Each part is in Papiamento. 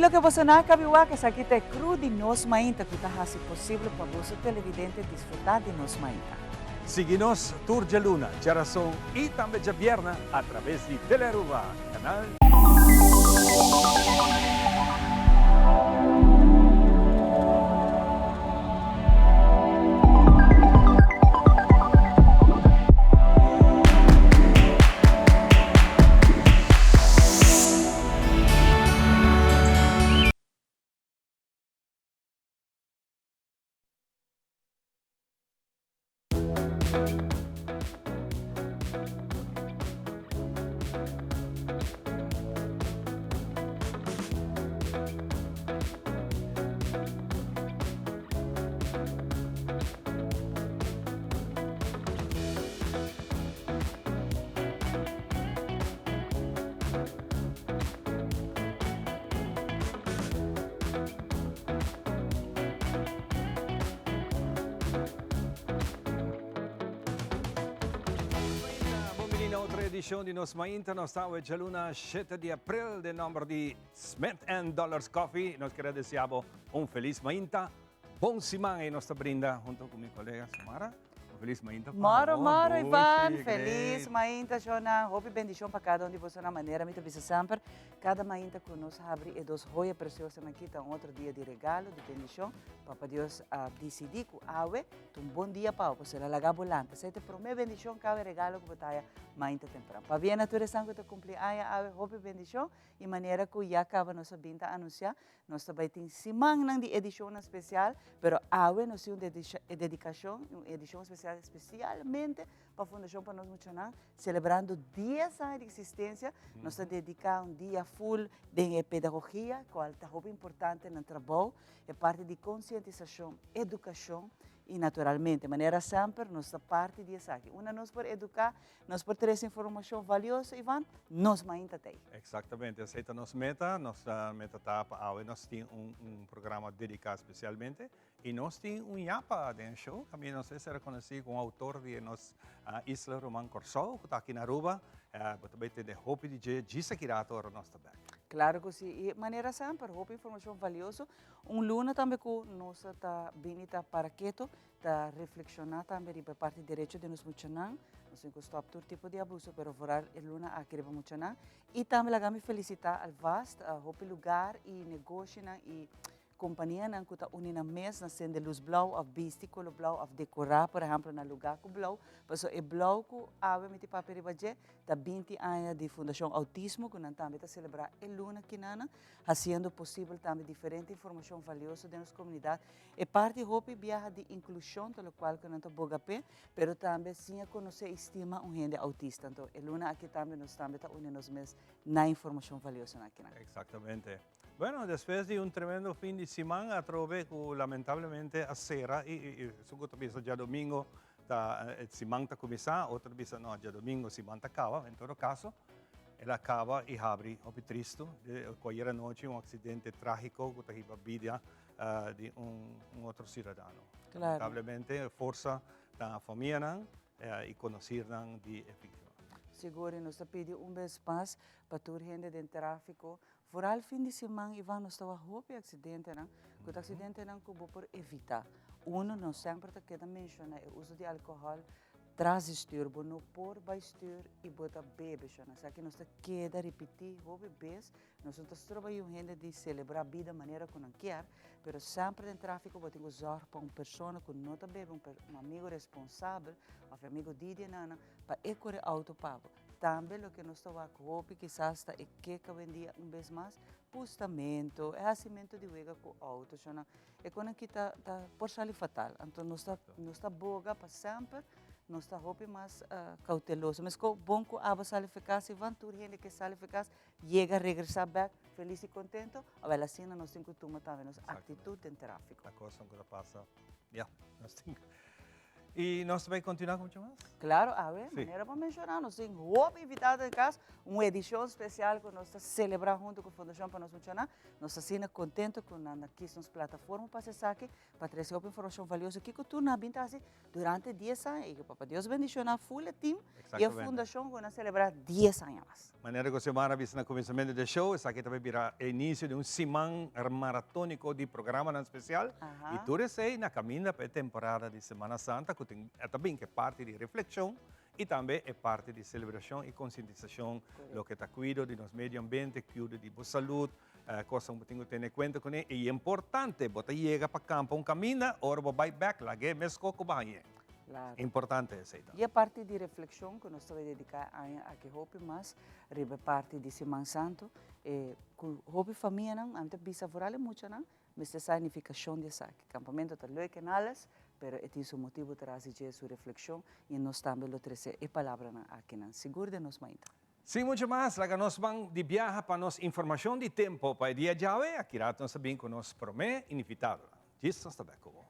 loke boso nan a kabi wak, esaki ta e crew di Nos Mainta ku ta hasi posibel pa boso televidente disfrutá di Nos Mainta. Sigui nos tur djaluna, djarason i tambe djabierna a traves di Telearuba, kanal. Bon bini na otro edicion di nos Mainta. Nos ta awe djaluna shete di april. Den nomber di Smith and Dollars Coffee nos kere desea bo un feliz mainta. Bon siman y nos ta brinda hunto cu mi colega Samara. Un feliz mainta pa Moro, bo. moro, Ivan. Dushi, Feliz great. mainta, Shona. Hopi bendicion pa cada un di boso na manera mi ta bisa semper. Cada mainta cu nos habri e dos joya preciosonan aki ta un otro dia di regalo, di bendicion. Papa Dios a dicidi cu awe ta un bon dia pa bo, pasobra el a laga bo lanta. Esey ta e prome bendicion cu awe regalo cu bo ta haya mainta tempran. Pabia na tur esnan cu ta cumpli aña awe, hopi bendicion. Y manera cu ya caba nos a bin ta anuncia, Nos ta bai tin simannan di edishonnan spesial, pero awe nos tin un dedikashon, un edishon spesial spesialmente pa Fundashon pa Nos Muchanan, selebrando dies aña di eksistensia. Nos ta dediká un dia ful den e pedagogia, kual ta hopi importante nan trabou, e parti di konsientisashon, edukashon i naturalmente, manera semper nos ta parti di esaki. Unda nos por eduká, Nos por trece informacion valioso, Ivan, nos mainta t'ey. Exactamente, esey ta nos meta. Nos meta ta pa awe nos tin un un programa dedica specialmente y nos tin un yapa den e show. Caminda nos a ser reconoci como autor di e nos isla ruman Corsou cu ta aki na Aruba. Bo ta bay tende hopi di dje djis aki rato ora nos ta bek. Claro cu si, y manera semper hopi informacion valioso. Un luna tambe cu nos ta bini ta para keto Ta reflekshoná tambe riba e parti derecho di nos muchanan. Nos tin ku stòp tur tipo di abuso, pero vooral e luna aki riba muchanan. I tambe laga mi felisitá alvast hopi lugar i negoshinan i kompanianan ku ta uni nan mes na sende lus blou òf bisti kolo blou òf dekorá por ehèmpel nan lugá ku blou. Pasobra e blou ku awe mi tin papia riba dje ta binti aña di Fundashon Outismo ku nan tambe ta selebrá e luna kinanan, hasiendo posibel tambe diferente informashon valioso den nos komunidat. E parti hopi biaha di inklushon ta lokual ku nan ta boga p'e, pero tambe siña konosé i stima un hende outista. Anto e luna aki tambe nos tambe ta uni nos mes na informashon valiosonan akinan. Eksaktamente. Bueno, despues di un tremendo fin di siman atrobe ku lamentablemente a sera i esun ku ta bisa djadomingo ta e siman ta kuminsá, otro ta bisa no djadomingo siman ta kaba, en todo kaso el a kaba i habri hopi tristu ku ayer anochi un aksidente trágiko ku ta hiba bida di un otro ciudadano. Claro. Lamentablemente forsa na famianan y conocirnan di e victima. Sigur y nos ta pidi un bes mas pa tur hende den trafico, vooral fin di siman Ivan nos ta wak hopi accidentenan, cu ta accidentenan cu bo por evita. Uno, nos semper ta keda menciona e uso di alcohol tras di stuur, bo no por bay stuur y bo ta bebe shona. Esaki nos ta keda ripiti hopi bes. Nos no ta stroba yu hende di selebrá bida manera ku nan kier, pero semper den tráfiko bo tin ku zòrg pa un persona ku no ta bebe, un amigu responsabel òf e amigu di di e nana pa e kore outo pa bo. Tambe loke nos ta wak hopi kisas ta e kek awendia un bes mas, pustamento, e hasimentu di wega ku outo, shona e konan aki ta ta por sali fatal. Anto nos ta nos ta boga pa semper nos ta hopi mas kouteloso. Meskos bon ku abo sali fekas Ivan, tur hende ke sali fekas Yega regresá bèk felis i kontento, awel asina nos tin ku tuma tambe nos aktitut den tráfiko. Ta kosnan ku ta pasa, ya, nos tin. I nos ta bai kontinuá ku mucho mas? Klaro, awe, manera bo a menshoná, nos tin hopi invitado den kas, un edishon spesial ku nos ta selebrá huntu ku Fundashon pa Nos Muchanan. Nos ta asina kontentu ku nan a kis nos plataforma pa hasi esaki, pa trese hopi informashon valioso kiko tur nan a bin ta hasi durante dies aña i ku Papa Dios bendishoná ful e tim i e fundashon ku nan selebrá dies aña mas. Manera ku Xiomara a bisa na kuminsamentu di e show, esaki ta bai bira e inisio di un siman maratóniko di programanan spesial i tur esei na kaminda pa e temporada di Semana Santa ku tin ta bin ku e parti di reflekshon i tambe e parti di selebrashon i konsientisashon loke ta kuido di nos medio ambiente, kuido di bo salud, kosnan ku bo tin ku tene kuenta kuné i importante bo ta yega pa kampa un kaminda ora bo bai bèk lag'é meskos ku bo hañ'é. Importante esei ta. I e parti di reflekshon ku nos ta bai dediká e aña aki hopi mas riba e parti di Siman Santu, e ku hopi famianan, ami ta bisa foral e muchanan, mester sa e nifikashon di esaki. Kampamentu ta leuk en alles, pero e tin su motibu tras di dje, su reflekshon, i nos tambe lo trese e palabranan akinan sigur den nos mainta. Sin mucho mas, laga nos ban di biaha pa nos informashon di tempo pa e dia djawe. Aki rato nos ta bin ku nos promé invitadonan. Djis nos ta bek ku bo.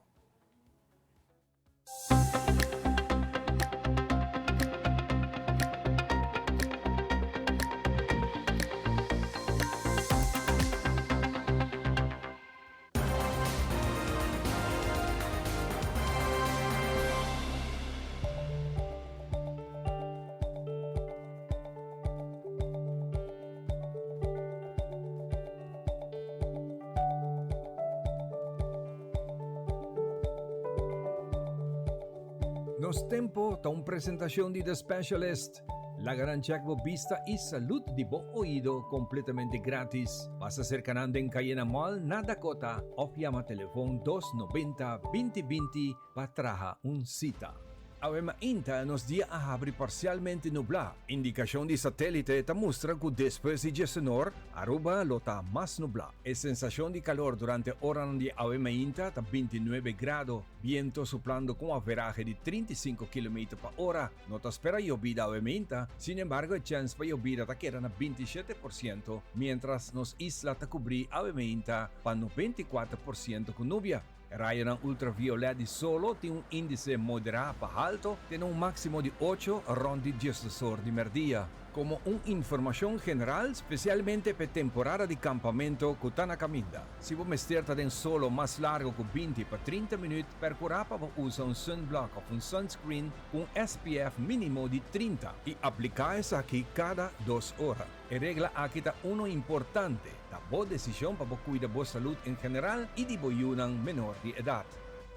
Nos Tempo ta un presentacion di The Specialist. Laga nan check bo bista y salud di bo oido completamente gratis. Pasa cerca nan den Cayena Mall na Dakota of yama telefon 290 20 20 pa traha un cita. Awe mainta nos dia a habri parsialmente nublá. Indikashon di satélite ta mustra ku despues di djesenor, Aruba lo ta mas nublá. E sensashon di kalor durante oranan di awe mainta ta 29 grado, biento suplando ku un averahe di 35 kilometer pa ora. No ta spera yobida awe mainta, sin embargo e chèns pa yobida ta keda na 27 por siento, miéntras nos isla ta kubrí awe mainta pa 94 por siento ku nubia. Rayonan ultraviolèt di solo tin un índise moderá pa halto te na un máksimo di ocho rònt di diesdosor di mèrdia. Komo un informashon general, spesialmente p'e temporada di kampamentu ku ta na kaminda, si bo mester ta den solo mas largu ku 20 pa 30 minüt, perkurá pa bo usa un sunblock òf un sunscreen ku un SPF mínimo di 30 i apliká esaki kada 2 ora. E regla aki ta uno importante, ta bo desishon pa bo kuida bo salud en general i di bo yunan menor di edat.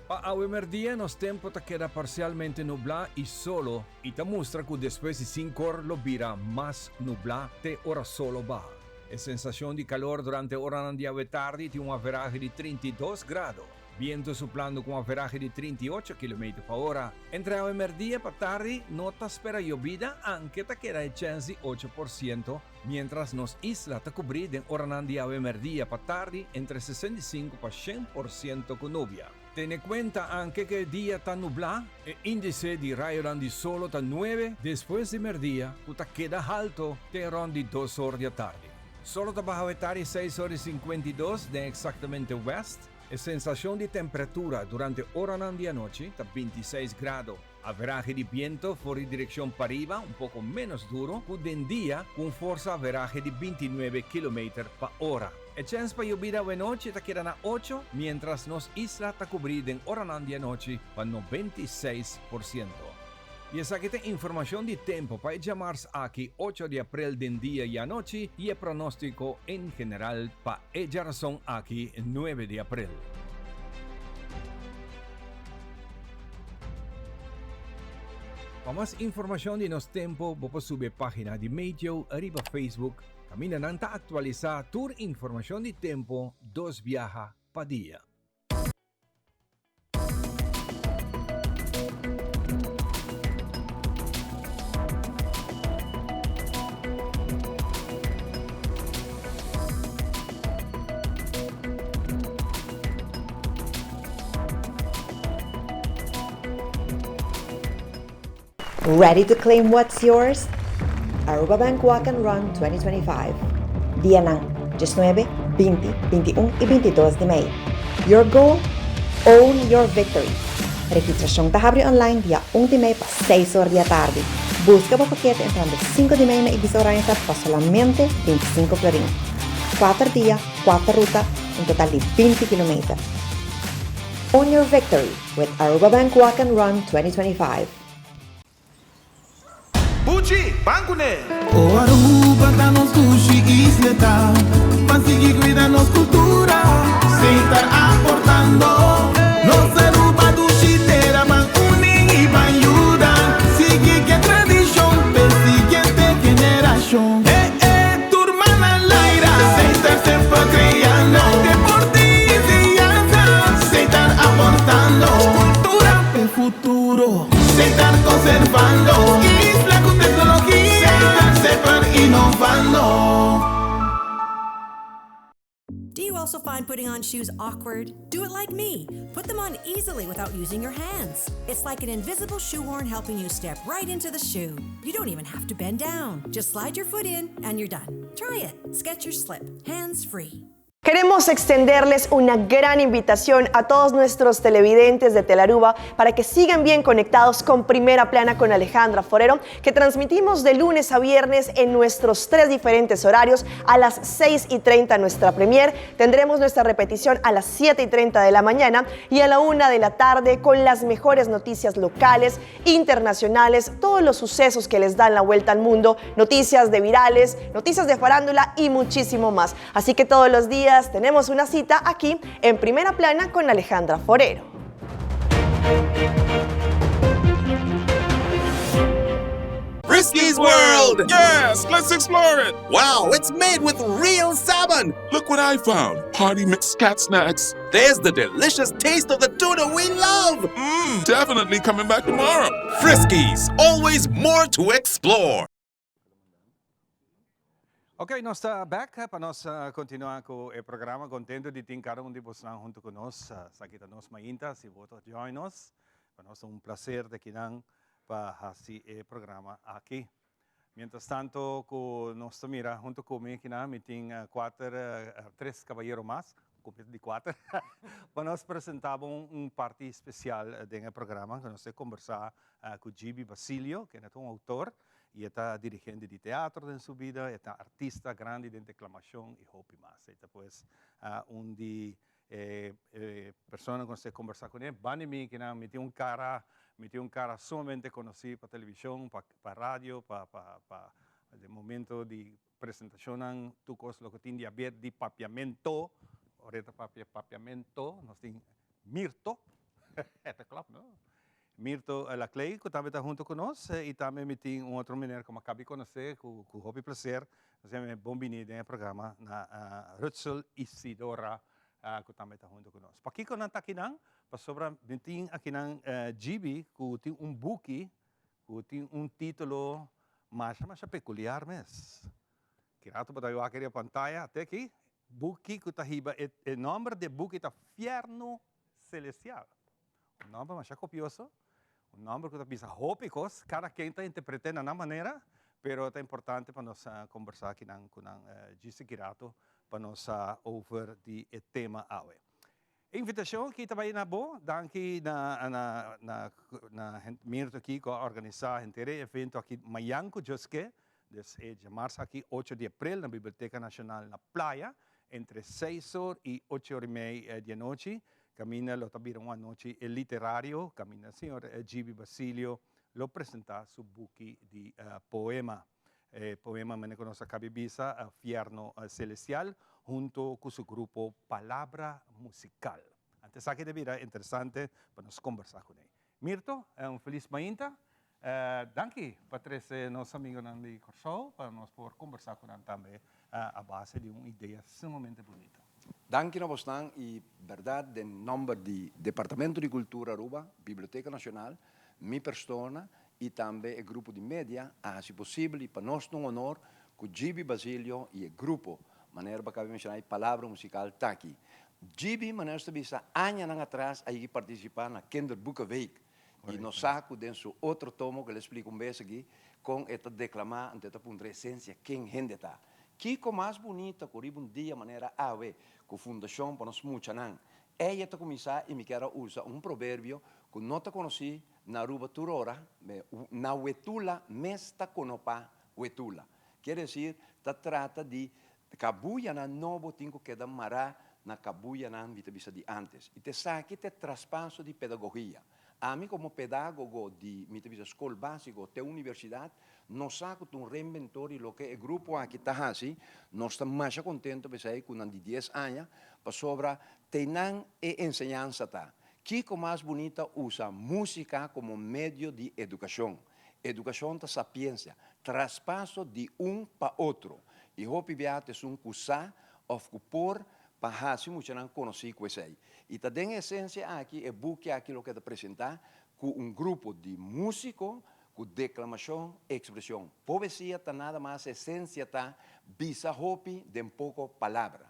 Pa awe merdia nos tempo ta keda parsialmente nublá i solo i ta mustra ku despues di sinkor lo bira mas nublá te ora solo baha. E sensashon di kalor durante oranan di awe tardi tin un averahe di 32 grado. Biento suplando ku un averahe di 38 kilometer pa ora. Entre awe merdia pa tardi no ta spera yobida, anke ta keda e chèns di 8%, miéntras nos isla ta kubrí den oranan di awe merdia pa tardi entre 65 pa 100% ku nubia. Tene kuenta anke ku e dia ta nublá, e índise di rayonan di solo ta 9 despues di merdia ku ta keda halto te rònt di 2 or di atardi. Solo ta baha awe tardi 6 or i 52 den eksaktamente wèst. E sensashon di temperatura durante oranan di anochi ta 26 grado. Averahe di biento for di direkshon pariba un poko ménos duro ku den dia ku un forsa averahe di 29 kilometer pa ora. E chèns pa yobida awenochi ta keda na 8, miéntras nos isla ta kubrí den oranan di anochi pa 96%. I esaki ta informashon di tempu pa e djamars aki 8 di aprel den dia i anochi i e pronóstiko en general pa e djarason aki 9 di aprel. Pa mas informashon di nos tempu bo por subi e página di Meteo riba Facebook kaminda nan ta aktualisá tur informashon di tempu dos biaha pa dia. Ready to claim what's yours? Aruba Bank Walk and Run 2025. Dianan 19, 20, 21 y 22 di mei. Your goal? Own your victory. Registrashon ta habri online dia un di mei pa seis or di atardi. Buska bo pakete entrando sinku di mei na Ibisa Oranjestad pa solamente 25 florin. Kuater dia, kuater ruta, un total di 20 kilometer. Own your victory with Aruba Bank Walk and Run 2025. Buchi, ban kuné! O Aruba ta nos dushi isleta, Ban sigui cuida nos cultura, Setar aportando. Nos Aruba dushi tera, Ban uni y ban yuda, Sigui cu e tradicion, p'e siguiente generacion. Eh eh, tur man a laira, Setar semper creando, Deporte y enseñanza, Setar aportando, Cultura p'e futuro. Setar conservando isla cu tecnologia. Setar semper innovando. Do you also find putting on shoes awkward? Do it like me. Put them on easily without using your hands. It's like an invisible shoehorn helping you step right into the shoe. You don't even have to bend down. Just slide your foot in and you're done. Try it. Skechers Slip. Hands free. Queremos extenderles una gran invitación a todos nuestros televidentes de Telearuba para que sigan bien conectados con Primera Plana con Alejandra Forero, que transmitimos de lunes a viernes en nuestros tres diferentes horarios. A las 6:30 nuestra premier, tendremos nuestra repetición a las 7:30 de la mañana y a la 1 de la tarde con las mejores noticias locales, internacionales, todos los sucesos que les dan la vuelta al mundo, noticias de virales, noticias de farándula y muchísimo más. Así que todos los días tenemos una cita aquí en Primera Plana con Alejandra Forero. Friskies World! Yes, let's explore it! Wow, it's made with real salmon! Look what I found! Party mix cat snacks. There's the delicious taste of the tuna we love! Definitely coming back tomorrow. Friskies, always more to explore. Ok, nos ta back pa nos continua cu e programa. Contento di tin cada un di boso hunto cu nos. Esaki ta Nos Mainta, si bo ta join nos. Pa nos ta un placer di akinan pa haci e programa aki. Mientras tanto, cu nos ta mira hunto cu mi akinan, mi tin cuater, tres cabayero mas, di cuater, pa nos presenta un parti special den e programa, cu nos ta conversa cu Gibi Basilio, cu ta un autor, y ta dirigente di teatro den su bida, ta artista grandi di declamacion y hopi mas. E ta pues un di persona cu nos ta conversa cu ne. Banda mi cu mi tin un cara, mi tin un cara sumamente conoci pa television, pa radio, pa di momento di presentacion, tur cos loke tin di haber di papiamento, ora papia papiamento, nos tin Mirto, ta klopt, no? Mirto Laclay, cu tambe ta hunto cu nos, y tambe mi tin un otro meneer cu mi a caba di conoce, cu hopi placer, asina bon bini den e programa na Rutsel Isidora, cu tambe ta hunto cu nos. Pakico nan ta akinan? Pasobra mi tin akinan Gibi, cu tin un buki, cu tin un titulo masha masha peculiar mes. Kirato bo ta wak riba pantaya, te aki, buki cu ta hiba, e nomber di e buki ta Fierno Celestial. Un nomber masha copioso, un nomber cu ta bisa hopi cos, cada ken ta interprete na nan manera, pero ta importante pa nos conversa akinan cu nan djis kirato pa nos over di e tema awe. Invitacion aki ta bay na bo, danki na Mirto aki cu a organisa henter e evento aki mañan cu Dios ke, dus e djamars aki 8 di april na Biblioteca Nacional na Playa, entre 6 or y 8 or y mei di anochi. Caminda lo ta bira un anochi literario, caminda señor Gibi Basilio lo presenta su buki di poema. E poema mene cu nos a caba di bisa, Fierno Celestial, hunto cu su grupo Palabra Musical. Anto esaki ta bira interesante pa nos conversa cu ne. Mirto, un feliz mainta. Danki pa trece nos amigonan di Corsou pa nos por conversa cu nan tambe a base di un idea sumamente bunita. Danki na bosnan y berdad den nomber di Departamento di Cultura Aruba, Biblioteca Nacional, mi persona y tambe e grupo di media a haci posibel y pa nos ta un honor cu Gibi Basilio y e grupo, manera bo a caba di menciona, e Palabra Musical ta aki. Gibi, manera nos ta bisa, añanan atras a yegi participa na Kinderboekenweek y nos sa cu den su otro tomo cu el a explica un bes aki con e ta declama anto e ta puntra esencia ken hende ta. Kico mas bunita cu riba un dia manera awe cu Fundacion pa nos Muchanan ey ta cuminsa y mi kier a usa un proverbio. ku no ta konosí na Aruba tur ora, na Wetula mes ta konopá Wetula. Kier desir, ta trata di kabuyanan nobo tin ku keda mará na kabuyanan mi ta bisa di ántes. I ta esaki ta e traspaso di pedagogia. Ami komo pedagogo di mi ta bisa skol básiko te universidat, nos sa ku ta un reinventor di loke e grupo aki ta hasi. Nos ta masha kontento p'esei ku nan di dies aña, pasobra te nan e enseñansa ta. Kiko mas bunita usa músika komo medio di edukashon. Edukashon ta sapiensia, traspaso di un pa otro. I hopi bia ta esun ku sa òf ku por pa hasi muchanan konosí ku esei. I ta den e esensia aki e buki aki loke ta presentá ku un grupo di músiko ku deklamashon, ekspreshon. Poesia ta nada mas esensia ta bisa hopi den poko palabra.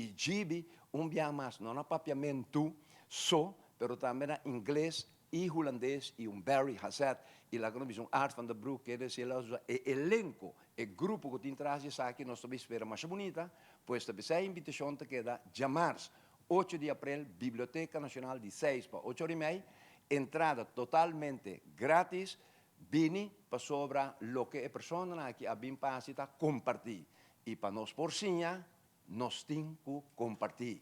I djibi un bia mas no na papiamentu so pero tambe na ingles i hulandes i un Barry Hazet i laga nos bisa un Art van der Broek kere si el a usa e elenko, e grupo ku tin tras di esaki nos ta bin spera masha bunita, pues ta bisa e invitashon ta keda djamars ocho di aprel Biblioteka Nashonal di seis pa ocho ora i mei, entrada totalmente gratis, bini pasobra loke e personanan aki a bin pa hasi ta kompartí i pa nos por siña nos tin ku kompartí.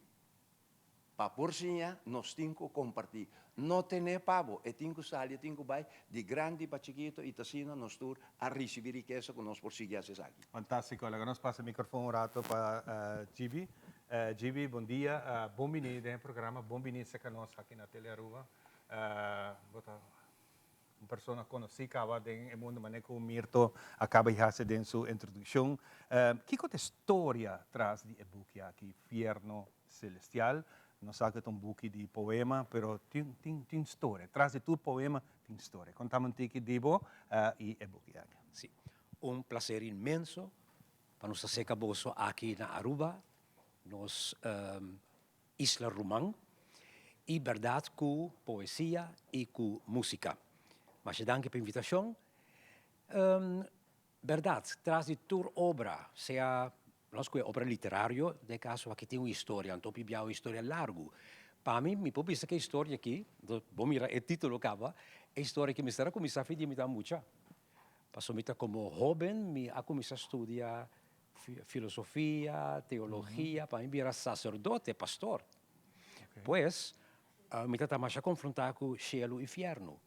Pa por siña, nos tin ku kompartí. No ten'é pa bo, e tin ku sali, e tin ku bai, di grandi pa chikito, i ta asina nos tur a risibí rikesa ku nos por sigui hasi esaki. Fantástiko. Laga nos pasa e mikrofon un rato pa Gibi. Gibi, bon dia. Bon bini den e programa. Bon bini serka nos aki na Telearuba. Bo ta Un persona konosí kaba den e mundu manera ku Mirto a kaba di hasi den su introdukshon. Kiko ta e storia tras di e buki aki, Fierno Celestial? Nos sa ku e ta un buki di poema, pero tin tin tin storia. Tras di tur poema tin storia. Kontami un tiki di bo i e buki aki. Sí. Un placer inmenso pa nos ta seca boso aki na Aruba, nos Isla Ruman, i bèrdat ku poesia i ku músika. Masha danki pa invitashon. Bèrdat, tras di tur obra, sea nos ku e obra literario, den e kaso aki tin un historia, anto hopi bia un historia largu. Pa mi, mi por bisa ku e historia aki, bo mira e título kaba, e historia aki mester a kuminsá for di mi ta mucha. Pasobra mi ta komo hóben mi a kuminsá studia filosofia, teologia, pa mi bira saserdote, pastor. Pues, mi ta ta masha konfrontá ku shelu i fièrnu.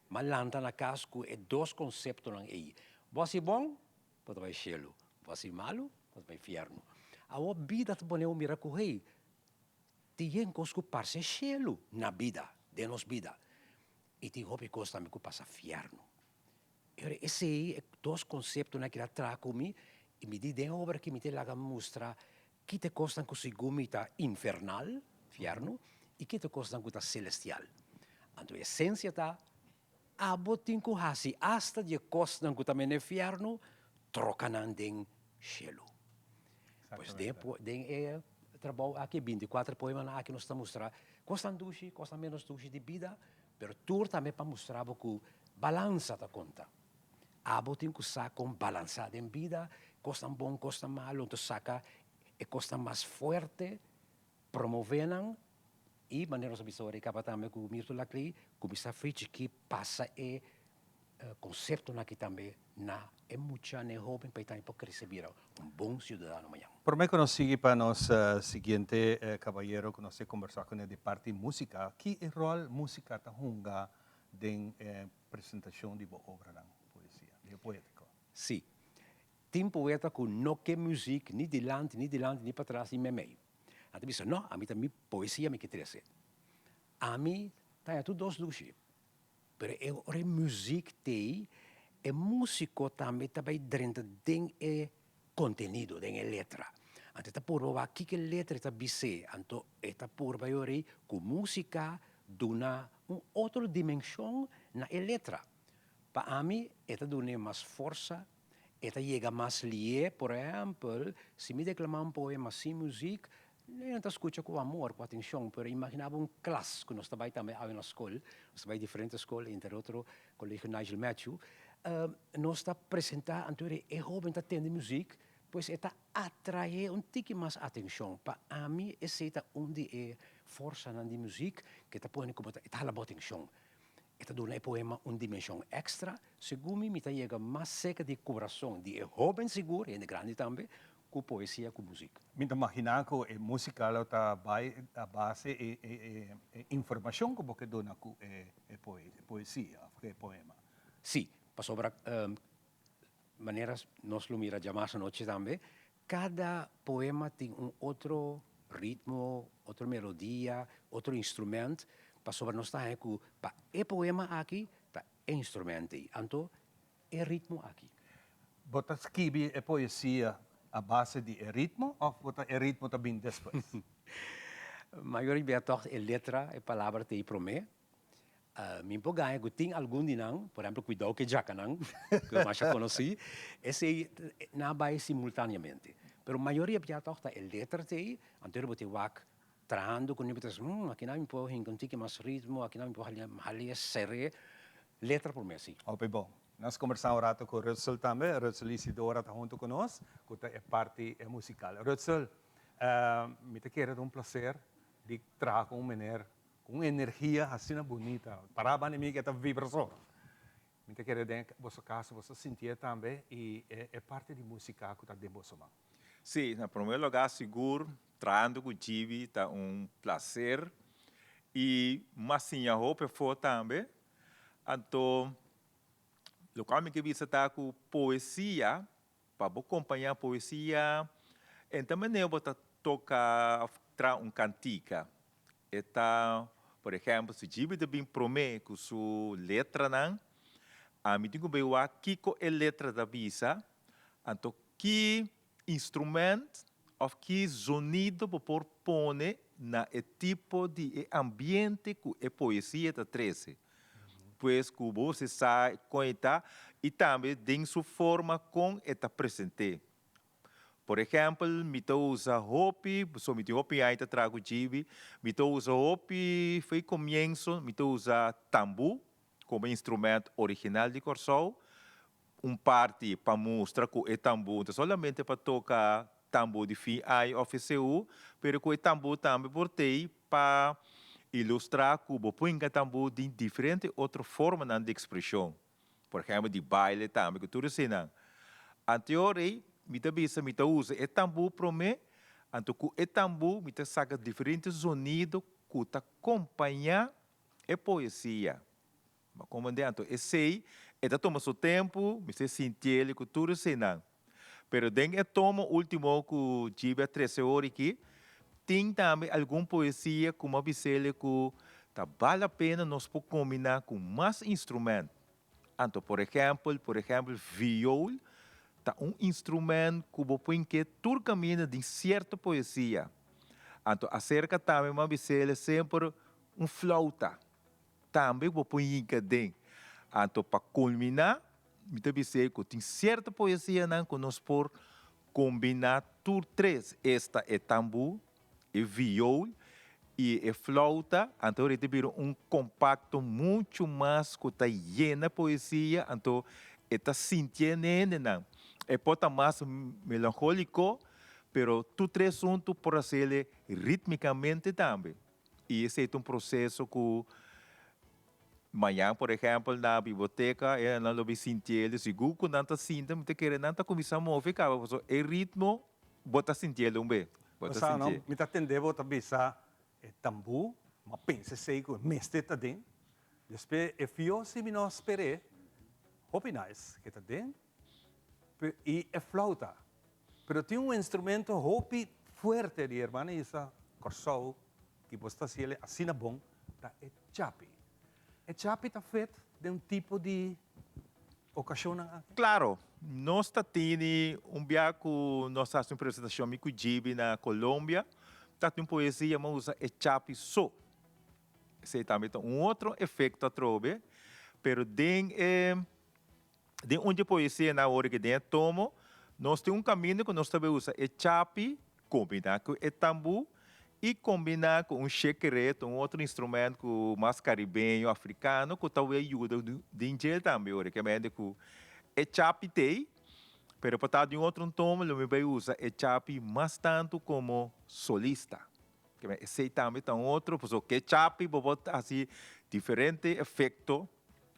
Mi a lanta na kas ku e dos konseptonan ei. Bo hasi bon, bo ta bai shelu. Bo hasi malu, bo ta bai fièrnu. Awor bida ta pone bo mira ku, hey, tin yen kos ku parse shelu na bida, den nos bida. I tin hopi kos tambe ku pasa fièrnu. E ora esei e dos konseptonan aki ta traha ku mi i mi di den e obra aki mi ta laga mustra ki ta e kosnan ku segun mi ta infernal, fièrnu, i ki ta e kosnan ku ta selestial. Anto e esensia ta, abo tin ku hasi asta di e kosnan ku ta mene fièrnu, troka nan den shelu. Pues den den e trabou aki, e binti kuater poemanan aki nos ta mustra kosnan dushi, kosnan ménos dushi di bida, Pero tur tambe pa mustra bo ku balansa ta konta. Abo tin ku sa kon balansá den bida, kosnan bon, kosnan malu, anto saka e kosnan mas fuerte, promové nan i manera nos a bisa ora e kaba tambe ku Mirto Laclay, kuminsá fei chikí pasa e konseptonan aki tambe na e mucha, na e hóben pa e tambe por krese bira un bon siudadano mañan. Promé ku nos sigui pa nos siguiente kabayero ku nos ta kombersá kuné di parti músika, ki ròl músika ta hunga den e presentashon di bo obranan poesia, di e poétiko? Sí. Tin poeta ku no ke muzik ni dilanti, ni dilanti, ni patras, ni meimei. Nan ta bisa, no, ami ta mi poesia mi ke trese. Ami ta haña tur dos dushi. Pero e ora e muziek t'ei, e músiko tambe ta bai drenta den e kontenido, den e letra. Anto e ta purba wak kiko e letra ta bis'é, anto e ta purba e ora ei ku músika duna un otro dimenshon na e letra. Pa ami e ta dun'é mas forsa, e ta yega mas lié. Por ehèmpel, si mi deklamá un poema sin muzik, Nan ta skucha ku amor, ku atenshon, pero imaginá bo un klas ku nos ta bai tambe awe na skol, nos ta bai diferente skol, entre otro Kolegio Nigel Matthew, nos ta presentá anto e hóben ta tende muzik, pues e ta atraé un tiki mas atenshon. Pa ami esei ta un di e forsanan di muzik ke ta pone ku bo ta, e ta hala bo atenshon. E ta duna e poema un dimenshon èkstra. Segun mi, mi ta yega mas serka di kurason di e hóben sigur, hende grandi tambe, ku poesia ku muzik. Mi ta maginá ku e músika lo ta bai a base e e informashon ku bo ke duna ku e poesia òf ku e poema. Sí, pasobra manera nos lo mira djamas anochi tambe, kada poema tin un otro ritmo, otro melodia, otro instrument, pasobra nos ta haña ku pa e poema aki ta e instrument ei, anto e ritmo aki. Bo ta skibi e poesia a base di e ritmo òf bo ta e ritmo ta bin despues? Mayoria bia tòg e letra, e palabra ta ei promé. Mi por gaña ku tin algun di nan, por ehempel Kuidou ke Djakanan, ku e masha konosí, esei nan a bai simultaneamente. Pero mayoria bia tòg ta e letra ta ei, anto bo tin wak trahando kuné bo ta bisa, hmm, akinan mi por hinka un tiki mas ritmo, akinan mi por hali e ser'é, letra promé si. Hopi bon. Nos kombersá un rato ku Rudsel tambe. Rudsel Isidora ta huntu ku nos, ku ta e parti musikal. Rudsel, mi ta kere ta un plaser di traha ku un meneer Ku un energia asina bunita. Pará banda mi ke ta vibra so. Mi ta kere den boso kas boso sintié tambe i e parti di musika ku ta den boso man. Sí, na promé lugá sigur trahando ku Gibi ta un plaser i mas siña hopi afó tambe. Anto lokual mi ke bisa ta ku poesia Pa bo kompañá poesia, en ta manera bo ta toka òf traha un kantika. E ta, por ehèmpel, si Gibi ta bin promé ku su letranan, ami tin ku bai wak kiko e letra ta bisa, anto ki instrumènt òf ki zonido bo por pone na e tipo di e ambiente ku e poesia ta trese. Pues ku bo si sa kon e ta i tambe den su forma kon e ta present'é. Por ehèmpel, mi ta usa hopi, pasobra mi tin hopi aña ta traha ku Gibi, mi ta usa hopi for e komienso mi ta usa tambú komo instrumènt original di Kòrsou, un parti pa mustra ku e tambú no ta solamente pa toka tambú di fin aña òf FCU, pero ku e tambú tambe por tei pa ilustrá ku bo por hinka tambú den diferente otro formanan di ekspreshon, por ehèmpel di baile tambe ku tur eseinan. Anteor ei mi ta bisa mi ta usa e tambú promé, anto ku e tambú mi ta saka diferente zonido ku ta kompañá e poesia. Ma komandé anto esei e ta tuma su tempu, mester sintiel ku tur eseinan. Pero den e tomo ultimo ku Djibe a trese ora aki, tin tambe algun poesia ku m'a bis'el ku ta bal la pena nos por kombiná ku mas instrument. Anto por ehèmpel, por ehèmpel viool ta un instrument ku bo por ink'é tur kaminda den sierto poesia. Anto aserka tambe m'a bis'el semper un flauta. Tambe bo por yinka den. Anto pa kulminá, mi ta bis'é ku tin sierto poesianan ku nos por kombiná tur tres, esta e tambú, e viool i e flauta, anto ora e ta bira un kompakto muchu mas ku ta yena poesia, anto e ta sintié n'e hendenan. E por ta mas melankóliko, pero tur tres huntu por hasiel rítmikamente tambe. I esei ta un proseso ku mañan, por ehèmpel, na biblioteka e nan lo bin sinti el. Sigur ku nan ta sinta, mi ta kere nan ta kuminsá move kaba pasobra e ritmo bo ta sinti el un be. Bo ta Sa no, sintié. mi ta tende bo ta bisa e tambú, m'a pensa esei ku e mester ta den. Despues e fio si mi no a sper'é, hopi nice ke ta den. I e flauta. Pero tin un instrumento hopi fuerte di hermana Isa Kòrsou ki bo sta hasiel asina bon, ta e chapi. E chapi ta fet den un tipo di okashonnan aki? Klaro, nos ta tini un bia ku nos a hasi un presentashon mi ku Gibi na Colombia, ta tin un poesia mi a usa e chapi so. Esei tambe ta un otro efekto atrobe, pero den e Den un dje poesianan awor ke den e tomo, nos tin un kaminda ku nos ta bay usa e chapi kombiná ku e tambú i kombiná ku un shekereto, un otro instrument ku mas karibeño, afrikano ku ta bay yuda den dje tambe ora ke mende ku e chapi t'ei, pero pa ta di un otro tomo lo mi bay usa e chapi mas tantu komo solista. Esei tambe ta un otro, pasobra ke chapi bo por hasi. Diferente efekto.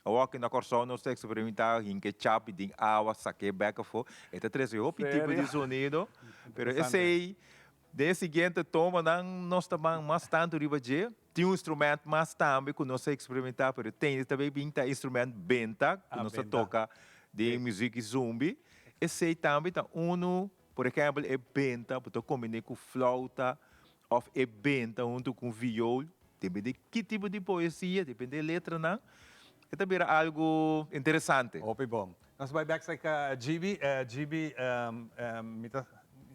Awor aki na Kòrsou nos ta eksperimentá hinka e chapi den awa, sak'é bèk afó. E ta trese hopi tipo di sonido, pero esei den e siguiente tomanan nos ta ban mas tantu riba dje. Tin un instrument mas tambe ku nos a eksperimentá, pero tende ta bay bin ta instrument benta ku nos ta toka den muzik zumbi. Esei tambe ta unu, por ehèmpel e benta bo ta kombiné ku flauta òf e benta huntu ku un viool. Depende ki tipo di poesia, depende e letranan, e ta bira algu interesante. Hopi bon. Nos bai bek serka Gibi. Gibi, mi ta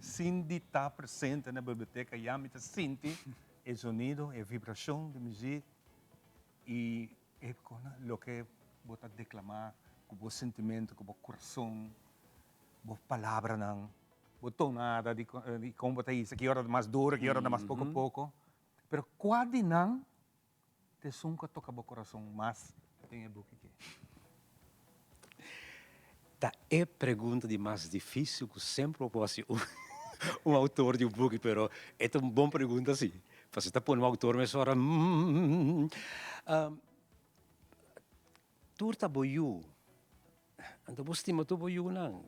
sinti ta presente na biblioteka ya, mi ta sinti e zonido, e vibrashon di muzik i e loke bo ta deklamá ku bo sintimentu, ku bo kurason. Bo palabranan, bo tonada di kon bo ta hisa, ki ora ta mas duro, ki ora ta mas poko poko. Pero kua di nan ta esun ku a toka bo kurason mas den e buki aki? Ta e pregunta di mas difísil ku semper bo por hasi un outor di un buki, pero e ta un bon pregunta si. Pasobra ta pone un outor mesora Tur ta bo yu. Anto bo stima tur bo yunan.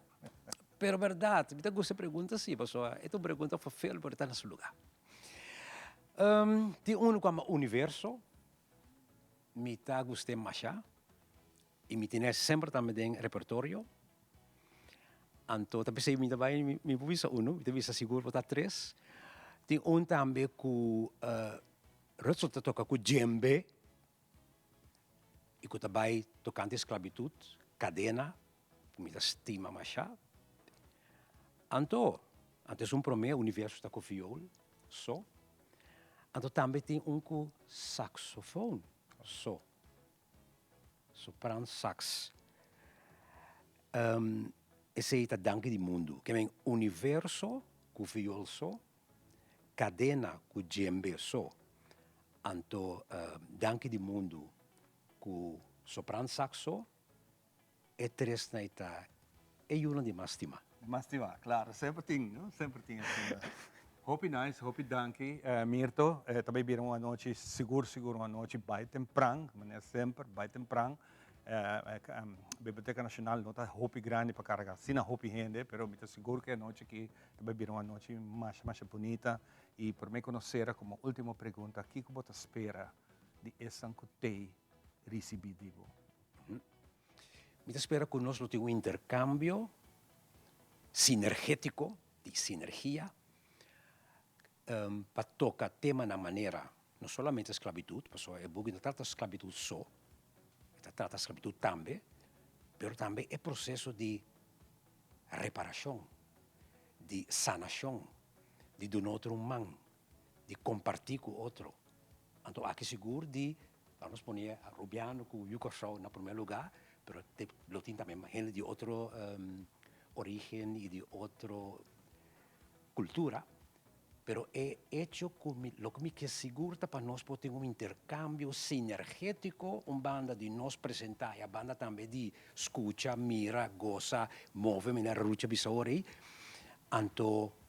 Pero bèrdat, mi ta gusta e pregunta si, pasobra e ta un pregunta fofel pero e ta na su lugá. Tin unu ku ama universo, mi ta gust'é masha i mi tene semper tambe den repertorio. Anto ta p'esei mi ta bai, mi por bisa unu, mi ta bisa sigur por ta tres. Tin un tambe ku Rutsel ta toka ku djembe. i ku ta bai tokante sklabitut, kadena, ku mi ta stima masha. Anto, anto esun promé universo ta ku viool so. Anto tambe tin un ku saksofon so, sopran saks. Esei ta Danki di Mundu. Ke men universo ku viool so, kadena ku djembe so. Anto danki di mundu ku sopran sakso e tresnan ei ta e yunan di mas stima. Di mas stima, klaro. Semper tin, no? Semper tin asina. Hopi nice, hopi danki Mirto. Ta bai bira un anochi sigur sigur un anochi bai tempran, manera semper bai tempran. Biblioteca Nacional no ta hopi grandi pa carga asina hopi hende, pero mi ta sigur ku e anochi aki ta bai bira un anochi masha masha bunita. I promé ku nos sera komo último pregunta, kiko bo ta spera di esnan ku tei risibí di bo? Mi ta spera ku nos lo tin un interkambio sinergétiko, di sinergia, pa toka temanan manera no solamente sklabitut, pasobra e buki no trata sklabitut so, e ta trata sklabitut tambe, pero tambe e proseso di reparashon, di sanashon, di duna otro un man, di kompartí ku otro. Anto aki sigur di, laga nos pone Rubiano ku Yu Kòrsou na promé lugá, pero lo tin tambe hende di otro orígen i di otro kultura. Pero e echo ku mi, loke mi ke sigur ta pa nos por tin un interkambio sinergétiko, un banda di nos presentá i a banda tambe di skucha, mira, gosa, move, manera Ruchi a bisa ora ei. Anto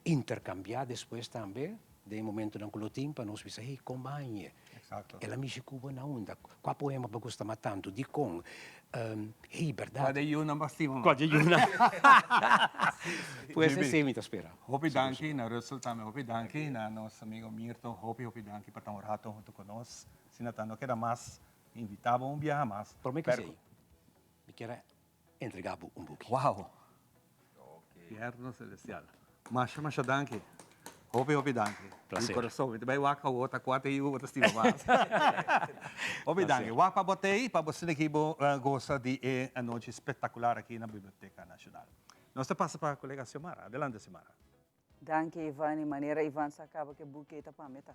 interkambiá despues tambe den e momentonan ku lo tin pa nos bisa, hey, kon bañe? El a mishi ku bo na unda? Kua poema bo gusta mas tantu? Dikon? Hey, bèrdat. Kua di yunan bo a stima mas? Kua di yunan? Pues esei mi ta spera. Hopi danki na Russell tambe, hopi danki na nos amigo Mirto, hopi hopi danki pa ta un rato hunto ku nos. Asina ta no keda mas invita bo un biaha mas. Prome ku esei, mi kier a entrega bo un buki. Wow! Tierno Celestial. Masha masha danki. Hopi hopi danki. Placer. Di corazon. Mi ta bay wak awor ta cuate yu bo ta stima mas. Hopi danki. Wak pa bo tey pa bo sinti ki bo gosa di e anochi spectacular aki na Biblioteca Nacional. Nos ta pasa pa colega Xiomara. Adelante Xiomara. Danki Ivan y manera Ivan sa caba cu e buki ey ta pa mi ta.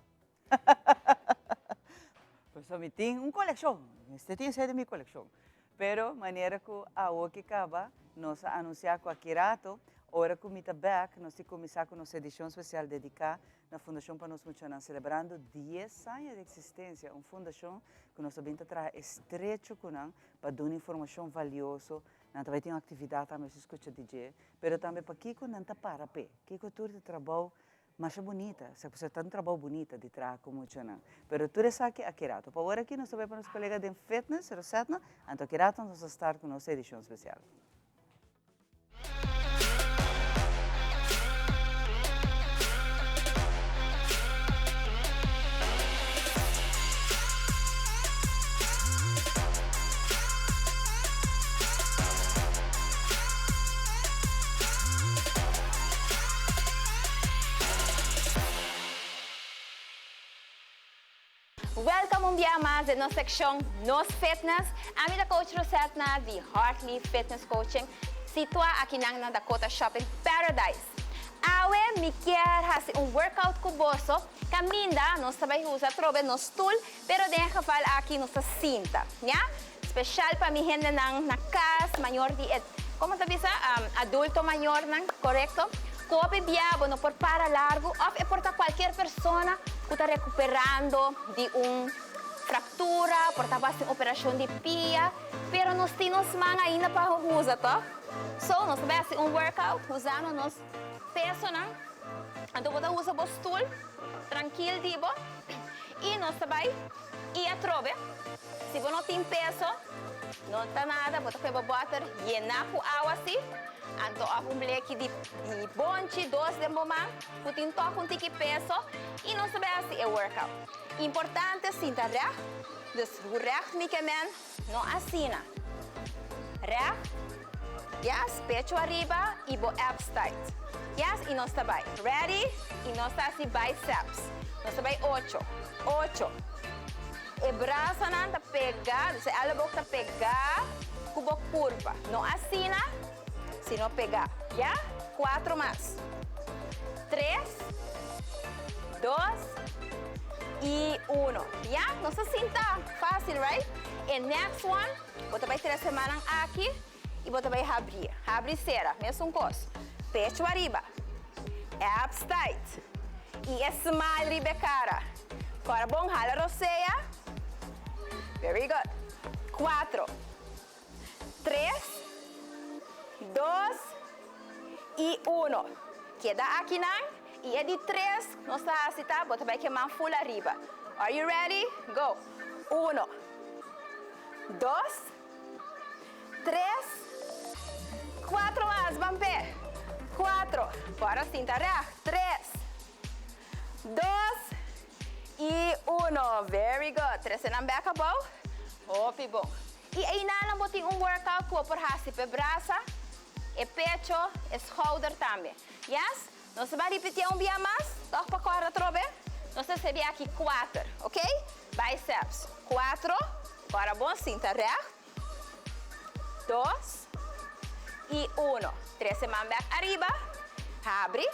Pasobra mi tin un coleccion, mester tin esey den mi coleccion. Pero manera cu awo ki caba nos a anuncia cu aki rato ora cu mi ta bek nos tin cuminsa cu nos edicion special dedica na Fundacion pa Nos Muchanan celebrando dies aña di existencia, un fundacion cu nos a bin ta traha estrecho cu nan pa duna informacion valioso. Nan ta bay tin un actividad tambe si scucha di dje, pero tambe pakico nan ta para p'e, kico tur di trabou. Masha bunita, sa pasobra ta un trabou bunita di traha ku muchanan. Pero tur esaki aki rato. Pa ora aki nos ta bai pa nos kolega den fitness, Rosetna, anto aki rato nos ta start ku nos edishon spesial. Welcome un bia mas den nos seccion Nos Fitness. Ami ta Coach Rosetna di Hartley Fitness Coaching, situa akinan na Dakota Shopping Paradise. Awe mi kier haci un workout cu boso caminda nos ta bay usa atrobe nos stoel, pero den e geval aki nos ta sinta, ya? Special pa mi hendenan na cas, mayor di e, como ta bisa, adulto mayornan, corecto? Cu hopi bia bo no por para largo of e por ta cualkier persona cu ta recuperando di un fractura, por ta haci un operacion di pia, pero nos tin nos man ainda pa usa, toch? So, nos ta bay haci un workout usando nos pesonan. Anto bo ta usa bo stoel trankil di bo y nos ta bay. I atrobe, si bo no tin peso, no ta nada, bo ta koe bo bòter yená ku awa si, anto òf un bleki di bonchi, dos den bo man, ku tin tòg un tiki peso, i nos ta bai hasi e workout. Importante sinta règt, dus règt mi ke men, no asina. Règt, yes, pechu ariba i bo abs tight. Yes, i nos ta bai. Ready? I nos ta hasi biceps. Nos ta bai ocho, ocho. E brasanan ta pega, dus e elleboog ta pega ku bo kurpa. No asina, sino pega. Ya? Kuatro mas. Tres, dos i uno. Ya? Nos ta sinta. Fácil, right? E next one, bo ta bai trese mannan aki i bo ta bai habri. Habri sera, mesun kos. Pechu ariba. Abs tight. I e smile riba e kara. Kòrda bon, hala rosea. Very good. Kuatro, tres, dos i uno. Keda akinan i e di tres nos ta hasi ta bo ta bai ke man full ariba. Are you ready? Go! Uno, dos, tres, cuatro mas, ban p'e. Cuatro, por ora sinta recht. Tres, dos i uno. Very good. Trese nan bek abou. Hopi bon. I einan bo tin un workout ku bo por hasi p'e brasa, e pecho, e schouder tambe. Yes? Nos ta bai ripitié un bia mas, tòg pa kòrda atrobe. Nos ta hasi bia aki kuater, ok? Biceps, kuatro, kòrda bon, sinta règt, dos i uno. Trese man bèk ariba, habri,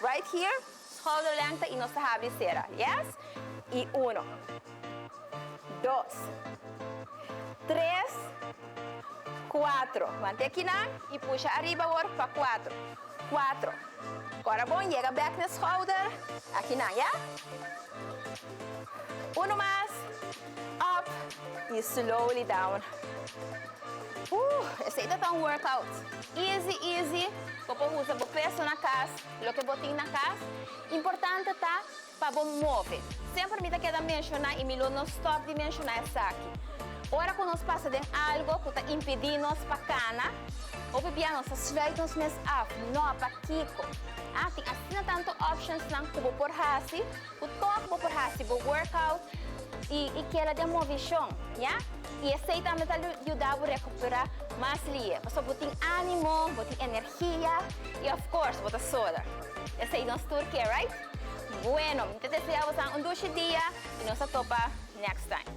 right here, schouder lengte i nos ta habri sera, yes? I uno, dos, tres, kuatro. Wante akinan i pusha ariba awor pa kuatro. Cuatro. Ora bon yega bek na schouder. Aki nan, ya? Uno mas. Up y slowly down. Uh, esey ta ta un workout. Easy, easy. Bo por usa bo peso na cas, loke bo tin na cas. Importante ta pa bo move. Semper mi ta keda menciona y mi lo no stop di menciona esaki. Ora cu nos pasa den algo cu ta impidi nos pa cana, hopi bia nos ta sluit nos mes af. No, pakico? Ah, tin asina tanto optionsnan cu bo por haci, cu toch bo por haci bo workout y y keda den movicion, ya? Y esey tambe ta yuda bo recupera mas lie, pasobra bo tin animo, bo tin energia y of course bo ta soda. Esey nos tur ke, right? Bueno, mi ta desea bosan un dushi dia y nos ta topa next time.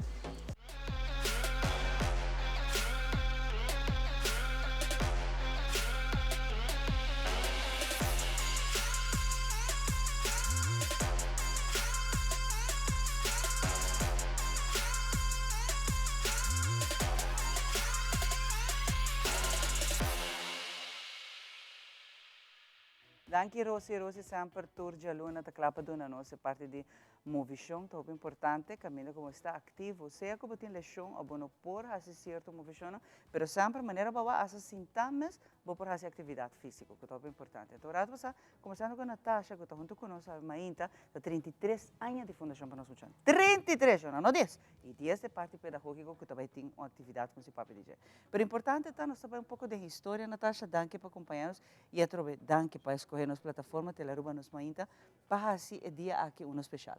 Danki Rosi, Rosi semper tur djaluna ta kla pa duna nos e parti di. Movishon ta hopi importante, kaminda ku bo sta aktivo, sea ku bo tin leshon òf bo no por hasi sierto movishonnan, pero semper manera bo a wak hasta sintá mes bo por hasi aktividat físiko, ku ta hopi importante. Anto rato pasá, kuminsando ku Natasha ku ta huntu ku nos awe mainta, ta 33 aña di Fundashon pa Nos Muchanan. 33, shona, no dies! I dies ta e parti pedagógiko ku ta bai tin un aktividat ku si papia di dje. Pero importante ta nos ta bai un poko den historia, Natasha, danki pa kompañá nos i atrobe danki pa eskohé nos plataforma Telearuba Nos Mainta pa hasi e dia aki uno special.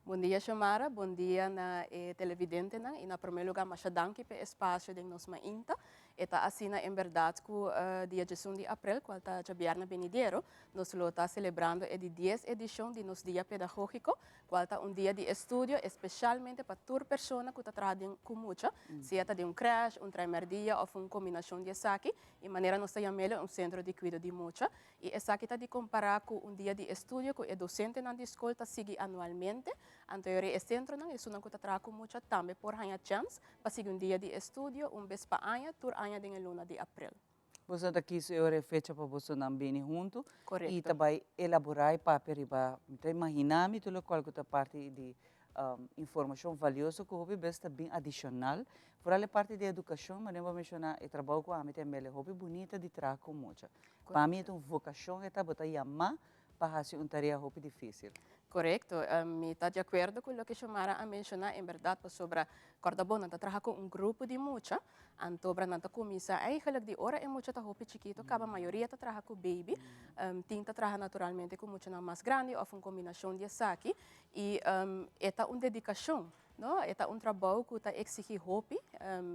Bon dia Xiomara, bon dia na e televidentenan y na prome lugar masha danki p'e espacio den nos mainta. E ta asina en berdad cu dia diesun di april cual ta djabièrnè benidero nos lo ta celebrando e di dies edicion di nos dia pedagogico cual ta un dia di estudio especialmente pa tur persona cu ta traha den cu mucha, sea ta den un crèche, un traimerdia of un combinacion di esaki y manera nos ta yam'el un centro di cuido di mucha. I esaki ta di kompará ku un dia di estudio ku e dosentenan di skol ta sigui anualmente. Anto yori e sentronan, esunnan ku ta traha ku mucha tambe por haña chèns pa sigui un dia di estudio un bes pa aña, tur aña den e luna di aprel. Boso ta kiso e ora e fecha pa bosonan bini huntu i Korekto. ta bai elaborá e papia riba, mi ta imaginá mi tur lokual ku ta parti di informashon valioso ku hopi bes ta bin adishonal, foral e parti di edukashon, manera bo a menshoná e trabou ku ami ta hembele hopi bunita di traha ku mucha. Pa mi e ta un vokashon e ta, bo ta yamá pa hasi un tarea hopi difísil. Korekto, mi ta di akuerdo ku loke Xiomara a menshoná, en bèrdat pasobra kòrda bo nan ta traha ku un grupo di mucha, anto ora nan ta kuminsá eigenlik di ora e mucha ta hopi chikito kaba mayoria ta traha ku baby, tin ta traha naturalmente ku muchanan mas grandi òf un kombinashon di esaki, I e ta un dedikashon, no? E ta un trabou ku ta eksigí hopi.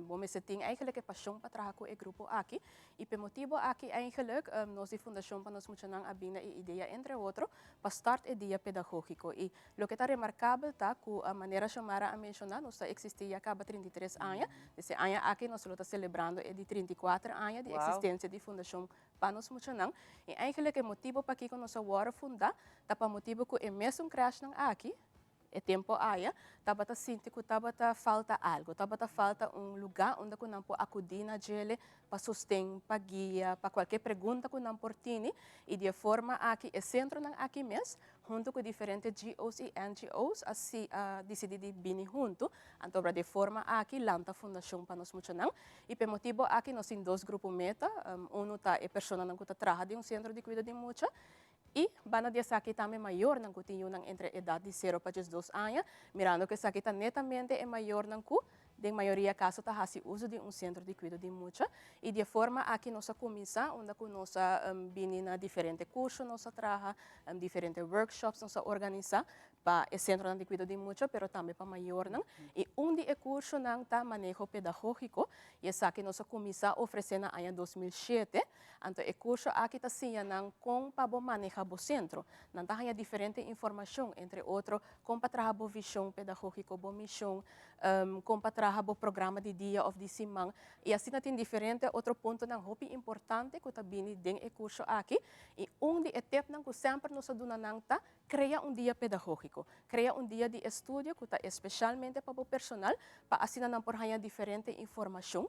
Bo mester tin eigenlijk e pashon pa traha ku e grupo aki. I p'e motibu aki eigenlijk nos di Fundashon pa Nos Muchanan a bini na e idea entre otro pa start e dia pedagógiko. I loke ta remarkabel ta ku manera Xiomara a menshoná nos ta eksistí ya kaba 33 aña. Des e aña aki nos lo ta selebrando e di 34 aña di eksistensia di Fundashon pa nos muchanan y eigenlijk e motibo pakico nos a worde funda ta pa motibo cu e mesun crashnan aki e tempo aya tabata sinti cu tabata falta algo, tabata falta un lugar unda cu nan por acudi na djele pa sosten, pa guia, pa cualkier pregunta cu nan por tini y di e forma aki e centronan aki mes hunto cu diferente GO's y NGO's a si a dicidi di bini hunto, anto obra di e forma aki lanta Fundacion pa nos muchanan y p'e motibo aki nos tin dos grupo meta, uno ta e personanan cu ta traha den un centro di cuido di mucha y banda di esaki tambe mayornan cu tin yunan entre edad di cero pa diesdos aña, mirando cu esaki ta netamente e mayornan cu Den mayoria kaso ta hasi uso di un sentro di kuido di mucha i di e forma aki nos a kuminsá unda ku nos a bini na diferente kurso nos a traha, diferente workshops nos a organisá pa e sentronan di kuido di mucha pero tambe pa mayornan i un di e kursonan ta maneho pedagógiko i esaki nos a kuminsá ofresé na aña 2007. Anto e kurso aki ta siña nan kon pa bo maneha bo sentro. Nan ta haña diferente informashon, entre otro kon pa traha bo vishon pedagógiko, bo mishon, kon pa traha bo programa di dia òf di siman. I asina tin diferente otro puntonan hopi importante ku ta bini den e kurso aki. I un di e tepnan ku semper nos a duna nan ta krea un dia pedagógiko, krea un dia di estudio ku ta espeshalmente pa bo personal, pa asina nan por haña diferente informashon.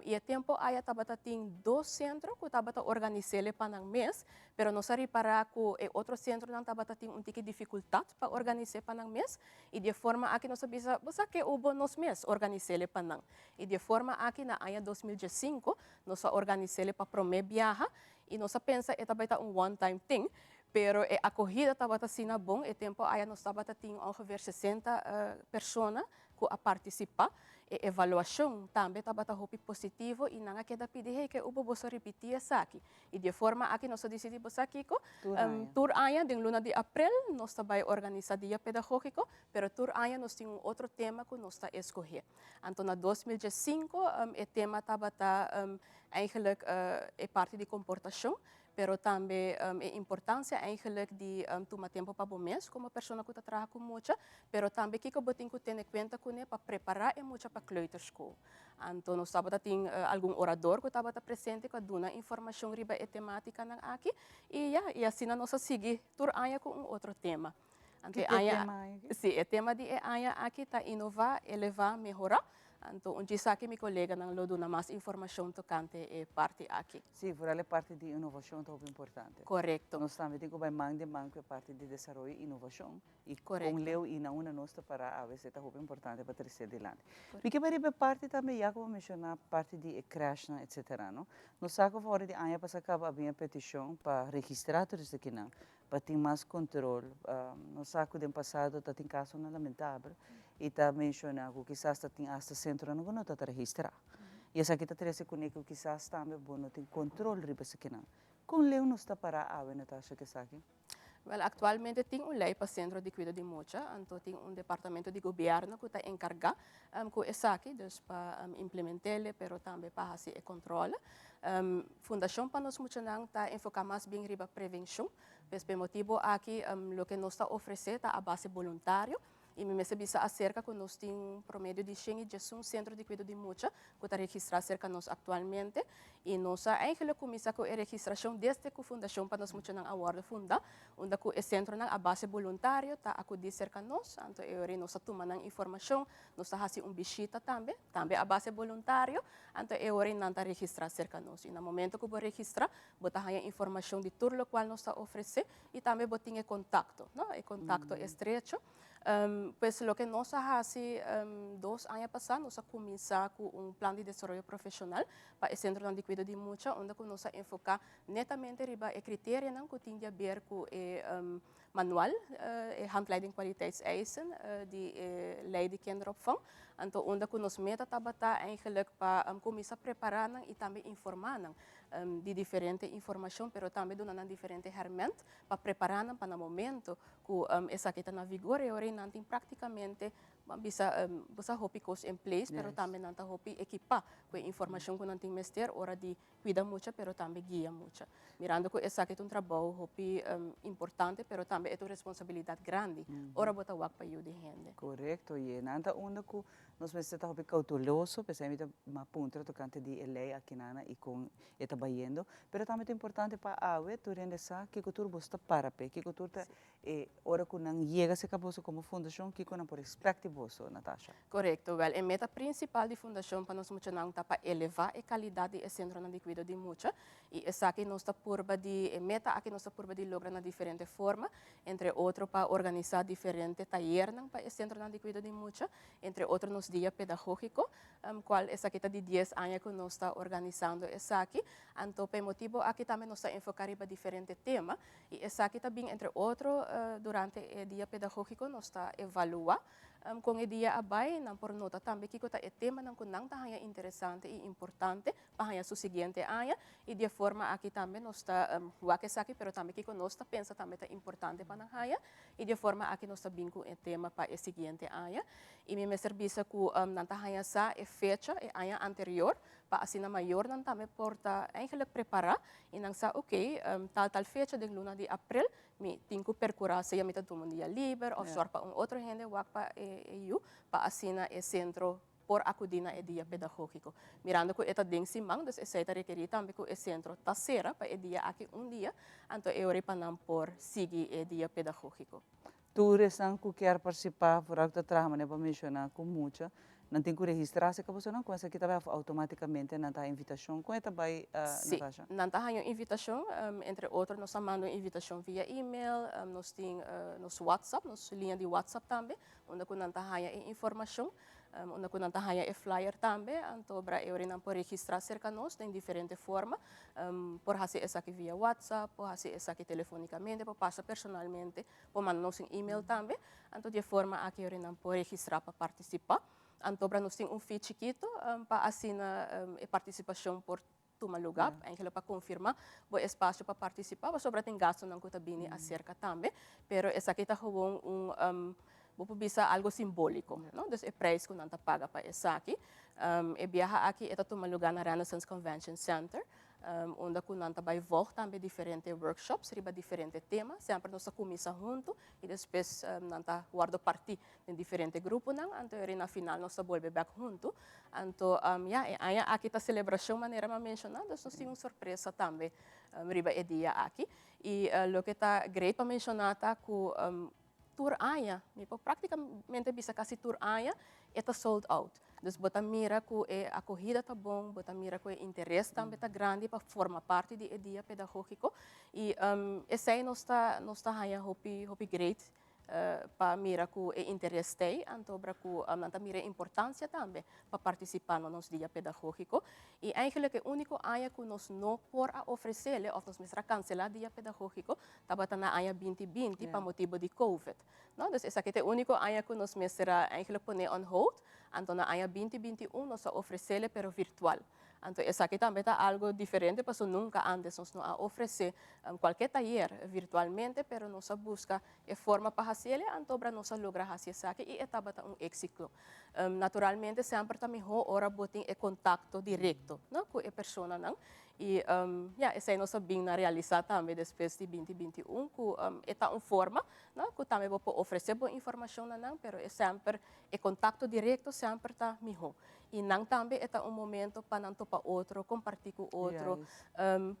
I e tempu aya tabata tin dos sentro ku tabata organis'ele pa nan mes, pero nos a ripará ku e otro sentronan tabata tin un tiki difikultat pa organis'é pa nan mes. I di e forma aki nos a bisa, bo sa ke ubo nos mes organis'ele pa nan. I di e forma aki na aña 2015 nos a organis'ele pa promé biaha i nos a pensa e ta bai ta un one time thing, pero e akohida tabata asina bon, e tempu aya nos tabata tin ongeveer 60 persona ku a partisipá. E evaluashon tambe tabata hopi positivo i nan a keda pidi, hey, ke ubo boso ripití esaki? I di e forma aki nos a disidí bo sa kiko? Tur aña den luna di aprel nos ta bai organisá Dia Pedagógiko, pero tur aña nos tin un otro tema ku nos ta eskohé. Anto na 2015 e tema tabata eigenlijk e parti di komportashon, pero tambe e importansia eigenlijk di tuma tempu pa bo mes komo persona ku ta traha ku mucha, pero tambe kiko bo tin ku tene kuenta kuné pa prepará e mucha pa kleuterschool. Anto nos tabata tin algun orador ku tabata presente ku a duna informashon riba e tematikanan aki i ya, i asina nos a sigui tur aña ku un otro tema. Anto e aña, si, e tema di e aña aki ta inová, elevá, mehorá. Anto un djis aki mi koleganan lo duna mas informashon tokante e parti aki. Si, vooral e parti di inovashon ta hopi importante. Korekto. Nos tambe tin ku bai man den man ku e parti di desaroyo i inovashon i Korekto. Kon leu i na unda nos ta para awe ta hopi importante pa trese dilanti. Mi ke bai riba e parti tambe ya ku bo a menshoná parti di e crèshnan etsetera, no? Nos sa ku for di aña pasá kaba a bin e petishon pa registrá tur esakinan pa tin mas control. Nos sa cu den pasado ta tin casonan lamentabel y ta menciona cu kisas ta tin hasta centronan cu no ta ta registra. Y esaki ta trece cune cu kisas tambe bo no tin control riba esakinan. Con leu nos ta para awe, Natasha, cu esaki? Wel, actualmente tin un ley pa centro di cuido di mucha, anto tin un departamento di gobierno cu ta encarga cu esaki, dus pa implement'e, pero tambe pa haci e controle. Fundacion pa Nos Muchanan ta enfoca mas bien riba prevencion, pues pa e motibo aki loke nos ta ofrece ta a base boluntario y mi mester bisa acerca cu nos tin un promedio di 111 centro di cuido di mucha cu ta registra cerca nos actualmente y nos a eigenlijk cuminsa cu e registracion desde cu Fundacion pa Nos Muchanan a wordo funda, unda cu e centronan a base boluntario ta acudi cerca nos, anto e ora nos ta tuma nan informacion, nos ta haci un bishita tambe, tambe a base boluntario, anto e ora nan ta registra cerca nos. Y na momento cu bo registra, bo ta haya informacion di tur locual nos ta ofrece y tambe bo tin e contacto, no? E contacto estrecho. Pues loke nos a haci 2 aña pasa, nos a cuminsa cu un plan di desaroyo profesional pa e centronan di cuido di mucha, unda cu nos a enfoca netamente riba e criterionan cu tin di haber cu e manual, e handleiding kwaliteitseisen di e ley di kinderopvang. Anto unda cu nos meta tabata eigenlijk pa cuminsa prepara nan y tambe informa nan di diferente informacion, pero tambe duna nan diferente herment pa prepara nan pa na momento cu esaki ta na vigor e ora nan tin practicamente bisa bisa hopi cos in place, pero tambe nan ta hopi equipa cu e informacion cu nan tin mester ora di cuida mucha, pero tambe guia mucha. Mirando cu esaki ta un trabou hopi importante, pero tambe ta un responsabilidad grandi ora bo ta wak pa yiu di hende. Correcto, y nan ta unda cu nos mester ta hopi cauteloso, pesey mi ta m'a puntra tocante di e ley aki nana y con e ta bayendo, pero tambe ta importante pa awe tur hende sa kico tur boso ta para pe, kico tur ta e ora cu nan yega cerca boso como fundacion, kico nan por expect di boso, Natasha. Correcto. Wel, e meta principal di Fundacion pa Nos Muchanan ta pa eleva e calidad di e centronan di cuido di mucha y esaki nos ta purba di, e meta aki nos ta purba di logra na diferente forma, entre otro pa organisa diferente tayernan pa e centronan di cuido di mucha, entre otro nos dia pedagogico, cual esaki ta di 10 aña cu nos ta organisando esaki. Anto, pa e motibo aki tambe nos ta enfoca riba diferente tema y esaki tambe, entre otro, durante e dia pedagogico nos ta evalua con e dia a bay, nan por nota tambe kico ta e temanan cu nan ta haya interesante y importante pa haya su siguiente aña y di forma aki tambe nos ta wak esaki, pero tambe kico nos ta pensa tambe ta importante pa nan haya y di forma aki nos ta bin cu e tema pa e siguiente aña. Y mi mester bisa cu nan ta haya sa e fecha e aña anterior pa asina mayornan tambe por ta eigenlijk prepara y nan sa, ok, tal tal fecha den luna di april mi tin cu percura, sea mi ta tuma un dia liber of zorg pa un otro hende wak pa e yiu, pa asina e centro por acudi na e dia pedagogico. Mirando cu e ta den siman, dus esey ta rekeri tambe cu e centro ta cera pa e dia aki un dia, anto e ora pa nan por sigui e dia pedagogico. Tur esnan cu kier participa, vooral cu ta traha manera pa menciona cu mucha, nan tin cu registra cerca boso nan, cu esaki ta bay automaticamente nan ta invitacion? Con e ta bay, Natasha? Nan ta haya un invitacion, entre otro nos ta manda un invitacion via email, nos tin nos WhatsApp, nos linea di WhatsApp tambe, unda cu nan ta haya e informacion, unda cu nan ta haya e flyer tambe, anto bra e ora nan por registra cerca nos den diferente forma, por haci esaki via WhatsApp, por haci esaki telefonicamente, por pasa personalmente, por manda nos un email tambe, anto di e forma aki ora nan por registra pa participa. Anto bra nos tin un fee chikito pa asina e participacion por tuma lugar, eigenlijk pa confirma bo espacio pa participa, pasobra tin gastonan cu ta bini acerca tambe, pero esaki ta gewoon un, bo por bisa algo simbolico, no? Dus e prijs cu nan ta paga pa esaki. E biaha aki e ta tuma lugar na Renaissance Convention Center, unda cu nan ta bay volg tambe diferente workshops riba diferente tema. Semper nos ta cuminsa hunto y despues nan ta wordo parti den diferente gruponan, anto na final nos ta bolbe back hunto. Anto ja, e aña aki ta celebracion manera m'a menciona, dus nos tin un sorpresa tambe riba e dia aki. Y loke ta great pa menciona ta cu Tur aña, mi por práktikamente bisa kasi tur aña, e ta sold out. Dus bo ta mira ku e akohida ta bon, bo ta mira ku e interes tambe ta grandi pa forma parti di e dia pedagógiko. I esei nos ta nos ta haña hopi hopi great pa mira ku e interes t'ei, anto obra ku nan ta mira e importansia tambe pa partisipá na nos dia pedagógiko. I eigenlijk e úniko aña ku nos no por a ofresele òf nos mester a kanselá dia pedagógiko tabata na aña 2020 pa motibu di Covid. No, dus esaki ta e úniko aña ku nos mester a eigenlijk pone on hold. Anto na aña 2021 nos a ofresele pero virtual. Anto esaki tambe ta algo diferente paso nunka antes nos no a ofresé kualke tayer virtualmente pero nos a buska e forma pa hasiele anto obra nos a logra hasi esaki i e tabata un éksito. Naturalmente semper ta mihó ora bo tin e kontakto direkto no ku e personanan i ya esei nos a bin na realisá tambe despues di 2021 ku e ta un forma no ku tambe bo por ofresé bo informashon na nan pero e semper e kontakto direkto semper ta mihó. I nan tambe e ta un momento pa nan topa otro, kompartí ku otro,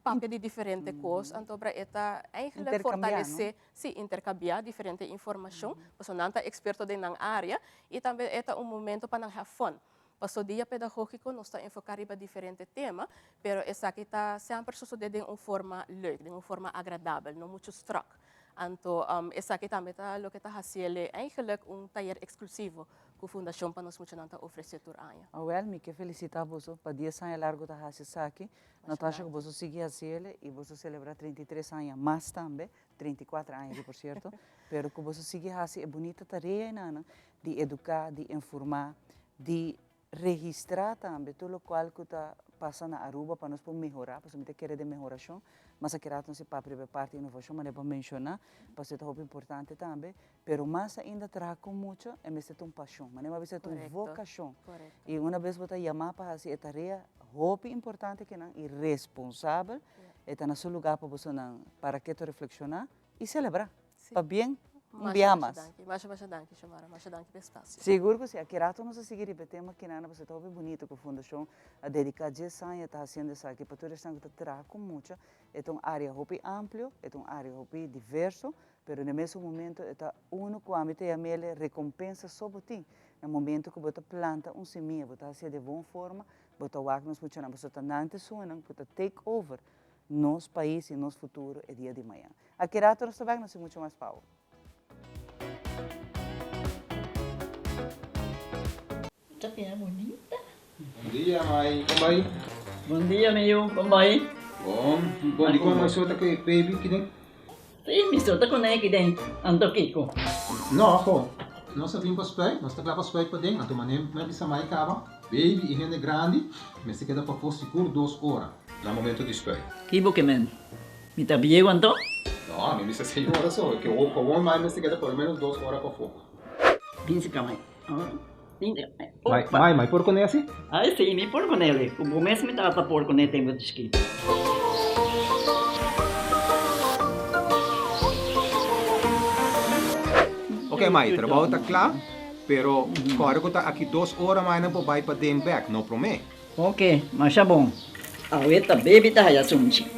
papia di diferente kos. Anto obra e ta eigenlijk fortalesé, sí, interkambiá diferente informashon, pasobra nan ta eksperto den nan área. I tambe e ta un momento pa nan have fun. Pasobra dia pedagógiko nos ta enfoká riba diferente tema, pero esaki ta semper sosodé den un forma leuk, den un forma agradabel, no muchu strak. Anto esaki tambe ta loke ta hasiel eigenlijk un tayer eksklusivo ku Fundashon pa Nos Muchanan ta ofresé tur aña. Awel, mi ke felisitá boso pa dies aña largu ta hasi esaki. Natasha ku boso sigui hasiel i boso selebrá 33 aña mas tambe, 34 aña di por sierto, pero ku boso sigui hasi e bunita tarea enanan di eduká, di informá, di registrá tambe tur lokual ku ta pasa na Aruba pa nos por mehorá, pasobra mi ta kere den mehorashon, mas aki rato nos e papia riba e parti inovashon manera bo a menshoná, pasobra e ta hopi importante tambe, pero mas ainda traha ku mucha e mester ta un pashon, manera bo a bisa e ta un vokashon i una bes bo ta yamá pa hasi e tarea hopi importante kinan i responsabel e ta na su lugá pa bosonan para keto reflekshoná i selebrá. Pabien un biaha mas. Masha masha danki Xiomara, masha danki pa e spasio. Sigur ku si, aki rato nos a sigui riba e tema kinana pasobra ta hopi bunito ku fundashon a dediká dies aña ta hasiendo esaki pa tur esnan ku ta traha ku mucha. E ta un área hopi amplio, e ta un área hopi diverso, pero na e mesun momento e ta unu ku ami ta yam'el rekompensa so bo tin. Na momento ku bo ta planta un simia, bo ta hasié den bon forma, bo ta wak nos muchanan pasobra ta nan ta esunnan ku ta take over nos pais y nos futuro e dia di mañan. Aki rato nos ta bek, nos tin mucho mas pa bo. Ta bira bunita. Bon dia mai, kon bai? Bon dia mi yu, kon bai? Bon, bon dikon mai so ta ku e baby kiden? Si, mi so ta kuné kiden, anto kiko? No, ho, nos a bin pa spuit, nos ta kla pa spuit paden, anto manera mi a bisa mai kaba, baby i hende grandi mester keda pafó sigur dos ora. Na momento di spuit. Ki bo ke men? Mi ta bieu anto? No, mi bisa señora so, ke gewoon mai mester keda por lo menos dos ora pafó. Bin si ka mai. Mai, mai, mai por kuné asi? Ai si, mi por kuné li. Ku bo mes mi tata por kuné tempu di chikito. Ok mai, trabou ta kla, pero kòrda ku ta aki dos ora mai nan por bai paden bèk, no promé. Ok, masha bon. Awe ta baby ta haya sunchi.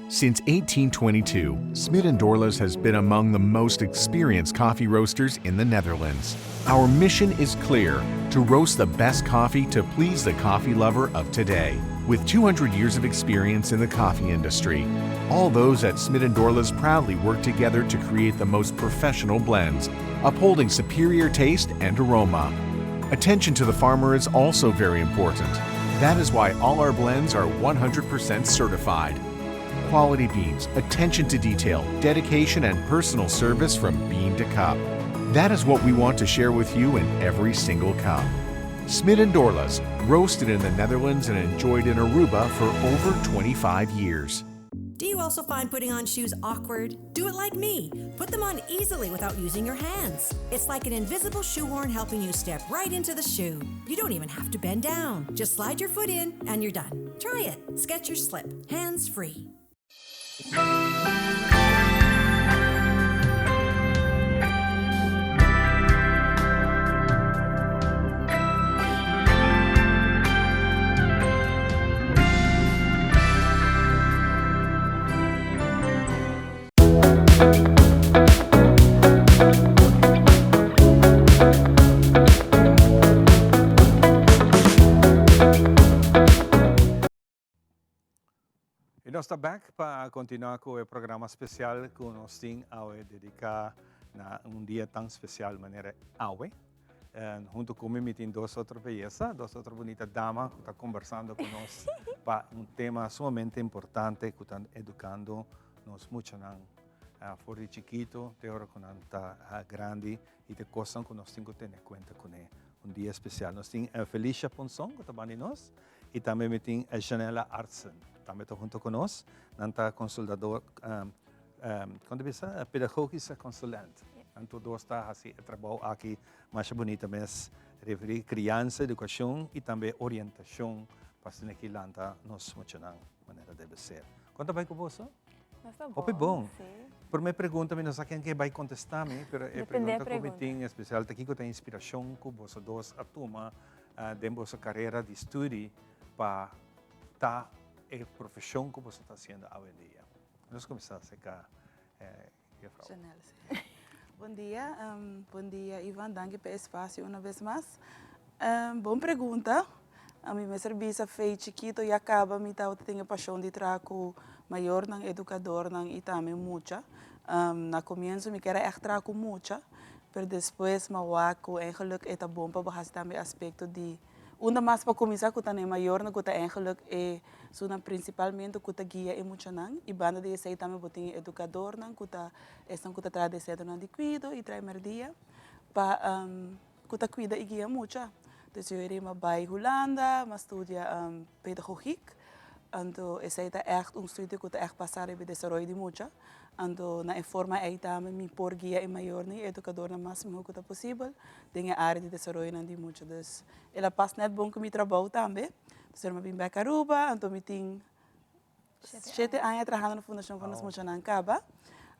Since 1822, Smit & Dorlas has been among the most experienced coffee roasters in the Netherlands. Our mission is clear, to roast the best coffee to please the coffee lover of today. With 200 years of experience in the coffee industry, all those at Smit & Dorlas proudly work together to create the most professional blends, upholding superior taste and aroma. Attention to the farmer is also very important. That is why all our blends are 100% certified. Quality beans, attention to detail, dedication, and personal service from bean to cup. That is what we want to share with you in every single cup. Smit & Dorlas, roasted in the Netherlands and enjoyed in Aruba for over 25 years. Do you also find putting on shoes awkward? Do it like me. Put them on easily without using your hands. It's like an invisible shoehorn helping you step right into the shoe. You don't even have to bend down. Just slide your foot in and you're done. Try it. Skechers Slip. Hands free. Y nos ta back pa continua cu e programa special cu nos tin awe dedica na un dia tan special manera awe. Hunto cu mi mi tin dos otro belleza, dos otro bunita dama cu ta conversando cu nos pa un tema sumamente importante cu ta educando nos muchanan for di chikito te ora cu nan ta grandi y te cosnan cu nos tin cu tene cuenta cune. Un dia special. Nos tin Felicia Ponson cu ta bandi nos y tambe mi tin Janella Artsen tambe ta hunto cu nos. Nan ta consultador, con ta bisa? Pedagogische consulent. Nan tur dos ta haci e trabou aki masha bunita mes referi criansa, educacion y tambe orientacion pa asina aki lanta nos muchanan manera debe ser. Con ta bay cu boso? Nos ta bon. Hopi bon. Sí. Prome pregunta mi no sa ken ke bay contesta mi, pero e Depende pregunta cu mi pregunta. tin especial ta kico ta inspiracion cu boso dos a tuma den boso carera di studi pa ta e profesion cu boso ta haciendo awendia. Nos cuminsa acerca juffrouw. Chanel, sí. Bon dia, bon dia Ivan, danki pa e espacio una bes mas. Bon pregunta. Ami mester bisa fei chikito ya caba mi tabata tin e pasion di traha cu mayornan, educadornan y tambe mucha. Na comienzo mi kier a echt traha cu mucha, pero despues mi a wak cu eigenlijk e ta bon pa bo haci tambe aspecto di Unda mas pa kuminsá ku ta na e mayornan ku ta eigenlijk e esunnan prinsipalmente ku ta guia e muchanan i banda di esei tambe bo tin e edukadornan ku ta esnan ku ta traha den sentronan di kuido i traha e merdia pa ku ta kuida i guia mucha. Dus yo rima bai Hulanda, m'a studia pedagogiek, anto esei ta ègt un studio ku ta ègt basá riba e desaroyo di mucha. Anto na e forma ei tambe mi por guia e mayornan i e edukadornan mas mihó ku ta posibel den e área di desaroyonan di mucha. Dus el a pas nèt bon ku mi trabou tambe. Dus mi a bin bèk Aruba, anto mi tin shete aña trahando na Fundashon pa nos Muchanan Kaba.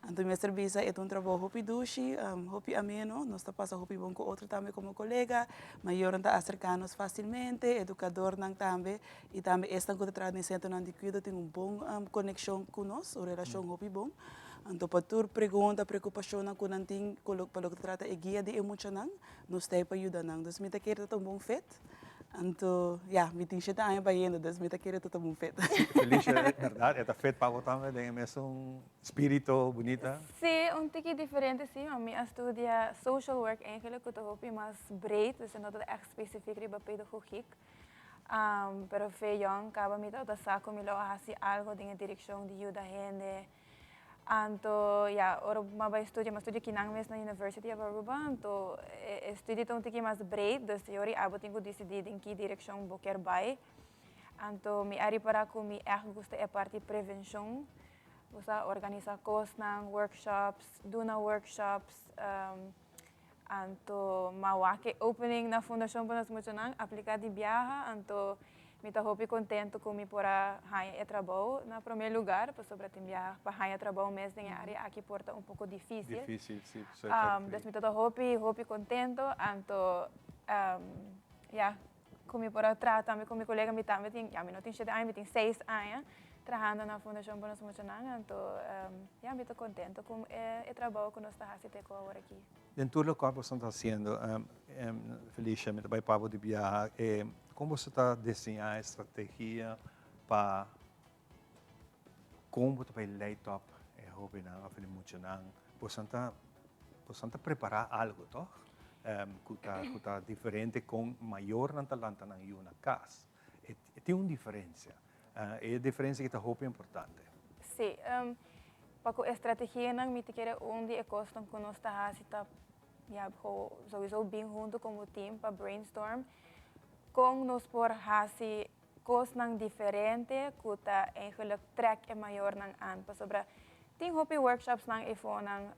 Anto mi mester bisa e ta un trabou hopi dushi, hopi ameno, nos ta pasa hopi bon ku otro tambe komo kolega, mayornan ta aserká nos fásilmente, edukadornan tambe. I tambe esnan ku ta traha den sentronan di kuido tin un bon konekshon ku nos, un relashon hopi bon. Anto pa tur pregunta, preokupashonnan ku nan tin ku pa loke ta trata e guia di e muchanan, nos ta ei pa yuda nan. Dus mi ta kere ta ta un bon fet. Anto, ya, mi tin shete aña bayendo, dus mi ta kere ta ta un bon fet. Felicia, e bèrdat, e ta fet pa bo tambe den e mesun spirito bunita? Sí, un tiki diferente sí, ma mi a studia social work eigenlijk, ku ta hopi mas breed, dus e no ta ègt spesifik riba pedagogiek. Pero fe yòn kaba mi tabata sa ku mi lo a hasi algu den e direkshon di yuda hende. Anto ya, ora mi a bai studia, mi a studia kinan mes na University of Aruba, anto e studio ta un tiki mas breed, dus e ora abo tin ku disidí den ki direkshon bo kier bai. Anto mi a ripará ku mi ègt gusta e parti prevenshon, gusta organisá kosnan, workshops, duna workshops. Anto m'a wak e opening na Fundashon pa Nos Muchanan, apliká di biaha, anto mi ta hopi kontentu ku mi por a haña e trabou na promé lugar, pasobra tin biaha pa haña trabou mes den e área aki por ta un poko difísil. Difísil, sí, so ta Dus mi ta ta hopi, hopi kontentu, anto ya, ku mi por a traha tambe ku mi kolega, mi tambe tin, ya mi no tin shete aña, mi tin seis aña trahando na Fundashon pa Nos Muchanan, anto ya mi ta kontentu ku e trabou ku nos ta hasi te ku awor aki. Den tur lokual boso ta hasiendo, Felicia, mi ta bai pa bo di biaha, kon boso ta diseñá e strategia pa kon bo ta bai leit op e hóbennan òf e muchanan? Boso ta boso ta prepará algu tòg ku ta ku ta diferente kon mayornan ta lanta nan yu na kas. E tin un diferensia. E diferensia aki ta hopi importante. Sí. Pa ku e strategianan mi ta kere un di e kosnan ku nos ta hasi ta ya souiso bin huntu komo team pa brainstorm kon nos por hasi kosnan diferente ku ta eigenlijk trek e mayornan aan. Pasobra tin hopi workshopsnan eifonan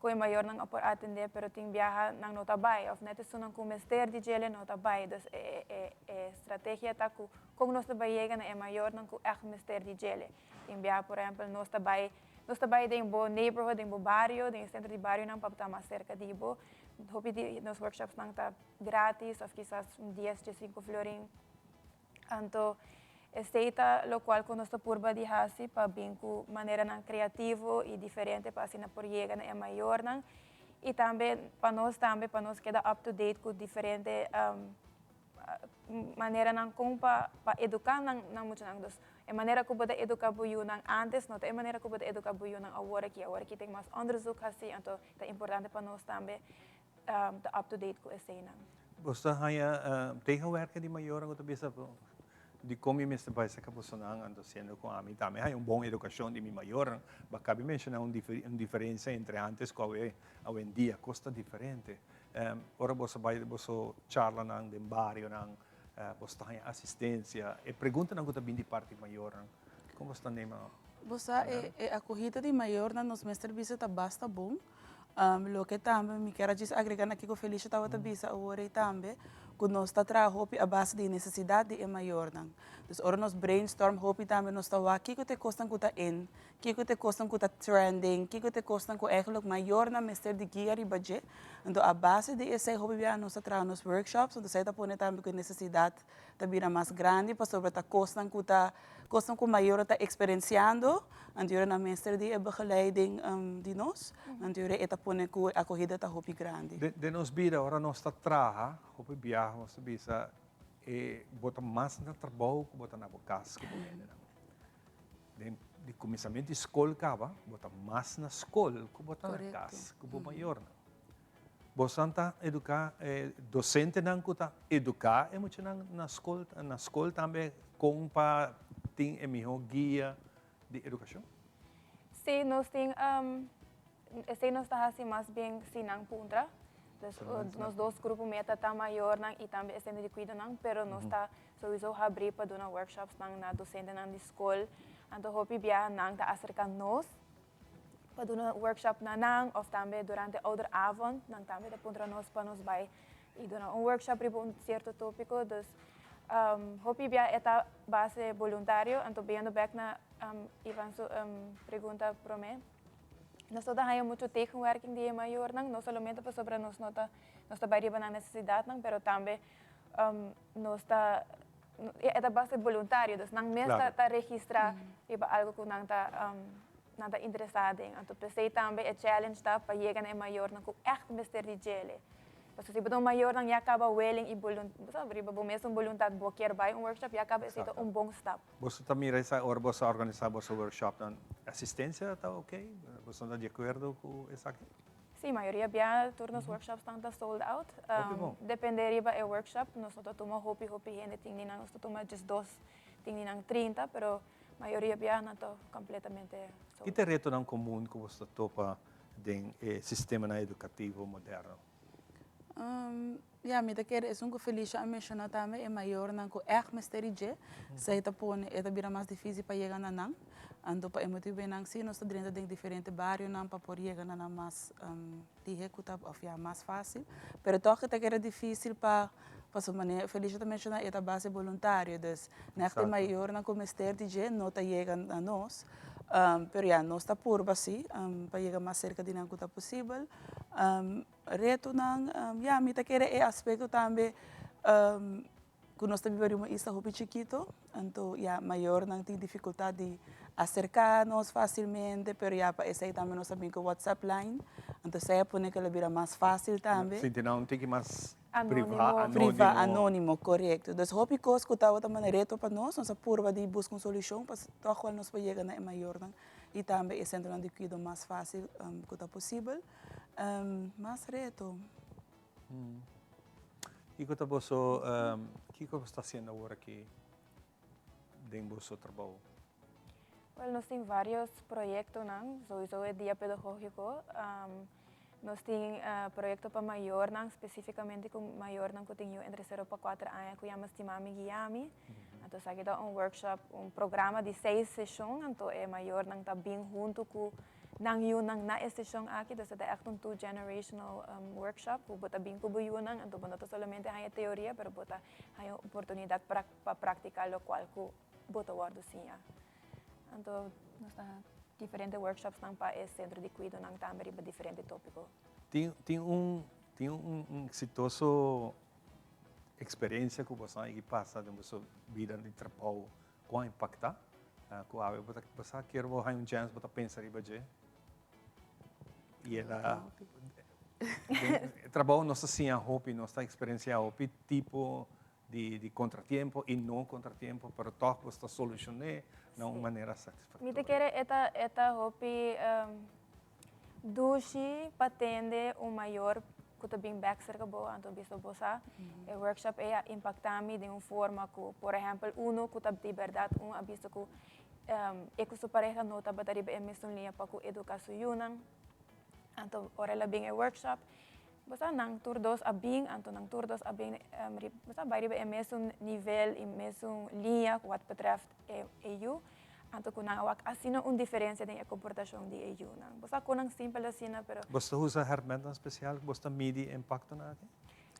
ku e mayornan a por atendé pero tin biaha nan no ta bai òf nèt esunnan ku mester di djele no ta bai. Dus e e strategia ta ku kon nos ta bai yega na e mayornan ku ègt mester di djele. Tin biaha por ehèmpel nos ta bai nos ta bai den bo neighborhood, den bo bario, den e sentro di barionan pa bo ta mas serka di bo. Hopi di nos workshopsnan ta gratis of kisas un dies, diesinku florin. Anto Esey ta locual cu nos ta purba di haci pa bin cu maneranan creativo y diferente pa asina por yega na e mayornan y tambe pa nos tambe pa nos keda up to date cu diferente maneranan con pa pa educa nan nan muchanan. Dus e manera cu bo ta educa bo yunan antes no ta e manera cu bo ta educa bo yunan awor aki. Awor aki tin mas onderzoek haci anto ta importante pa nos tambe ta up to date cu eseynan. Bo ta haña tegenwerking di mayornan cu ta bisa dicon mi mester bai saca bosonan anto siendo cu ami tambe haña un bon educacion di mi mayornan? Bo a cabi menciona un diferencia entre antes cu awe, awendia cos ta diferente. Ora boso bai boso charlanan den barionan boso ta haña asistencia. E preguntanan cu ta bin di parti mayornan, con boso ta nema? Bo sa e acogida di mayornan nos mester bisa ta basta bon. Loke tambe mi kier a djis agrega na kiko Felicia tabata bisa awor ei tambe, ku nos ta traha hopi a base di e nesesidat di e mayornan. Dus ora nos brainstorm hopi tambe nos ta wak kiko ta e kosnan ku ta in, kiko ta e kosnan ku ta trending, kiko ta e kosnan ku eigenlijk mayornan mester di guia riba dje. Anto a base di esei hopi bia nos ta traha nos workshops, anto esei ta pone tambe ku e nesesidat ta bira mas grandi pasobra ta kosnan ku ta kosnan ku mayornan ta eksperensiando, anto yora nan mester di e begeleiding di nos, anto yora e ta pone ku e akohida ta hopi grandi. Den nos bida ora nos ta traha hopi biaha nos ta bisa e bo ta mas na trabou ku bo ta na bo kas ku bo hendenan. Den di kuminsamentu di skol kaba bo ta mas na skol ku bo ta na kas ku bo mayornan. Bosan ta eduká e dosentenan ku ta eduká e muchanan na skol na skol tambe kon pa tin e mihó guia di edukashon? Sí, nos tin esei nos ta hasi mas bien si nan puntra. Dus nos dos grupo meta ta mayornan i tambe e sentro di kuidonan, pero nos ta souiso habrí pa duna workshopsnan na dosentenan di skol. Anto hopi biaha nan ta aserká nos pa duna workshop na nan of tambe durante ouderavond nan tambe ta puntra nos pa nos bai y duna un workshop riba un cierto topico. Dus hopi bia e ta base boluntario. Anto beyendo bek na Ivan su pregunta prome, nos no ta haya mucho tegenwerking di e mayornan, no solamente pasobra nos no ta nos ta bai riba nan necesidadnan, pero tambe nos ta e ta base boluntario, dus nan mes ta registra riba algo cu nan ta nan ta interesa aden. Anto p'esei tambe e challenge ta pa yega na e mayornan ku ègt mester di djele. Pasobra si bo ta un mayornan ya kaba willing i riba bo mes un boluntat bo kier bai un workshop ya kaba esei ta un bon stap. Boso ta mira esaki ora boso a organisá boso workshopnan, asistensia ta oke? Boso ta di akuerdo ku esaki? Sí, mayoria bia tur nos workshopsnan ta sold out. Hopi bon. Depende riba e workshop, nos no ta tuma hopi hopi hende, tin di nan nos ta tuma diesdos, tin di nan trinta, pero Mayoria biaha nan ta completamente Ki ta e retonan comun cu boso ta topa den e sistemanan educativo moderno? Ya, mi ta kere esun cu Felicia a menciona tambe, e mayornan cu echt mester di dje, esey ta pone e ta bira mas dificil pa yega na nan. Anto pa e motibo ey nan si nos ta drenta den diferente barionan pa por yega na nan mas lihe cu ta of ya mas facil. Pero toch e ta keda dificil pa Pasobra manera Felicia ta menciona e ta base boluntario, dus nègt e mayornan ku mester di dje no ta yega na nos. Pero ya, nos ta purba si pa yega mas serka di nan ku ta posibel. Retonan, ya, mi ta kere e aspekto tambe ku nos ta biba riba un isla hopi chikito, anto ya mayornan tin difikultat di aserká nos fásilmente, pero ya pa esei tambe nos ta bin ku WhatsApp line, anto esei a pone ku el a bira mas fásil tambe. Sinti nan un tiki mas Anónimo. Priva, anónimo, korekto. Dus hopi kos ku tabata manda reto pa nos, nos a purba di buska un solushon pa tòg wèl nos por yega na e mayornan i tambe e sentronan di kuido mas fásil ku ta posibel. Mas reto. Kiko ta boso, kiko boso ta hasiendo awor aki den boso trabou? Wel, nos tin varios proyectonan, sowieso e dia pedagogico. Nos tin proyecto pa mayornan, specificamente cu mayornan cu tin yu entre cero pa cuater aña cu yama Stimami Guiami. Anto esaki ta un workshop, un programa di seis sesion, anto e mayornan ta bin hunto cu nan yunan na e sesion aki, dus e ta echt un two generational workshop cu bo ta bin cu bo yunan, anto bo no ta solamente haña teoria, pero bo ta haña oportunidad pa practica locual cu bo ta wordo siña. Anto nos ta diferente workshopsnan pa e centro di cuidonan tambe riba diferente topico. Tin tin un tin un exitoso experiencia cu boso a yegi pasa den boso bida di trabou? Ku a impaktá? Ku awe bo ta bo sa kier bo haña un chèns bo ta pensa riba dje? I el a den e trabou nos ta siña hopi, nos ta eksperensiá hopi tipo di di kontratiempo i no kontratiempo, pero tòg bo ta solushon'é na un manera satisfaktorio. Mi ta kere e ta e ta hopi Dushi pa tende un mayor ku ta bin bèk serka bo, anto bisa bo sa, e workshop ei a impaktá mi den un forma ku, por ehèmpel, unu ku ta di bèrdat un a bisa ku e ku su pareha no tabata riba e mesun liña pa ku eduká su yunan. Anto ora el a bin e workshop, bo sa nan tur dos a bin, anto nan tur dos a bin bo sa bai riba e mesun nivel i mesun liña wat betrèft e yu. Anto ku nan a wak asina un diferensia den e komportashon di e yunan. Bo sa konan simpel asina, pero. Bos ta usa hèrmèntnan spesial ku bos ta midi e impaktonan aki?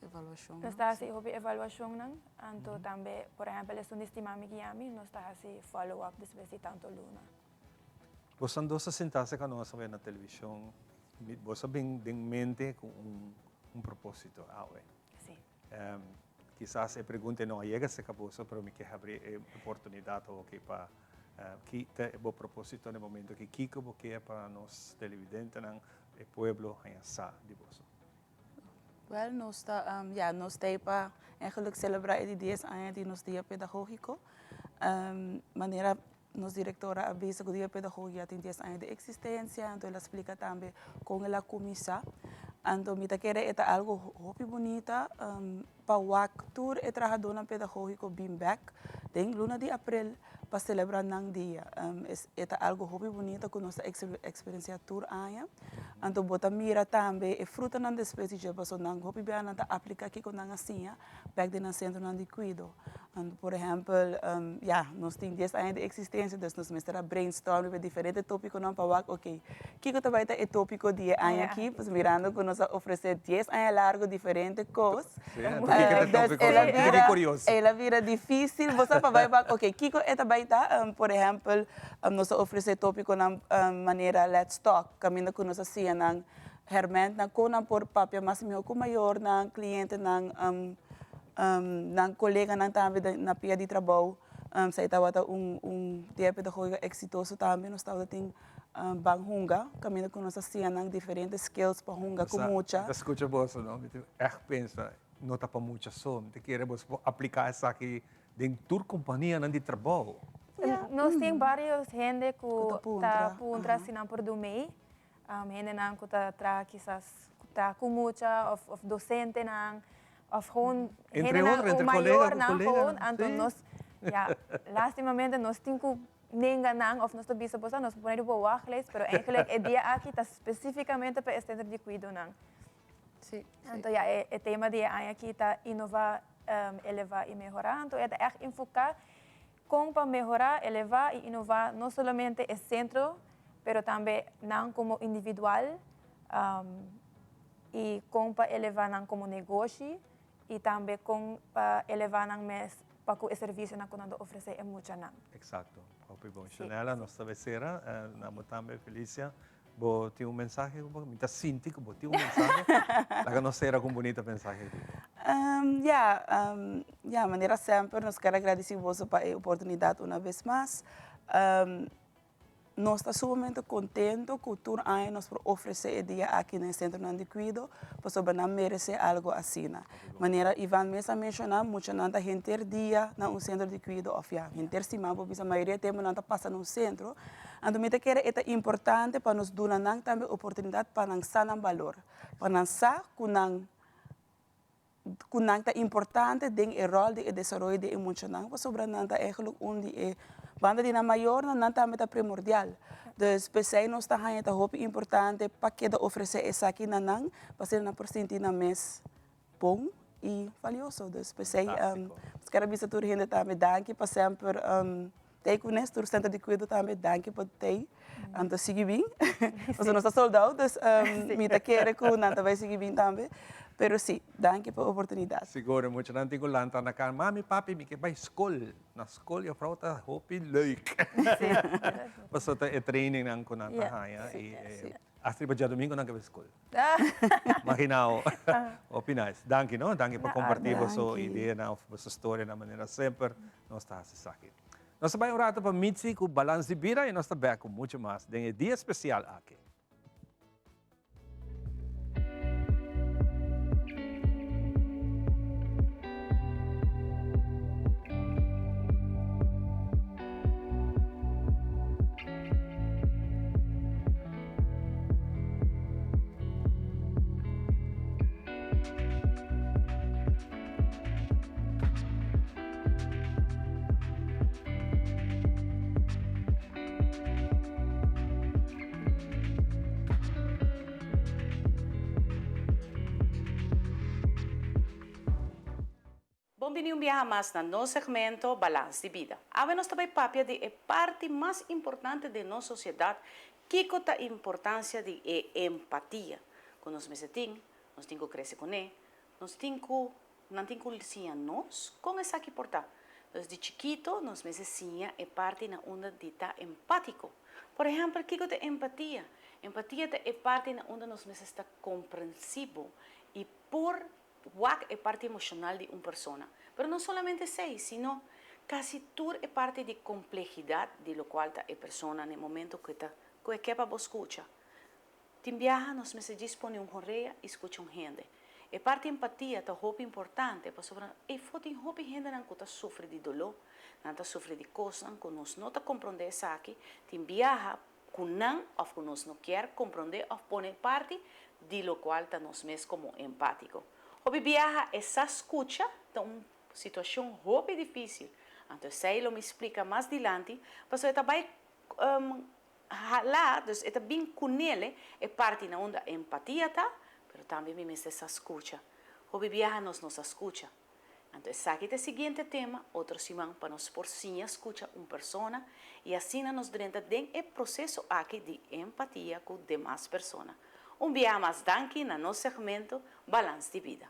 Evaluashonnan. Nos ta hasi hopi evaluashonnan. Anto tambe, por ehèmpel, esun di Stima Mi Guia Mi, nos ta hasi follow up despues di tantu luna. Bosnan dos ta sintá serka nos awe na televishon. Bos a bin den mente ku un propósito awe. Sí. Kisas e pregunta no a yega serka boso, pero mi ke habri e oportunidat awoki pa ki ta bo propósito na e momento aki, kiko bo ke pa nos televidentenan, e pueblo haña sa di boso? Wèl, nos ta, ya, nos ta ei pa eigenlijk selebrá e di dies aña di nos Dia Pedagógiko. Manera nos direktora a bisa ku Dia Pedagógiko ya tin dies aña di eksistensia, anto el a splika tambe kon el a kuminsá. Anto mi ta kere e ta algu hopi bunita pa wak tur e trahadónan pedagógiko bin bèk den luna di aprel pa selebrá nan dia. E ta algu hopi bunita ku nos ta eksperensiá tur aña. Anto bo ta mira tambe e frutanan despues di dje pasobra nan hopi bia nan ta apliká kiko nan a siña bèk den nan sentronan di kuido. Anto por ehèmpel, ya, nos tin dies aña di eksistensia, dus nos mester a brainstorm riba diferente tópikonan pa wak, oke, kiko ta bai ta e tópiko di e aña aki? Pues mirando ku nos a ofresé dies aña largu diferente kos, Sí, anto kiko ta e dus tópiko? el a Kiko ta bira, kurioso? el a bira difísil, bo sa pa bai wak, oke, kiko e ta bai ta? Por ehèmpel, nos a ofresé tópikonan manera Let's Talk, kaminda ku nos a siña nan Hèrmèntnan kon nan por papia mas mihó ku mayornan, klientenan, nan koleganan tambe na pia di trabou. Esei tabata un un dia pedagógiko eksitoso tambe. Nos tabata tin ban hunga, kaminda ku nos a siña nan diferente skills pa hunga ku mucha. Mi ta skucha boso, no? Mi ta ègt pensa, no ta pa mucha so. Mi ta kere boso por apliká esaki den tur kompanianan di trabou. Nos tin vários hende ku ta puntra si nan por dun mei. Hendenan ku ta traha kisas ku ta ku mucha òf òf dosentenan òf gewoon Entre hendenan otro, entre o kolega ku mayornan kolega, gewoon anto sí. nos ya lastimamente nos tin ku nenga nan òf nos ta bisa boso nos por pone riba wachtlijst pero eigenlijk e dia aki ta spesífikamente pa e sentro di kuidonan. Sí, sí. Anto ya e e tema di e aña aki ta innová, elevá i mehorá anto e ta ègt enfoká Kon pa mehorá, elevá i inová no solamente e sentro, pero tambe nan komo individual i kon pa elevá nan komo negoshi i tambe kon pa elevá nan mes pa ku e servisionan ku nan ta ofresé e muchanan. Eksakto. Hopi bon. Shanella, nos ta besera. Na bo tambe, Felicia. Bo tin un mensahe ku bo? Mi ta sinti ku bo tin un mensahe. Laga nos sera ku un bunita mensahe di bo. Ya, ya, manera semper nos ker a gradisí boso pa e oportunidat una bes mas. Nos ta sumamente kontento ku tur aña nos por ofresé e dia aki na e sentronan di kuido, pasobra nan meresé algu asina. Manera Ivan mes a menshoná, muchanan ta henter dia na un sentro di kuido òf ya, henter siman por bisa mayoria tempu nan ta pasa na un sentro. Anto mi ta kere e ta importante pa nos duna nan tambe oportunidat pa nan sa nan balor, pa nan sa ku nan ku nan ta importante den e ròl di e desaroyo di e muchanan pasobra nan ta eigenlijk un di e banda di nan mayornan nan tambe ta primordial. Dus p'esei nos ta haña ta hopi importante pa keda ofresé esaki na nan pa asina nan por sinti nan mes bon i valioso. Dus p'esei nos ker a bisa tur hende tambe danki pa semper Tei ku nes tur sentro di kuido tambe danki pa tei. Anto sigui bin. Pasobra nos ta sold out dus mi ta kere ku nan ta bai sigui bin tambe. Pero si, danki pa e oportunidat. Sigur, e muchanan tin ku lanta na kama, mami, papi, mi ke bai skol. Na skol juffrouw ta hopi leuk. Pasobra ta e trainingnan ku nan ta haña i hasta riba djadumingu nan ke bai skol. Imaginao. Hopi nice. Danki no, danki pa komparti boso ideanan òf boso storianan manera semper nos ta hasi esaki. Nos ta bai un rato pa Mitzi ku Balans di Bida i nos ta bèk ku muchu mas den e dia spesial aki. Bon bini un biaha mas na nos segmento Balans di Bida. Awe nos ta bai papia di e parti mas importante den nos sociedad, kico ta importancia di e empatia cu nos mester tin, nos tin cu crece cune, nos tin cu Nan tin cu siña nos con esaki por ta. Dus di chikito nos mester siña e parti na unda di ta empatico. Por ehempel, kico ta empatia? Empatia ta e parti na unda nos mester sta comprensibo y por wak e parti emocional di un persona. Pero no solamente esey, sino casi tur e parti di complehidad di locual ta e persona na e momento cu e ta cu e ke pa bo scucha. Tin biaha nos mester djis pone un horea i skucha un hende. E parti empatia ta hopi importante pasobra efo tin hopi hendenan ku ta sufri di doló, nan ta sufri di kosnan ku nos no ta komprondé esaki, tin biaha ku nan òf ku nos no kier komprondé òf pone parti di lokual ta nos mes komo empátiko. Hopi biaha e sa skucha ta un situashon hopi difísil, anto esei lo mi splika mas dilanti pasobra e ta bai Hala, dus e ta bin kunele e parti na unda empatia ta, pero tambe mi mester sa skucha. Hopi biaha nos no sa skucha. Anto esaki ta e siguiente tema otro siman pa nos por siña skucha un persona i asina nos drenta den e proseso aki di empatia ku demas persona. Un biaha mas danki na nos segmento Balans di Bida.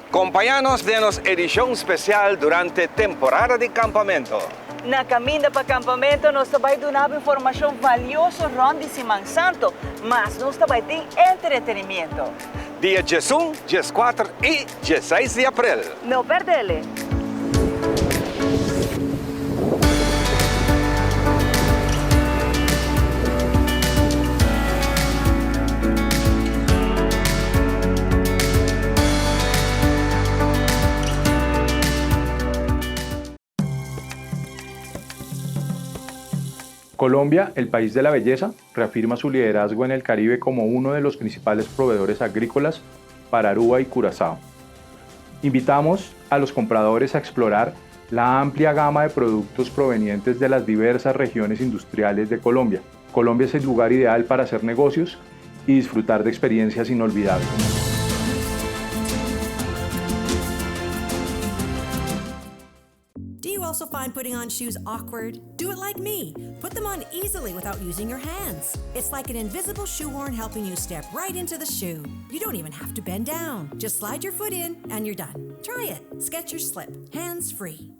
Compaña nos den nos edicion special durante temporada di campamento. Na caminda pa campamento nos ta bay duna bo informacion valioso rond di Siman Santo, mas nos ta bay tin entretenimiento. Dia 11, 14 y 16 di april. No perdele! Colombia, el país de la belleza, reafirma su liderazgo en el Caribe como uno de los principales proveedores agrícolas para Aruba y Curazao. Invitamos a los compradores a explorar la amplia gama de productos provenientes de las diversas regiones industriales de Colombia. Colombia es el lugar ideal para hacer negocios y disfrutar de experiencias inolvidables. Do you also find putting on shoes awkward? Do it like me. Put them on easily without using your hands. It's like an invisible shoehorn helping you step right into the shoe. You don't even have to bend down. Just slide your foot in and you're done. Try it. Skechers Slip. Hands free.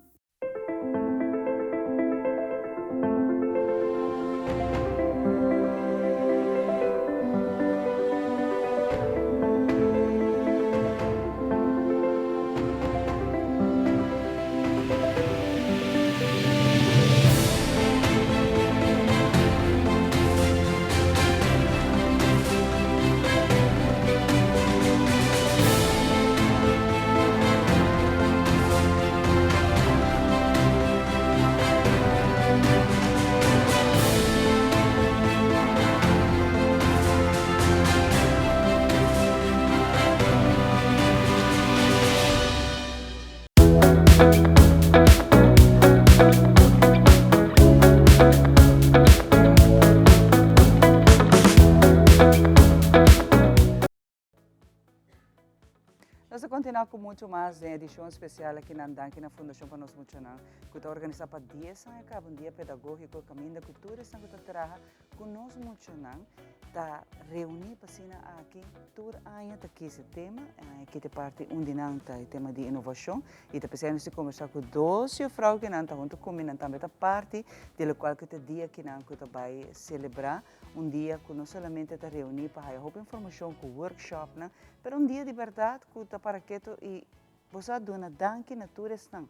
continua cu mucho mas den edicion especial aki nan danki na Fundacion pa Nos Muchanan cu ta organisa pa dies aña caba un dia pedagogico caminda cu tur esnan cu ta traha Ku nos muchanan ta reuní pa asina aki tur aña ta kis e tema. E aña aki ta parti un di nan ta e tema di inovashon i ta p'esei nos tin kombersá ku dos yufrou ku nan ta huntu ku mi. Nan tambe ta parti di lokual ku ta dia kinan ku ta bai selebrá un dia ku no solamente ta reuní pa haya hopi informashon ku workshopnan, pero un dia di bèrdat ku ta para ketu i bo sa duna danki na tur esnan.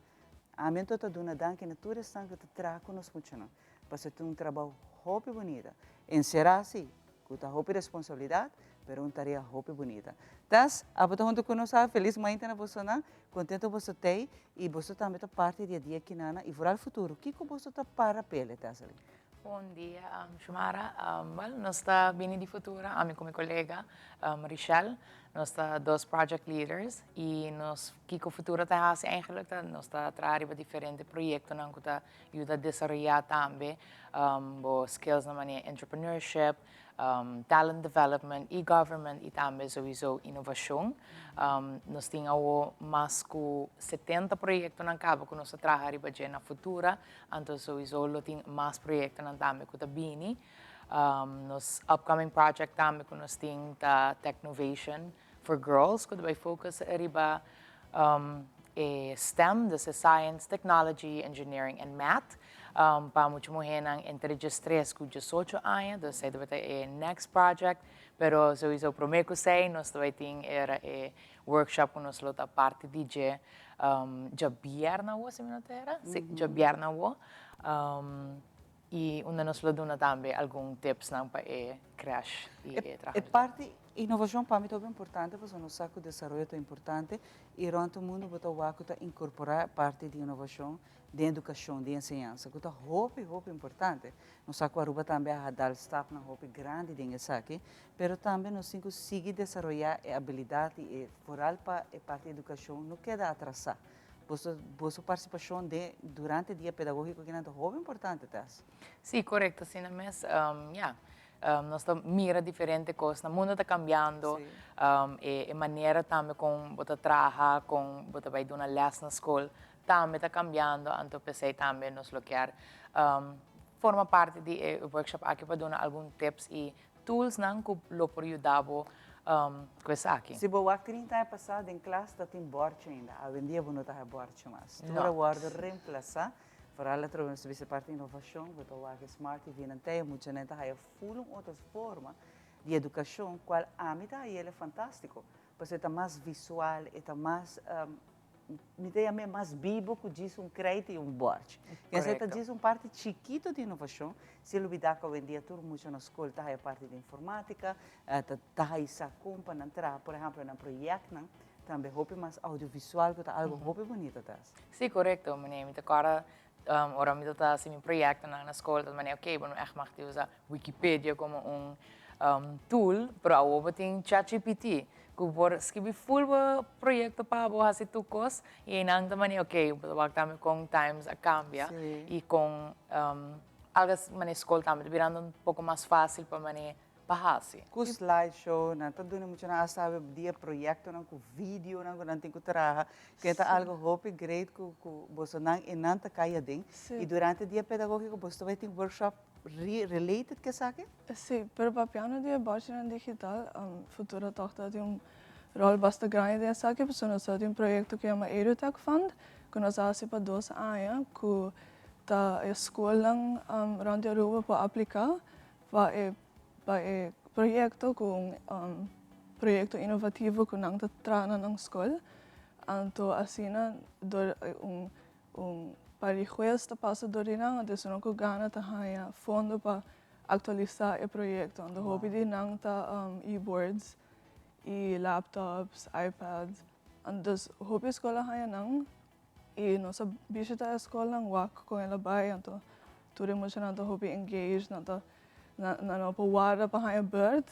Ami anto ta duna danki na tur esnan ku ta traha ku nos muchanan. Pasobra ta un trabou hopi bunita. Enserá si, ku ta hopi responsabilidat, pero un tarea hopi bunita. Tas, abo ta huntu ku nos awe, felis mainta na bosonan, kontento boso t'ei i boso tambe ta parti di e dia kinana i vooral futuro. Kiko boso ta para p'el, Tessely? Bon dia, Shumara. Wel, nos ta bini di Futura, ami ku mi kolega, Richelle. Nos ta dos project leaders i nos kiko Futura ta hasi eigenlijk ta nos ta traha riba diferente proyektonan ku ta yuda desaroyá tambe bo skills na manera entrepreneurship, talent development, e-government i tambe souiso inovashon. Nos tin awo mas ku 70 proyektonan kaba ku nos ta traha riba dje na Futura, anto souiso lo tin mas proyektonan tambe ku ta bini. Nos upcoming project tambe ku nos tin ta Technovation for Girls ku ta bai focus riba e STEM, dus e Science, Technology, Engineering and Math, pa mucha muhénan entre diestres ku diesocho aña, dus esei ta bai ta e next project, pero souiso promé ku esei nos ta bai tin era e workshop ku nos lo ta parti di dje djabièrnè awo si mi no ta era, si djabièrnè awo. I unda nos lo duna tambe algun tipsnan pa e crèsh i e traha. E parti inovashon pa mi ta hopi importante pasobra nos sa ku desaroyo ta importante i rònt mundu bo ta wak ku ta inkorporá e parti di inovashon den edukashon, den enseñansa ku ta hopi hopi importante. Nos sa ku Aruba tambe a dal stapnan hopi grandi den esaki, pero tambe nos tin ku sigui desaroyá e abilidat i e foral pa e parti edukashon no keda atrasá. Boso boso partisipashon den durante dia pedagógiko kinan ta hopi importante, Tess. Sí, korekto, asina mes. Ya, nos ta mira diferente kosnan. Mundo ta kambiando, e manera tambe kon bo ta traha, kon bo ta bai duna lès na skol tambe ta kambiando. Anto p'esei tambe nos lo kier forma parti di e workshop aki pa duna algun tips i Toolsnan ku lo por yuda bo ku esaki. Si bo wak 30 aña pasá den klas ta tin bòrchi ainda. Awendia bo no ta haña bòrchi mas. Tur a wòrdu remplasá. Foral atrobe nos ta bisa parti inovashon, bo ta wak e smart TV-nan te, muchanan ta haña ful un otro forma di edukashon kual ami ta haña el e fantástiko. Pasobra e ta mas visual, e ta mas Mi ta yam'é mas bibo ku djis un kreit i un bòrchi. Esei ta djis un parti chikitu di inovashon. Si lubidá ku awendia tur mucha na skol ta haya parti di informátika, ta ta haisa kon pa nan traha, por ehèmpel nan proyektnan tambe hopi mas audiovisual ku ta algu hopi bunita ta. Sí, korekto, meneer. Mi ta kòrda ora mi ta hasi mi proyektonan na skol ta manera oke, bo no ègt mag di usa Wikipedia komo un tool, pero awor bo tin ChatGPT ku por skibi ful bo proyekto pa bo hasi tur kos i einan ta manera oke, bo ta wak tambe kon times a kambia i kon algu manera skol tambe ta birando un poko mas fásil pa manera pa hasi. Ku slideshow, nan ta duna muchanan a sabe di e proyektonan ku videonan ku nan tin ku traha, ke ta algu hopi great ku ku bosonan e nan ta kai aden. I durante dia pedagógiko boso ta bai tin workshop related ku esaki? Sí, pero papiando di e bòrchinan digital, Futuro tòg ta tin un ròl basta grandi den esaki pasobra nos ta tin un proyekto ku yama EduTech Fund ku nos a hasi pa dos aña ku ta e skolnan rònt di Aruba por apliká Pa e pa e proyekto ku un proyekto inovativo ku nan ta traha na nan skol. Anto asina dor un un par di hues ta pasa dor di nan anto esunnan ku gana ta haña fondo pa aktualisá e proyekto. Anto hopi di nan ta e-boards i laptops, iPads. Anto hopi skol a haña nan I nos a bishita e skolnan wak kon el a bai, anto tur e muchanan ta hopi engaged, nan ta nan no por warda pa haña bert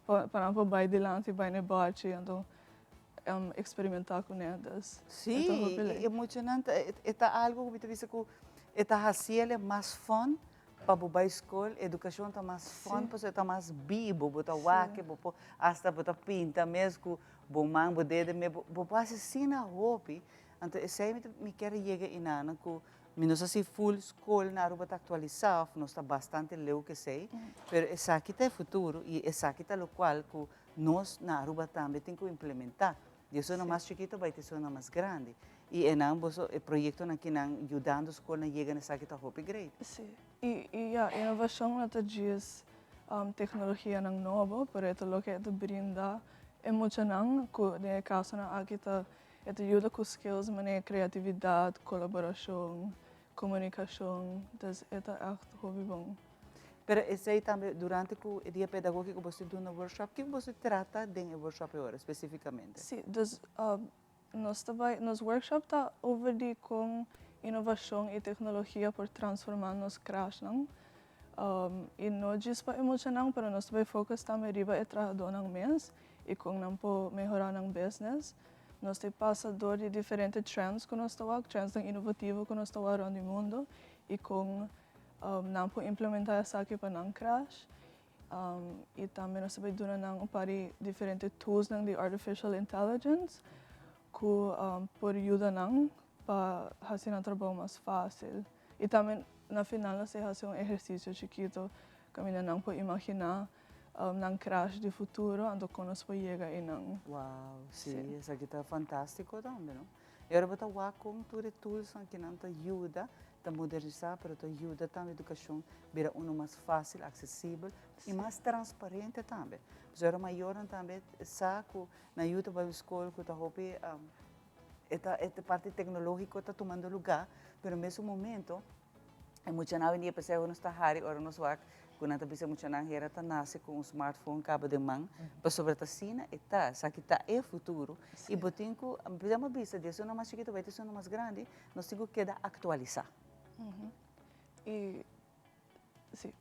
pa nan por bai dilanti bai na e bòchi anto eksperimentá kuné, dus e ta hopi leuk. Sí, e muchanan ta e ta algu ku mi ta bisa ku e ta hasiel mas fòn pa bo bai skol, edukashon ta mas fòn pasobra e ta mas bibu, bo ta wak, bo por hasta bo ta pinta mes ku. Bo man, bo dede me, bo bo por hasi asina hopi. Anto esei mi ta mi kier a yega einan ku mi no sa si ful skol na Aruba ta aktualisá òf nos ta bastante leu ku esei, pero esaki ta e futuro i esaki ta lokual ku nos na Aruba tambe tin ku implementá. Di esun mas chikito bai te esun mas grandi. I einan boso e proyektonan kinan yudando skolnan yega na esaki ta hopi great. Sí. I i ya, inovashon no ta djis teknologianan nobo, pero e ta loke e ta brinda e muchanan ku den e kasonan aki ta e ta yuda ku skills manera kreatividat, kolaborashon, komunikashon, dus e ta ègt hopi bon. Pero esei tambe durante ku e dia pedagógiko boso ta duna workshop, kiko boso ta trata den e workshop e ora spesifikamente? Sí, dus Nos ta bai, nos workshop ta over di kon inovashon i teknologia por transformá nos krashnan. I no djis pa e muchanan, pero nos ta bai focus tambe riba e trahadónan mes i kon nan por mehorá nan business. Nos ta pasa dor di diferente trends ku nos ta wak, trendsnan inovativo ku nos ta wak rònt di mundu i kon nan por implementá esaki pa nan krash. I tambe nos ta bai duna nan un par di diferente toolsnan di artificial intelligence ku por yuda nan pa hasi nan trabou mas fásil. I tambe na final nos ta hasi un ehersisio chikito kaminda nan por imaginá nan crash di futuro anto kon nos por yega einan. Wow, sí, esaki ta fantástiko tambe, no? I ora bo ta wak kon tur e toolsnan ki nan ta yuda, ta modernisá, pero ta yuda tambe edukashon bira unu mas fásil, aksesibel i mas transparente tambe. Pasobra ora mayornan tambe sa ku nan yu ta bai un skol ku ta hopi e ta e parti teknológiko ta tumando lugá, pero mesun momento E muchanan awendia p'esei ora nos ta hari, ora nos wak ku nan ta bisa muchanan hera ta nase ku un smartphone kaba den man, pasobra ta asina e ta, esaki ta e futuro i bo tin ku, p'esei mi a bisa di esunnan mas chikito bai te esunnan mas grandi, nos tin ku keda aktualisá. I si.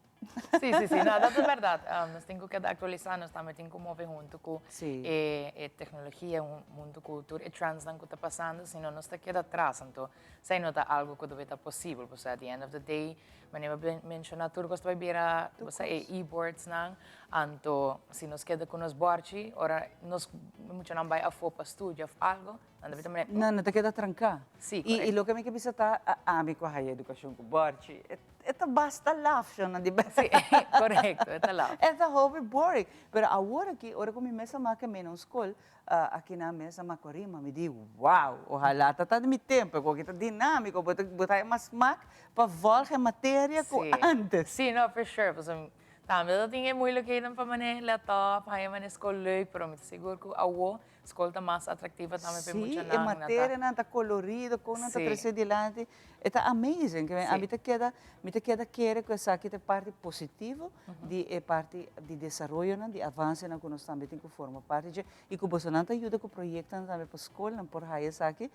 Sí, sí, sí. No, dat ta bèrdat. Nos tin ku keda aktualisá, nos tambe tin ku move huntu ku e teknologia, huntu ku tur e trendsnan ku ta pasando, sino nos ta keda atras. Anto, esei no ta algu ku debe ta posibel, pasobra at the end of the day, manera bo a menshoná, tur kos ta bai bira, bo sa, e e-boardsnan. Anto, si nos keda ku nos bòrchi, ora nos muchanan bai afó pa studia òf algu, nan ta bira manera. Nan ta keda tranká. Sí, korekto. I loke mi ke bisa ta, ami ku a haya edukashon ku bòrchi, E ta basta laf, shon, di bes. Sí, korekto, e ta laf. E ta hopi boring. Pero awor aki, ora ku mi mes a maka mi na un skol, aki nan mes a Macorima, mi di, wow, ohalá ta ta di mi tempu, ku aki ta dinámiko, bo ta bo ta haña mas smak pa vòlg e materia ku ántes. Sí, no, for sure. Pasobra tambe ta tin e moeilijkheden pa manera laptop, haña manera skol leuk, pero mi ta sigur ku awo Skol ta mas atraktivo tambe pa e muchanan. Sí, e materianan ta kolorido, kon nan ta trese dilanti. E ta amazing. Ami ta keda, mi ta keda kere ku esaki ta e parti positivo di e parti di desaroyonan, di avansenan ku nos tambe tin ku forma parti dje. I ku bosonan ta yuda ku proyektonan tambe pa skolnan por haya esaki.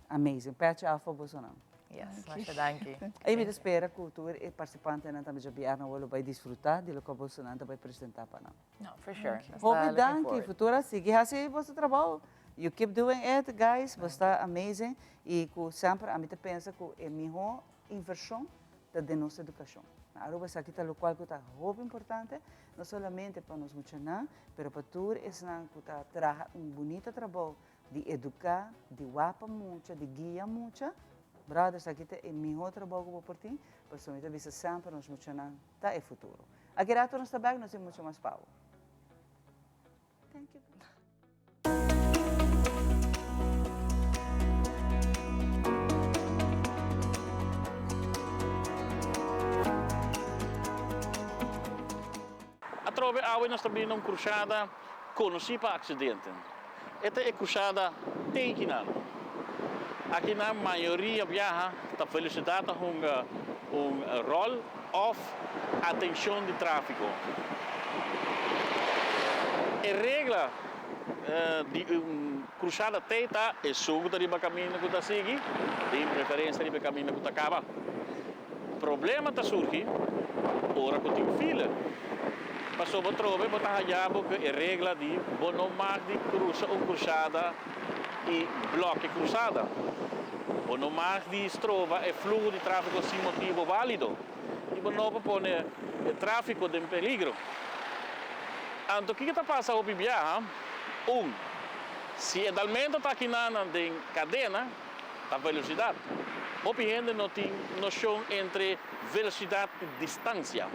Amazing. Pèchi af pa bosonan. Yes, masha danki. I mi ta spera ku tur e partisipantenan tambe djabièrnè awor lo bai disfrutá di loke bosonan ta bai presentá pa nan. No, for sure. Hopi danki, Futura sigui hasi boso trabou. You keep doing it, guys. Boso ta amazing. I ku semper ami ta pensa ku e miho invershon ta den nos edukashon. Na Aruba esaki ta lokual ku ta hopi importante, no solamente pa nos muchanan, pero pa tur esnan ku ta traha un bunita trabou di eduká, di wapa mucha, di guia mucha. Brother, esaki ta e miho trabou ku bo por tin, pasobra mi ta bisa semper nos muchanan ta e futuro. Aki rato nos ta bek, nos tin mucho mas pa bo. Thank you. Atrobe awe nos ta bini na un krushada konosí pa aksidente. E ta e krushada Tekinan. Akinan mayoria biaha ta velosidat ta hunga un ròl òf atenshon di tráfiko. E regla di un krushada T ta esun ku ta riba kaminda ku ta sigui, tin preferensia riba e kaminda ku ta kaba. Problema ta surgi ora ku tin fila. Pasobra trobe bo ta haña bo ku e regla di bo no mag di krusa un krushada i blòkia krusada. Bo no mag di stroba e fluho di tráfiko sin motibu válido i bo no por pone e tráfiko den peligro. Anto kiko ta pasa hopi biaha? Un. Si e dalmento ta akinanan den kadena, ta velosidat. Hopi hende no tin noshon entre velosidat i distansia.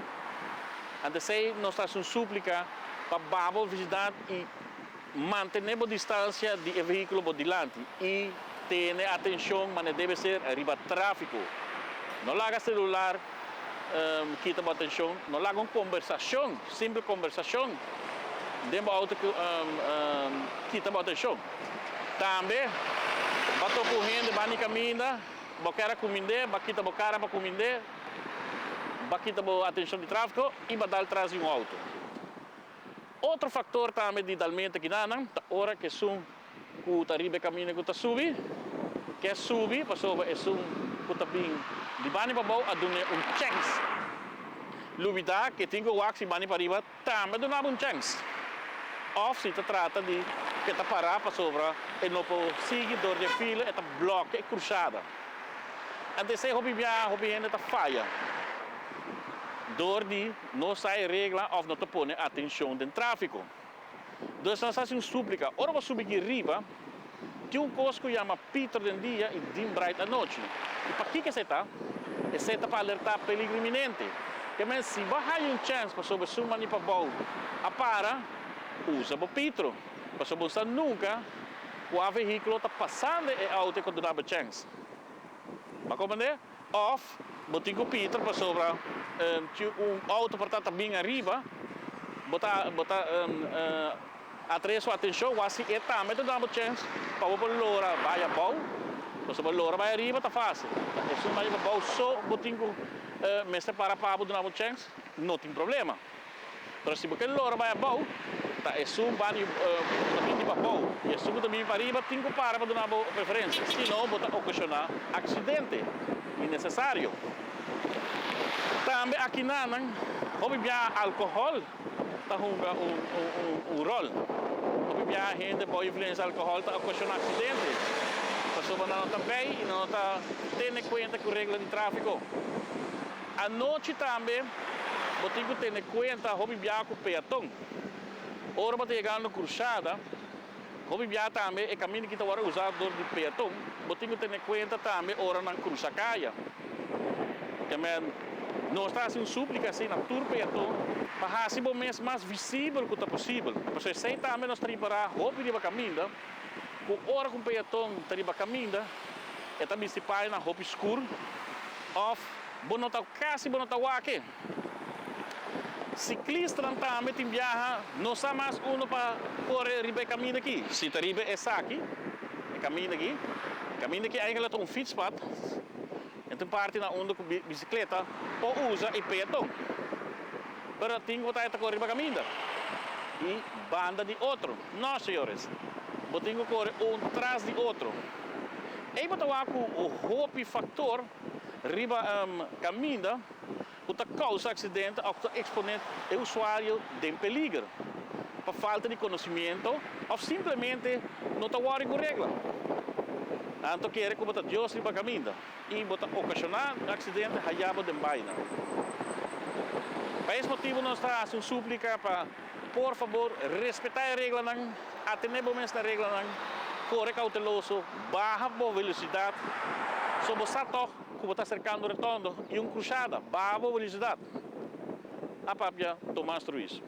Ante esei nos ta hasi un súplika pa baha bo velosidat i mantené bo distansia di e vehíkulo bo dilanti i tene atenshon manera debe ser riba tráfiko. No laga selular kita bo atenshon, no laga un kombersashon, simpel kombersashon den bo outo kita bo atenshon. Tambe bo a topa un hende banda di kaminda, bo kier a kumind'é, bo a kita bo kara pa kumind'é, bo a kita bo atenshon di tráfiko i bo a dal tras di un outo. Otro faktor tambe di dalmento kinanan ta ora ku esun ku ta riba e kaminda ku ta subi ke subi pasobra esun ku ta bin di banda pa abou a dun'é un chèns. Lubidá ku e tin ku wak si banda pariba tambe a duna bo un chèns. Òf si ta trata di ku e ta pará pasobra e no por sigui dor di e fila e ta blòkia e krusada. Anto esei hopi biaha hopi hende ta faya dor di no sa e regla òf no ta pone atenshon den tráfiko. Dus nos hasi un súplika, ora bo subi ki riba, tin un kos ku yama pitro den dia i dim bright anochi. I pakiko esei ta? Esei ta pa alertá peligro inminente. Ke men si bo haña un chèns pasobra esun mani pabou a para, usa bo pitro, pasobra bo sa nunka kua vehíkulo ta pasando e outo ku duna bo chèns. Bo a komprendé? Òf bo tin ku pitra pasobra si un outo por ta ta bin ariba, bo ta bo ta atrae su atenshon wak si e tambe ta duna bo chèns pa bo por lora bai abou, pasobra lora bai ariba ta fásil. Esun bai abou so bo tin ku mester para pa bo duna bo chèns, no tin problema. Pero si bo ke lora bai abou, ta esun bani ku ta bini pa abou i esun ku ta bini pa riba tin ku para pa duna bo preferensia, si no bo ta okashoná aksidente innesesario. Tambe akinanan hopi biaha alkohòl ta hunga un ròl. Hopi biaha hende bou influensia alkohòl ta okashoná aksidente pasobra nan no ta bei i nan no ta tene kuenta ku regla di tráfiko. Anochi tambe bo tin ku tene kuenta hopi biaha ku peaton. Ora bo ta yegando Cruzada, hopi biaha tambe e kaminda ki ta wòrdu usá dor di peaton, bo tin ku tene kuenta tambe ora nan krusa kaya. Kèmen, nos ta hasi un súplika asina na tur peaton pa hasi bo mes mas visibel ku ta posibel. Pasobra esei tambe nos ta ripará hopi riba kaminda, ku ora ku un peaton ta riba kaminda, e ta bisti pañanan hopi skur òf bo no ta kasi bo no ta wak e. Siklistanan tambe tin biaha no sa mas uno pa kore riba e kaminda aki. Si ta riba esaki, e kaminda aki, e kaminda aki eigenlijk ta un fietspad en tin parti na unda ku bisikleta por usa i peaton. Pero tin ku ta kore riba kaminda i banda di otro. No, señores, bo tin ku kore un tras di otro. Ei bo ta wak ku hopi faktor riba kaminda ku ta kousa aksidente òf ku ta eksponé e usuario den peliger pa falta di konosimiento òf simplemente no ta wòri ku regla. Nan ta kere ku bo ta Dios riba kaminda i bo ta okashoná aksidente hayá bo den baina. Pa es motibu nos ta hasi un súplika pa Por fabor, respetá e reglanan, atené bo mes na reglanan, kore kauteloso, baha bo velosidat. So bo sa tòg ku bo ta serkando retondo i un krushada, baha bo velosidat. A papia Tomas Ruiz.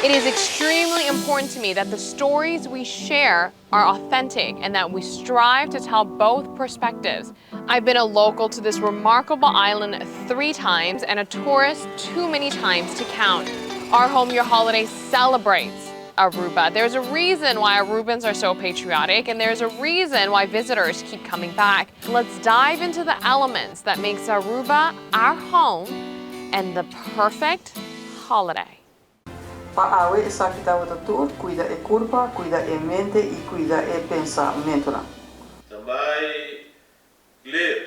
It is extremely important to me that the stories we share are authentic and that we strive to tell both perspectives. I've been a local to this remarkable island three times and a tourist too many times to count. Our Home Your Holiday celebrates Aruba. There's a reason why Arubans are so patriotic and there's a reason why visitors keep coming back. Let's dive into the elements that makes Aruba our home and the perfect holiday. Pa awe esaki tabata tur, cuida e curpa, cuida e mente y cuida e pensamentonan. Standby, clear.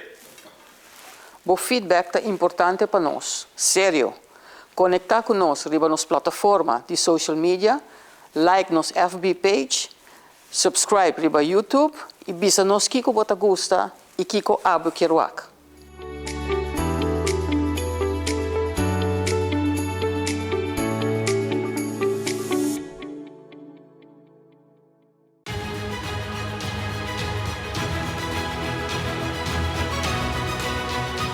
Bo feedback ta importante pa nos. Serio! Conecta cu nos riba nos plataforma di social media, like nos FB page, subscribe riba YouTube y bisa nos kico bo ta gusta y kico abo kier wak.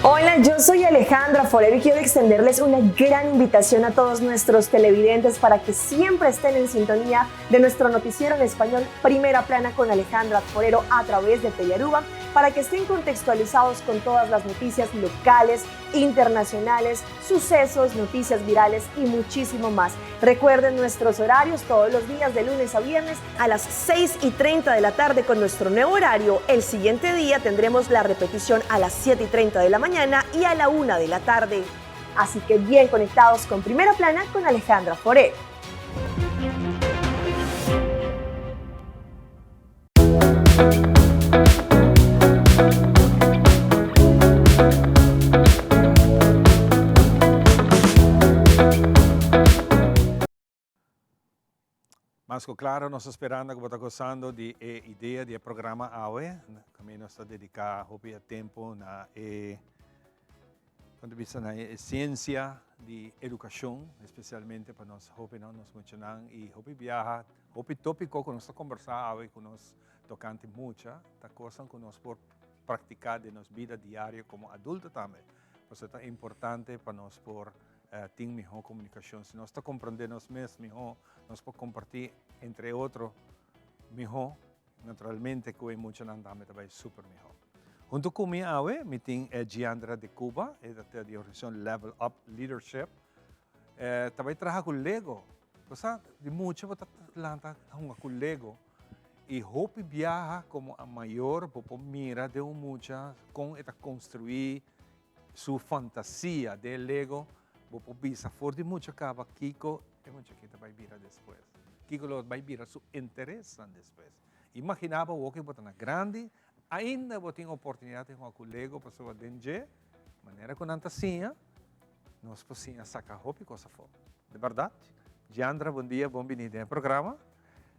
Hola, yo soy Alejandra Forero y quiero extenderles una gran invitación a todos nuestros televidentes para que siempre estén en sintonía de nuestro noticiero en español Primera Plana con Alejandra Forero a través de Telearuba para que estén contextualizados con todas las noticias locales, internacionales, sucesos, noticias virales y muchísimo más. Recuerden nuestros horarios todos los días de lunes a viernes a las 6 y 30 de la tarde con nuestro nuevo horario. El siguiente día tendremos la repetición a las 7 y 30 de la mañana y a la 1 de la tarde. Así que bien conectados con Primera Plana con Alejandra Foré. Mas cu claro nos ta sperando cu bo ta gozando di e idea di e programa awe. Caminda nos ta dedica hopi e tempo na e punto di bista na e esencia di educacion, especialmente pa nos hobennan, nos muchanan y hopi biaha Hopi tópiko ku nos ta kombersá awe ku nos tokante mucha ta kosnan ku nos por praktiká den nos bida diario komo adulto tambe. Pasobra ta importante pa nos por tin mihó komunikashon. Si nos ta komprondé nos mes mihó, nos por kompartí entre otro mihó, naturalmente ku e muchanan tambe ta bai super mihó. Huntu ku mi awe mi tin Giandra de Cuba, e ta di organisashon Level Up Leadership. Ta bai traha ku Lego. Bo sa, di mucha bo ta lanta hunga ku Lego. I hopi biaha komo a mayor bo por mira den un mucha kon e ta konstruí su fantasia den e Lego. Bo por bisa for di mucha kaba kiko e mucha aki ta bai bira despues. Kiko lo bai bira su interesnan despues. Imaginá bo awor ku bo ta na grandi, ainda bo tin oportunidat di hunga ku Lego pasobra den dje manera ku nan ta siña, Nos por siña saca hopi cos afó. De berdad. Giandra, bon dia, bon bini den e programa.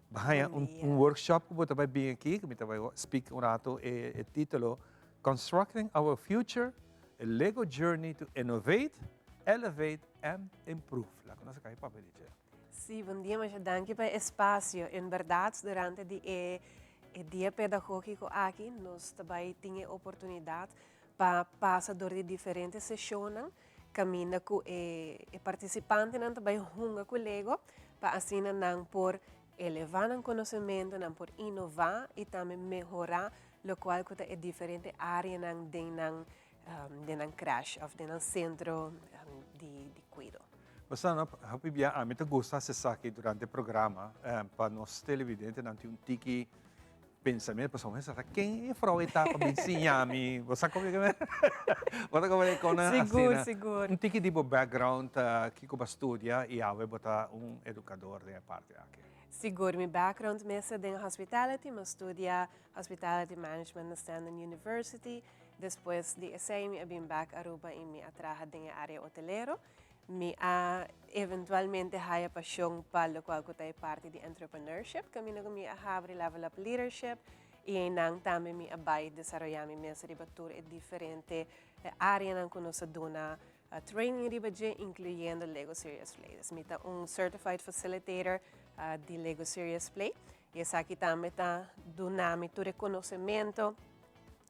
Baña un, un workshop cu bo ta bay bin aki, cu mi ta bay speak un rato e, e titulo Constructing Our Future, a Lego Journey to Innovate, Elevate and Improve. Laga nos a cay papia di dje. Sí, bon dia, masha danki pa e espacio. En berdad, durante di e, e dia pedagogico aki, nos ta bay tin e oportunidad pa pasa dor di diferente seshonnan kaminda ku e e partisipantenan ta bai hunga ku Lego pa asina nan por elevá nan konosementu, nan por inová i tambe mehorá lokual ku ta e diferente áreanan den nan den nan krèsh òf den nan sentro di di kuido. Basta no hopi bia ami ta gusta hasi esaki durante e programa pa nos televidentenan tin un tiki Pensamiento, pasobra mi sa ken e vrouw e ta pa bin siña mi. Bo sa como ke Bo ta como con Sigur, sigur. Un tiki di bo background, kiko bo a studia y awe bo ta un educador den e parti aki. Sigur, mi background mes ta den hospitality, mi a studia hospitality management na Stenden University. Despues di esey mi a bin bek Aruba y mi a traha den e area hotelero. Mi a eventualmente haya pasion pa locual cu ta e parti di entrepreneurship, caminda cu mi a habri Level Up Leadership y eynan tambe mi a bay desaroya mi mes riba tur e diferente areanan cu nos a duna training riba dje, incluyendo Lego Serious Play. Dus mi ta un certified facilitator di Lego Serious Play y esaki tambe ta duna mi tur e conocemento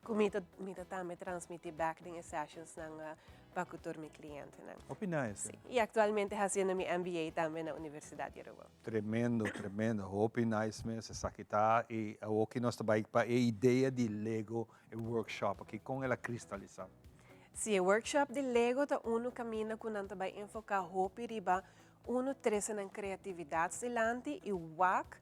Ku mi ta mi ta tambe transmití bèk den e sessionsnan pa ku tur mi klientenan. Hopi nice. Sí. I aktualmente hasiendo mi MBA tambe na Universidat di Aruba. Tremendo, tremendo. Hopi nice mes esaki ta. I awoki nos ta bai pa e idea di Lego, e workshop aki, kon el a kristalisá? Sí, e workshop di Lego ta unu kaminda ku nan ta bai enfoká hopi riba. Uno trese nan kreatividat dilanti i wak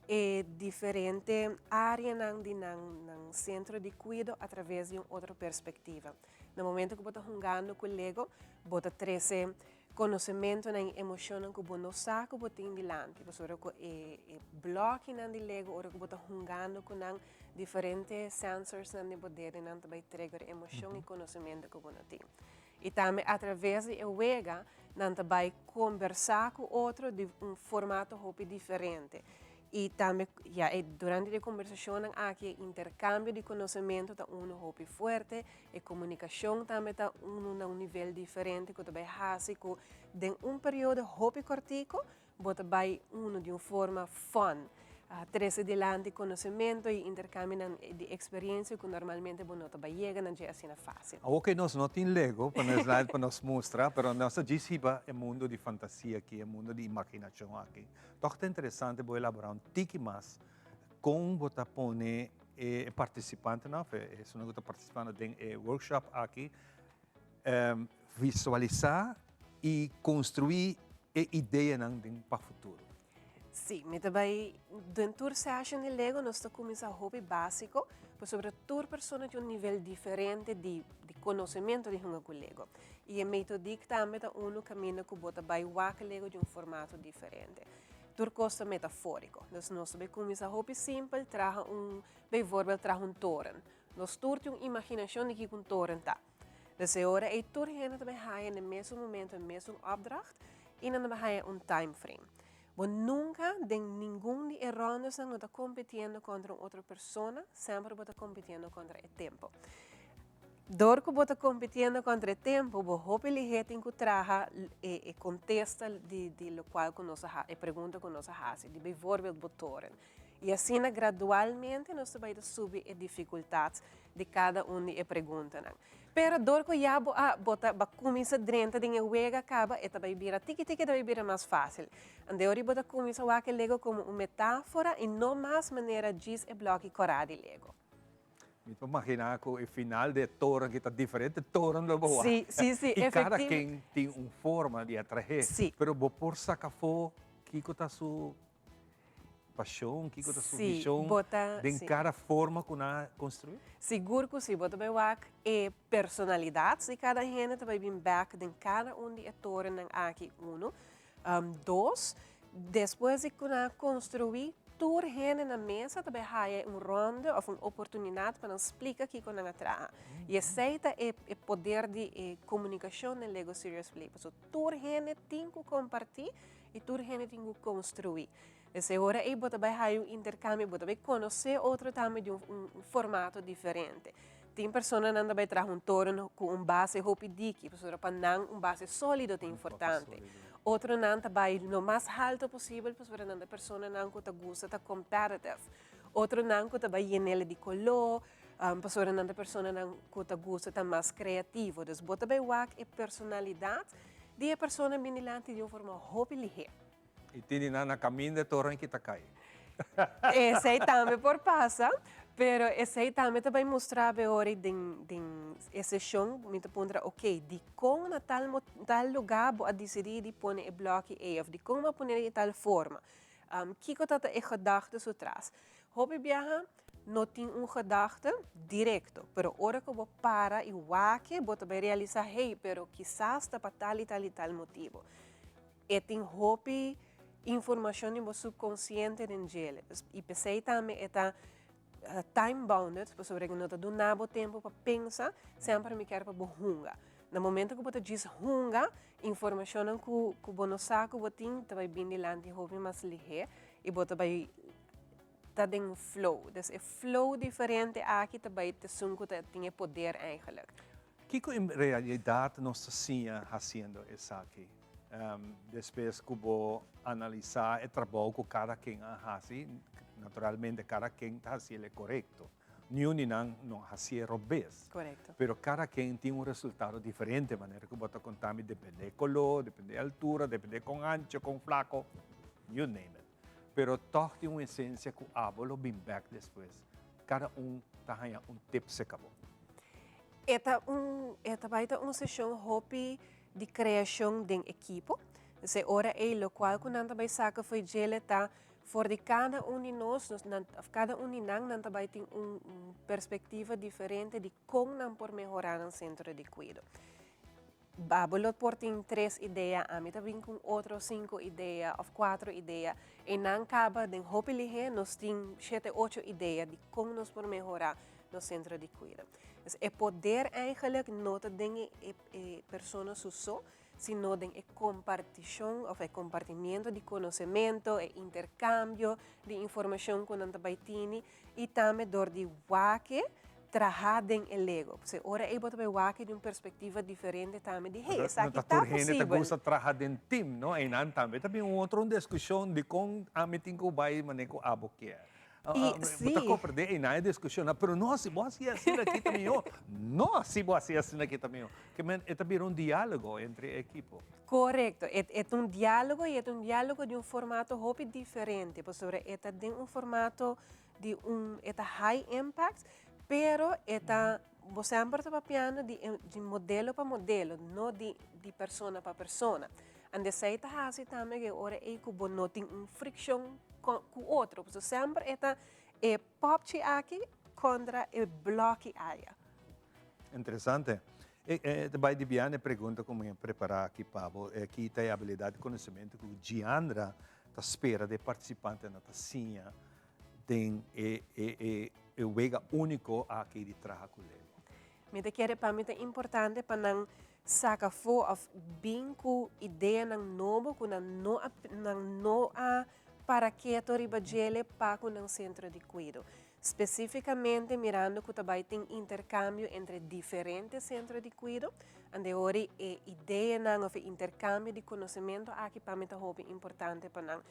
e diferente áreanan di nan nan sentro di kuido atraves di un otro perspektiva. Na momento ku bo ta hungando ku Lego, bo ta trese konosementunan i emoshonnan ku bo no sa ku bo tin dilanti. Pasobra ku e e blòkinan di Lego ora ku bo ta hungando ku nan, diferente sensorsnan den bo dedenan ta bai trigger emoshon i konosementu ku bo no tin. I tambe atraves di e wega nan ta bai kombersá ku otro di un formato hopi diferente. I tambe ya e durante di e kombersashonnan aki e interkambio di konosementu ta unu hopi fuerte, e komunikashon tambe ta unu na un nivel diferente ku ta bai hasi ku den un periodo hopi kòrtiku Bo ta bai unu di un forma fun, trese dilanti konosementu i interkambionan di eksperensia ku normalmente bo no ta bai yega na dje asina fásil. Awoke nos no tin Lego pa nos slide pa nos mustra, pero nos ta djis hiba e mundo di fantasia aki, e mundo di imaginashon aki. Tòg ta interesante bo elaborá un tiki mas kon bo ta pone e partisipantenan òf e esunnan ku ta partisipando den e workshop aki visualisá i konstruí e ideanan den pa futuro. Sí, mi ta bai den tur session di Lego nos ta kuminsá hopi básiko, pasobra tur persona tin un nivel diferente di di konosementu di hunga ku Lego. I e metodik tambe ta unu kaminda ku bo ta bai wak Lego di un formato diferente. Tur kos ta metafóriko. Dus nos ta bai kuminsá hopi simpel, traha un, bijvoorbeeld traha un toren. Nos tur tin un imaginashon di kiko un toren ta. Dus e ora ei tur hende ta bai haya na e mesun momento e mesun opdracht i nan ta bai haya un time frame. Bo nunka den ningun di e rondesnan no ta kompetiendo kontra un otro persona, semper bo ta kompetiendo kontra e tempo. Dor ku bo ta kompetiendo kontra e tempo, bo hopi lihé tin ku traha e e kontesta di di lokual ku nos a ha e pregunta ku nos a hasi, di bijvoorbeeld bo toren. I asina gradualmente nos ta bai ta subi e difikultat di kada un di e preguntanan. Pero dor ku ya bo a bo ta ba kuminsá drenta den e wega kaba e ta bai bira tiki tiki e ta bai bira mas fásil. Ande ora bo ta kuminsá wak e lego komo un metáfora i no mas manera djis e blòki kòrá di lego. Mi ta imaginá ku e final di e toren aki ta diferente toren lo bo wak. Sí, sí, sí, I kada ken tin un forma di a trah'é. Pero bo por saka afó kiko ta su Pasion, kiko ta su vision den kada forma ku nan a konstruí? Sigur ku si, bo ta bai wak e personalidat di kada hende ta bai bin bèk den kada un di e torennan aki, uno. Dos, despues di ku nan a konstruí, tur hende na mesa ta bai haya un ronde òf un oportunidat pa nan splika kiko nan a traha. I esei ta e poder di e komunikashon den Lego Serious Play, pasobra tur hende tin ku kompartí I tur hende tin ku konstruí. Des e ora ei bo ta bai haya un interkambio, bo ta bai konosé otro tambe di un formato diferente. Tin personanan ta bai traha un toren ku un base hopi diki, pasobra pa nan un base sólido ta importante. Otronan ta bai lo mas halto posibel pasobra nan ta personanan ku ta gusta ta competitive. Otronan ku ta bai yen'el di koló, pasobra nan ta personanan ku ta gusta ta mas kreativo. Dus bo ta bai wak e personalidat di e persona bin dilanti di un forma hopi lihé. I tin di nan na kaminda e toren ki ta kai. Esei tambe por pasa, pero esei tambe ta bai mustra bo e ora den den e seshon mi ta puntra ok dikon na tal tal lugá bo a disidí di pone e blòki ei òf dikon bo a pone di tal forma. Kiko ta ta e gedachte su tras? Hopi biaha no tin un gedachte directo, pero ora cu bo para y wak-e, bo ta bay realisa, hey, pero kisas ta pa tal y tal y tal motibo. E tin hopi informacion di bo subconsciente den djele. Y p'esey tambe e ta time bounded, pasobra cu no ta duna bo tempo pa pensa, semper mi kier pa bo hunga. Na momento cu bo ta djis hunga, informacionnan cu bo no sa cu bo tin ta bay bin dilanti hopi mas lihe y bo ta bay ta den un flow. Dus e flow diferente aki ta bay t'esun cu ta tin e poder eigenlijk. Kico en realidad nos ta siña haciendo esaki? Despues cu bo analisa e trabou cu cada ken a haci, naturalmente cada ken ta haciel e corecto. Niun di nan no hacié robes. Corecto. Pero cada ken tin un resultado diferente, manera cu bo ta conta mi, depende e color, depende e altura, depende con ancho, con flaco, you name it. Pero tòg tin un esensia ku abo lo bin bèk despues. Kada un ta haña un tip serka bo. E ta un e ta bai ta un seshon hopi di kreashon den ekipo. Dus e ora ei lokual ku nan ta bai saka fo'i djele ta for di kada un di nos, nos nan òf kada un di nan, nan ta bai tin un perspektiva diferente di kon nan por mehorá nan sentro di kuido. Babo lo por tin tres idea, ami ta bin ku otro sinku idea òf kuatro idea. Einan kaba den hopi lihé nos tin shete ocho idea di kon nos por mehorá nos sentro di kuido. Dus e poder eigenlijk no ta den e e persona su so, sino den e kompartishon òf e kompartimiento di konosementu, e interkambio di informashon ku nan ta bai tini i tambe dor di wak traha den e lego. P'esei ora ei bo ta bai wak di un perspektiva diferente tambe di hey, esaki ta No ta tur hende ta posibel. gusta traha den tim, no? Einan tambe ta bin un otro un diskushon dikon ami tin ku bai manera ku abo kier. I Bo ta si. komprendé einan e diskushonnan, pero no si bo hasi asina aki ta mihó. No si bo hasi asina aki ta mihó. Ke men e ta bira un diálogo entre e ekipo. Korekto. E e ta un diálogo i e ta un diálogo di un formato hopi diferente pasobra e ta den un formato di un e ta high impact, pero e ta bo semper ta papiando di e di modelo pa modelo, no di di persona pa persona. Ande esei ta hasi tambe ku e ora ei ku bo no tin un frikshon ku ku otro, pasobra semper e ta e popchi aki kontra e bloki aya. Interesante. E e ta bai di biaha na e pregunta ku mi a prepará aki pa bo, e ki ta e abilidat di konosementu ku Giandra ta spera di e partisipantenan ta siña den e e e e wega úniko aki di traha ku Lego? Mi ta kere pa mi ta importante pa nan saka afó òf bin ku ideanan nobo ku nan no a nan no a para keto riba djele pa ku nan sentro di kuido. Spesífikamente mirando ku ta bai tin interkambio entre diferente sentro di kuido, ande ori e ideanan òf e interkambio di konosementu aki pa mi ta hopi importante pa nan.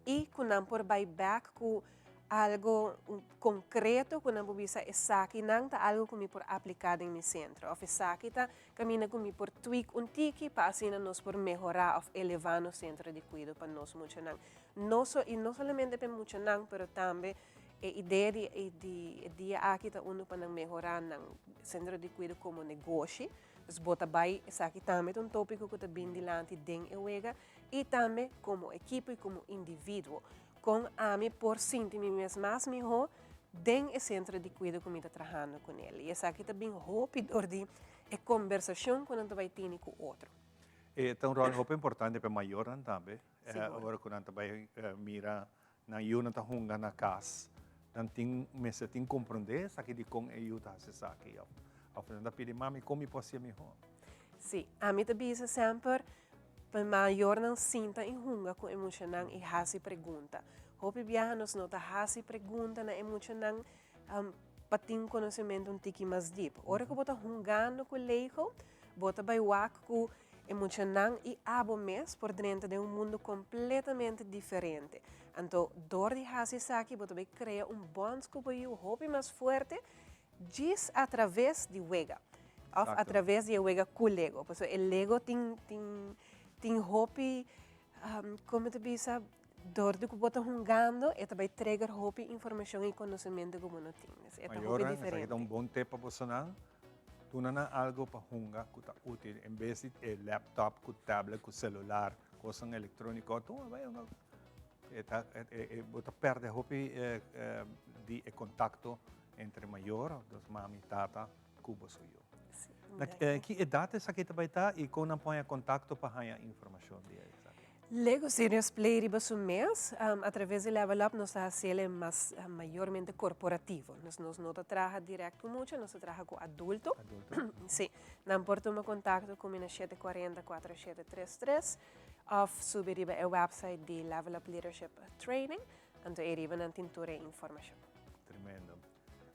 I ku nan por bai bèk ku algo konkreto ku nan por bisa esakinan ta algo ku mi por apliká den mi sentro òf esaki ta kaminda ku mi por tweak un tiki pa asina nos por mehorá òf elevá nos sentro di kuido pa nos muchanan. No so i no solamente pa e muchanan pero tambe e idea di di e dia aki ta unu pa nan mehorá nan sentro di kuido komo negoshi. Dus bo ta bai esaki tambe ta un tópiko ku ta bin dilanti den e wega i tambe komo ekipo i komo individuo. Kon ami por sinti mi mes mas mihó den e sentro di kuido ku mi ta trahando kuné. I esaki ta bin hopi dor di e kombersashon ku nan ta bai tini ku otro. E ta un ròl hopi importante pa e mayornan tambe. Sigur. Ora ku nan ta bai mira nan yunan ta hunga na kas, nan tin mester tin komprondé esaki dikon e yu ta hasi esaki òf nan ta pidi mami kon mi por hasié mihó. Sí, ami ta bisa semper Pa mayornan sinta i hunga ku e muchanan i hasi pregunta. Hopi biaha nos no ta hasi pregunta na e muchanan pa tin konosementu un tiki mas dip. Ora ku bo ta hungando ku Lego, bo ta bai wak ku e muchanan i abo mes por drenta den un mundu kompletamente diferente. Anto dor di hasi esaki bo ta bai krea un bond ku bo yu hopi mas fuerte Djis a traves di wega of a traves di e wega ku lego. Pasobra e lego tin tin tin hopi kon ta bisa dor di ku bo ta hungando e ta bai trigger hopi informashon i konosementu ku bo no tin. E ta hopi Mayornan, esaki diferente. ta un bon tip pa bosonan. Duna nan algo pa hunga ku ta útil en bes di e laptop ku tablet ku selular, kosnan elektróniko. Tuma bai hunga. E ta e bo ta pèrdè hopi di e kontakto Entre mayor, dus mami, tata, ku boso yu. Na ki edat esaki ta bai ta i kon nan por haña kontakto pa haña informashon di esaki? Lego Serious Play riba su mes, atraves di Level Up nos ta hasiel mas mayormente korporativo. Dus nos no ta traha dirèkt ku mucha, nos ta traha ku adulto. Adulto. Si. Nan por tuma kontakto ku mi na 740 4733 òf subi riba e wèpsait di Level Up Leadership Training, anto ei riba nan tin tur e informashon. Tremendo.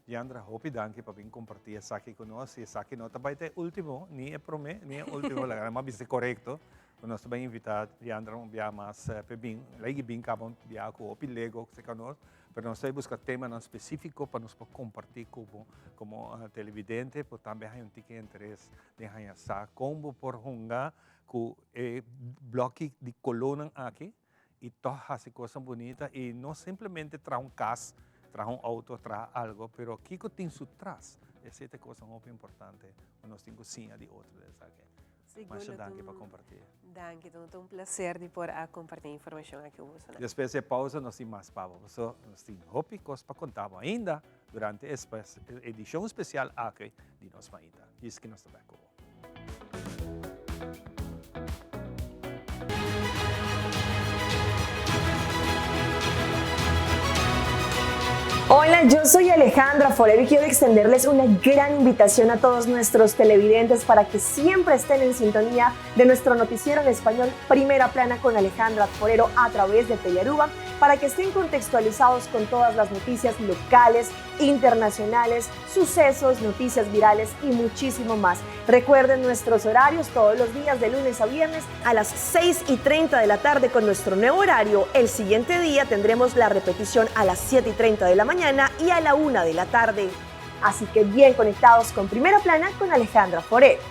Diandra, hopi danki pa bin comparti esaki cu nos. Y esaki no ta bay ta e ultimo, ni e prome, ni e ultimo. Laga nan bisa corecto. Cu nos ta bay invita Diandra un bia mas p'e bin. Legi bin caba un bia cu hopi lego cerca nos. Pero nos ta bay busca temanan specifico pa nos por comparti cu bo como televidente. Por tambe haña un tiki interes den haña sa con bo por hunga cu e bloki di colornan aki. i tòg hasi kosnan bunita i no simplemente traha un kas, traha un outo, traha algo, pero kiko tin su tras? Esei ta e kosnan hopi importante ku nos tin ku siña di otro den esaki. Sigur, Masha lo ta danki pa un kompartí. Danki, ta un placer di por a kompartí e informashon aki ku boso. Despues di e pausa nos tin mas pa bo, paso nos tin hopi kos pa konta bo ainda durante e edishon spesial aki di Nos Mainta. Djis ki nos ta bek ku bo. Hola, yo soy Alejandra Forero y quiero extenderles una gran invitación a todos nuestros televidentes para que siempre estén en sintonía de nuestro noticiero en español Primera Plana con Alejandra Forero a través de Telearuba, para que estén contextualizados con todas las noticias locales, internacionales, sucesos, noticias virales y muchísimo más. Recuerden nuestros horarios todos los días de lunes a viernes a las 6 y 30 de la tarde con nuestro nuevo horario. El siguiente día tendremos la repetición a las 7 y 30 de la mañana y a la 1 de la tarde. Así que bien conectados con Primera Plana con Alejandra Forero.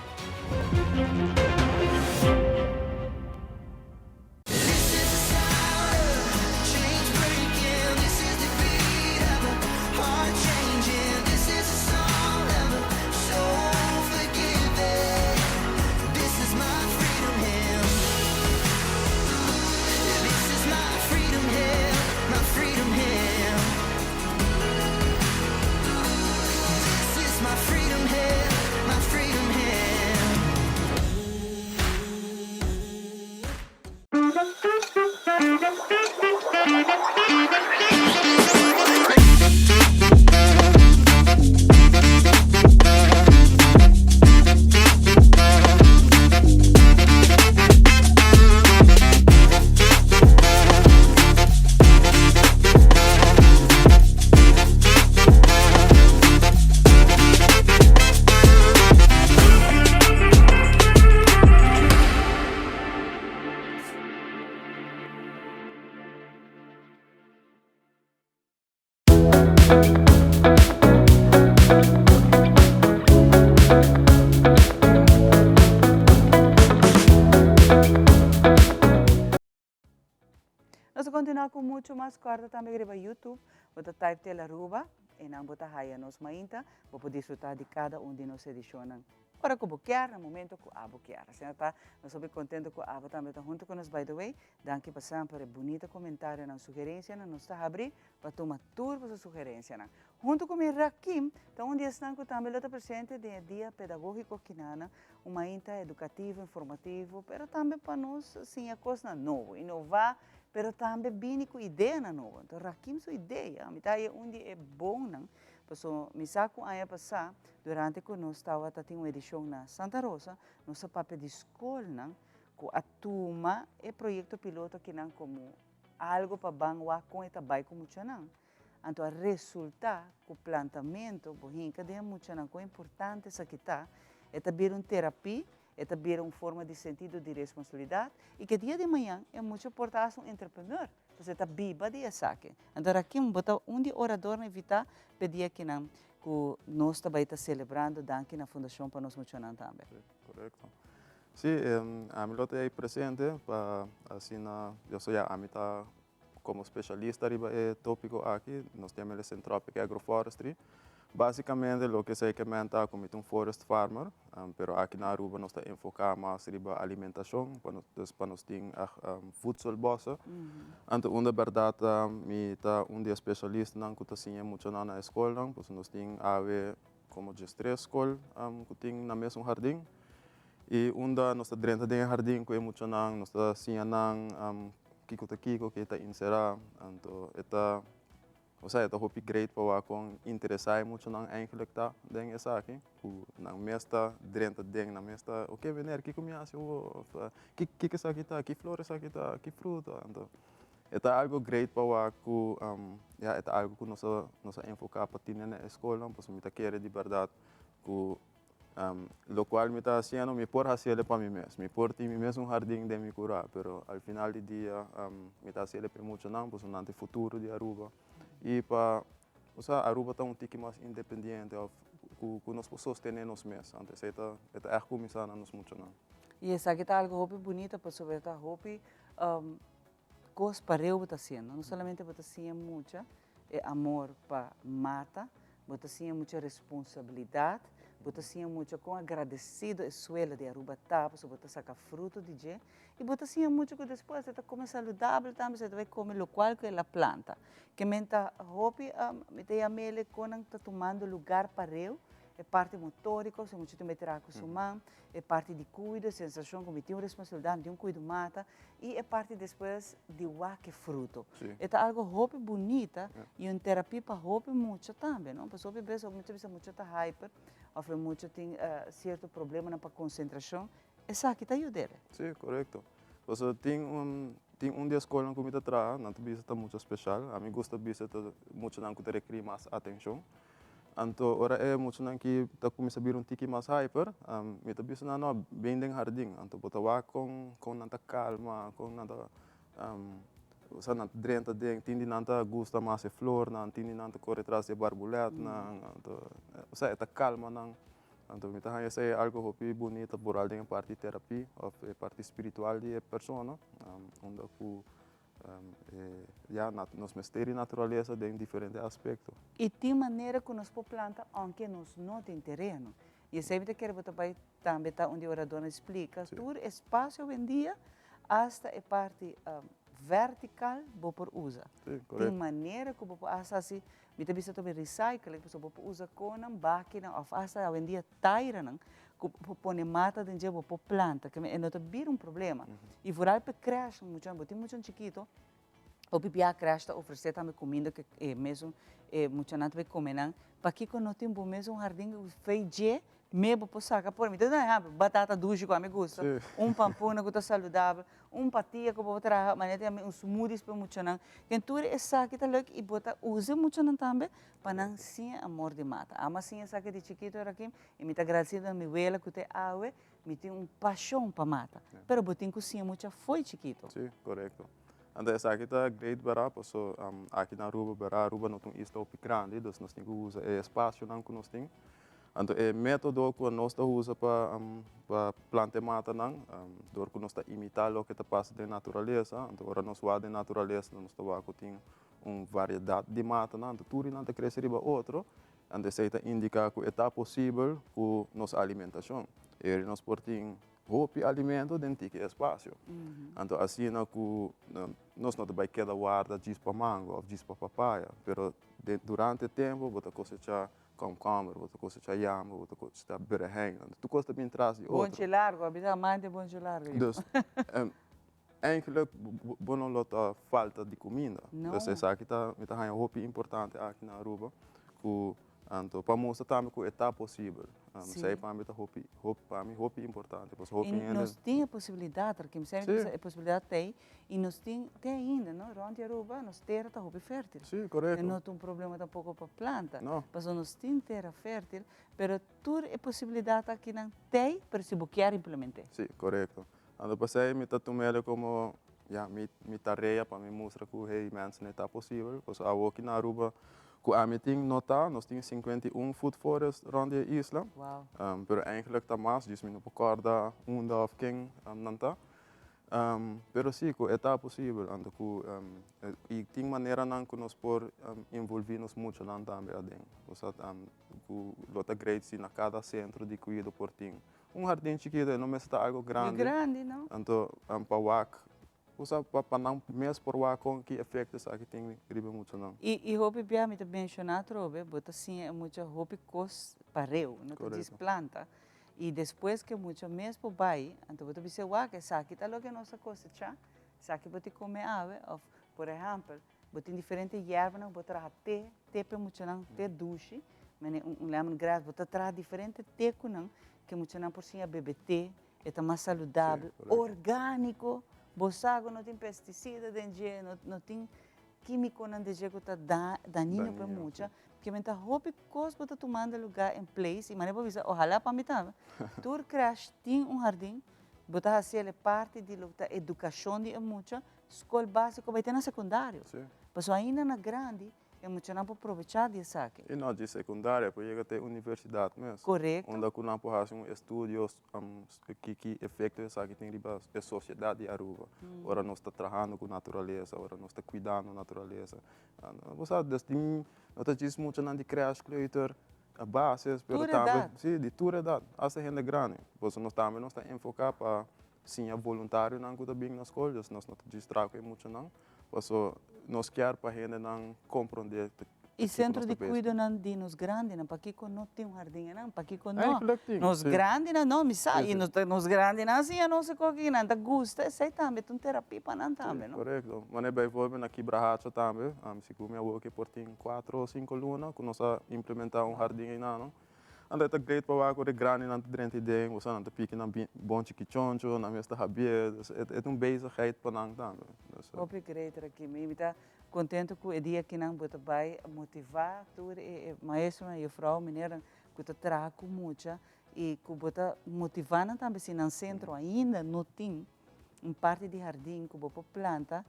Nos ta continua cu mucho mas corda tambe riba YouTube. Bo ta type Telaruba y nan bo ta haya nos mainta. Bo por disfruta di cada un di nos edicionnan. Ora ku bo kier, na momento ku abo kier. Asina ta, nos hopi kontento ku abo tambe ta huntu ku nos. By the way, danki pa semper e bunita komentarionan, sugerensianan. Nos ta habrí pa tuma tur boso sugerensianan. Huntu ku mi Rakim ta un di esnan ku tambe lo ta presente den e dia pedagógiko kinana, un mainta edukativo, informativo, pero tambe pa nos siña kosnan nobo, inová, pero tambe bini ku ideanan nobo. Anto Rakim su idea, mi ta haña un di e bonnan, Paso mi sa ku aña pasá, durante ku nos tabata tin un edishon na Santa Rosa, nos a papia di skolnan ku a tuma e proyekto piloto akinan komo algu pa ban wak kon e ta bai ku muchanan. Anto a resultá ku plantamentu bo hinka den e muchanan kon importante esaki ta, e ta bira un terapia, e ta bira un forma di sentido di responsabilidat i ke dia di mañan e mucha por ta hasta un entrepreneur. Pasobra e ta biba di esaki. Anto Rakim, bo ta un di oradornan invitá p'e dia akinan ku nos ta bai ta selebrando danki na Fundashon pa Nos Muchanan tambe. Sí, korekto. Sí, ami lo ta ei presente pa asina, yo so ya ami ta komo speshalista riba e tópiko aki, nos ta yama el Syntropic Agroforestry. Básicamente loke esei ke men ta ku mi ta un forest farmer, pero aki na Aruba nos ta enfoká mas riba alimentashon, pa nos dus pa nos tin ègt voedselbossen. Anto unda bèrdat mi ta un di e spesialistanan ku ta siña e muchanan na e skolnan, pasobra nos tin awe komo diestres skol ku tin nan mes un hardin. I unda nos ta drenta den e hardin ku e muchanan, nos ta siña nan kiko ta kiko, ke ta inserá, anto e ta. Osea e ta hopi great pa wak kon interesá e muchanan eigenlijk ta den esaki, ku nan mes ta drenta den, nan mes ta, oke meneer kiko mi hasi awor? Of kiko esaki ta, ki flor esaki ta, ki fruta? Anto e ta algo great pa wak ku ya e ta algo ku nos a nos a enfoká pa tine na e skolnan pasobra mi ta kere di bèrdat ku Locual mi ta haciendo, mi por haciele pa mi mes. Mi por tin mi mes un jardin den mi cura, pero al final di dia mi ta haciele pa e muchanan, pasobra nan ta e futuro di Aruba. Y pa, osea, Aruba ta un tiki mas independiente of cu nos por sostene nos mes. Anto esey ta, e ta echt cuminsa na nos muchanan. Y esaki ta algo hopi bunita pasobra e ta hopi cos pareu bo ta haciendo. No solamente bo ta siña mucha e amor pa mata, bo ta siña mucha responsabilidad, Bo ta siña mucha kon agradesido e suelo di Aruba ta pasobra bo ta saka fruto di dje i bo ta siña mucha ku despues e ta kome saludabel tambe so e ta bai kome lokual ku el a planta. Ke men ta hopi mi ta yam'el kon nan ta tumando lugar pareu e parti motoriko si mucha tin bai traha ku su man, e parti di kuido, e sensashon ku mi tin un responsabilidat, mi tin un kuido mata i e parti despues di wak e fruto. E ta algo hopi bunita i un terapia pa hopi mucha tambe, no? Pasobra hopi bes mucha bisa mucha ta hyper of e mucha tin sierto problemanan pa konsentrashon, esaki ta yud'el. Sí, korekto. Pasobra tin un tin un di e skolnan ku mi ta traha, nan ta bisa ta mucha speshal. Ami gusta bisa ta muchanan ku ta rekerí mas atenshon. Anto ora e muchanan ki ta kuminsá bira un tiki mas hyper, mi ta bisa nan, no, bin den hardin. Anto bo ta wak kon kon nan ta kalma, kon nan ta osea nan ta drenta den, tin di nan ta gusta mas e flornan, tin di nan ta kore tras di e barbulètnan, anto osea e ta kalma nan. Anto mi ta haña esei algu hopi bunita boral den e parti terapia òf e parti spiritual di e persona, unda ku Ya, nos mester di naturalesa den diferente aspekto. I tin manera ku nos por planta ounke nos no tin tereno. I esei mi ta kere bo ta bai tambe ta un di oradornan di splika tur espasio awendia asta e parti vertikal bo por usa. Tin manera ku bo por asta hasi, mi ta bisa tambe recycling, pasobra bo por usa konan, bakinan òf asta awendia tairanan ku bo por pone mata den dje bo por planta ke e no ta bira un problema i vooral pa e crèsh muchanan bo tin muchanan chikito hopi bia crèsh ta ofresé tambe kuminda ku e mesun e muchanan ta bai kome nan pakiko no tin bo mes un hardin ku fei dje me bo por saka por mi ta duna ehèmpel batata dushi ku ami gusta un pampuna ku ta saludabel un patia ku bo por traha manera ta yama un smoothies pa e muchanan ken tur esaki ta lèuk i bo ta usa e muchanan tambe Pa nan siña amor di mata. Amo a siña esaki di chikito Rakim i mi ta agradesido na mi wela ku te awe mi tin un pashon pa mata. Pero bo tin ku siña mucha fo'i chikito. Sí, korekto. Anto esaki ta great bera paso aki na Aruba bera Aruba no ta un isla hopi grandi dus nos tin ku usa e espasionan ku nos tin. Anto e metodo ku nos ta usa pa pa planta e matanan dor ku nos ta imitá loke ta pasa den naturalesa anto ora nos wak den naturalesa nos ta wak ku tin un variedat di matanan, anto tur di nan ta krese riba otro, anto esei ta indiká ku e ta posibel ku nos alimentashon. Eri nos por tin hopi alimento den tiki espasio. Anto asina ku nos no ta bai keda warda djis pa mango òf djis pa papaya, pero durante tempu bo ta kosechá kòmkòmber, bo ta kosechá yamba, bo ta kosechá berehein, anto tur kos ta bin tras di otro. Bonchi largu, a bisa amante bonchi largu. Dus, Eigenlijk bo no lo ta falta di kuminda. No. Dus esaki ta mi ta haña hopi importante aki na Aruba ku anto pa mustra tambe ku e ta posibel. Sí. Esei pa mi ta hopi hopi pa mi hopi importante pasobra hopi I hende. nos tin e posibilidat Rakim, semper Sí. bisa e posibilidat ta ei i nos tin te ainda no rònt di Aruba nos tera ta hopi fértil. Sí, korekto. E no ta un problema tampoko pa planta. No. Pasobra nos tin tera fértil pero tur e posibilidat akinan t'ei pero si bo kier implement'é. Sí, korekto. Anto pasei mi ta tum'el komo ya mi mi tarea pa mi mustra ku hey mensen e ta posibel pasobra awoki na Aruba ku ami tin nota nos tin 51 food forest rond di e isla pero eigenlijk ta mas djis mi no por kòrda unda òf ken nan ta pero si ku e ta posibel anto ku i tin maneranan ku nos por involví nos muchanan tambe aden osea ku lo ta great si na kada sentro di kuido por tin Un hardin chikito e no mester ta algo grandi. Grandi, no. Anto pa wak, usa pa pa nan mes por wak kon ki efecto esaki tin riba e muchanan. I i hopi bia mi ta menciona atrobe, bo ta siña e mucha hopi kos pareu, no ta djis planta. I despues ke mucha mes por bai, anto bo ta bisa wak esaki ta loke nos a kosecha, esaki bo tin kome awe, of por ehempel, Bo tin diferente yerbanan ku bo traha te, te pa e muchanan, te dushi, mene un lemon grass, bo ta traha diferente te ku nan, ku e muchanan por siña bebe te, e ta mas saludabel, orgániko, bo sa ku no tin pestisida den dje, no tin kímikonan den dje ku ta dañino pa e mucha, kimen ta hopi kos bo ta tumando lugá en place, i manera bo bisa ohalá pa mi tambe, tur krèsh tin un hardin, bo ta hasi el e parti di loke ta edukashon di e mucha, Skol básiko bai te na sekundario. Pasobra ainda na grandi e muchanan por probechá di esaki. I no dje sekundario, por yega te universidat mes. Korekto. Unda ku nan por hasi un estudio ki ki efekto esaki tin riba e sosiedat di Aruba. Ora nos ta trahando ku naturalesa, ora nos ta kuidando naturalesa. Bo sa, des tin, no ta djis muchanan di krèsh, kleuter. bases, pero Tur tambe, edat. si, di tur edat, hasta hende grandi. Pasobra nos tambe nos ta enfoká pa siña voluntarionan ku ta bin na skol, dus nos no ta djis traha ku e muchanan, pasobra nos kier pa hendenan komprondé I kiko sentro nos di ta bezig. kuidonan di nos grandinan, pakiko no tin un hardin einan? Pakiko no? Eigenlijk tin, Nos si. grandinan no, mi sa, Si, i si. nos ta nos grandinan a siña nos e koki i nan ta gusta esei tambe, ta un terapia pa nan tambe, Si, no? korekto. Manera bijvoorbeeld na Kibrahacha tambe, sigur mi awor ke por tin kuatro o sinku luna ku nos a implementá un hardin einan, no. Anto e ta great pa wak ora e grandinan ta drenta ei den, boso nan ta piki nan bonchi kichoncho, nan mes ta habié, dus e ta un bezigheid pa nan tambe. Dus. Hopi great Rakim, mi ta Contento cu e dia akinan bo ta bay motiva tur e maestronan, juffrouw, meneernan cu ta traha cu mucha y cu bo ta motiva nan tambe si nan centro ainda no tin un parti di hardin cu bo por planta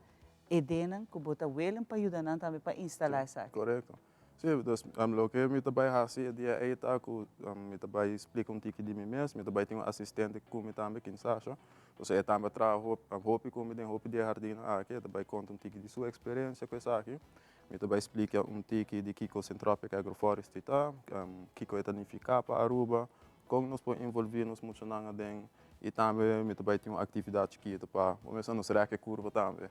e denan cu bo ta willing pa yuda nan tambe pa instala esaki. Corecto. Sí, dus loke mi ta bai hasi e dia ei ta ku mi ta bai splika un tiki di mi mes, mi ta bai tin un asistente ku mi tambe, Kinsasha. Entonces e tambe a traha hopi ku mi den hopi di e hardinnan aki, e ta bai konta un tiki di su eksperensia ku esaki. Mi ta bai splika un tiki di kiko Centropic Agroforestry ta, kiko e ta nifiká pa Aruba, kon nos por envolví nos muchanan aden i tambe mi ta bai tin un aktividat chikitu pa bo mester nos rèk e kurva tambe.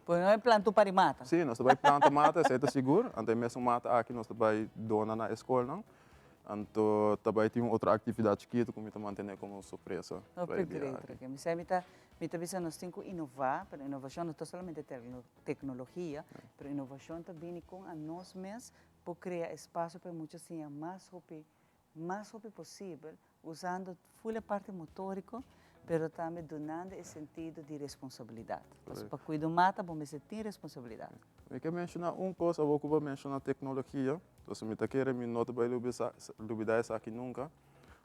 Pues no e planta un par di mata. Sí, nos ta bai planta mata, esei ta sigur. Anto e mesun mata aki nos ta bai dona na e skolnan. Anto ta bai tin un otro aktividat chikitu ku mi ta mantené komo sorpresa No, pa e dia great, aki. Raquel. Mi sa mi ta, mi ta bisa nos tin ku inová, pero inovashon no ta solamente teknologia, pero inovashon ta bini kon anos mes por krea espasio pa e mucha siña mas hopi, mas hopi posibel Usando full e parti motorico, pero tambe dunando e sentido di responsabilidad. Pasobra pa cuida un mata bo mester tin responsabilidad. Mi ke menciona un cos, awor cu bo a menciona tecnologia, entonces mi ta kere mi no ta bay lubida esaki nunca.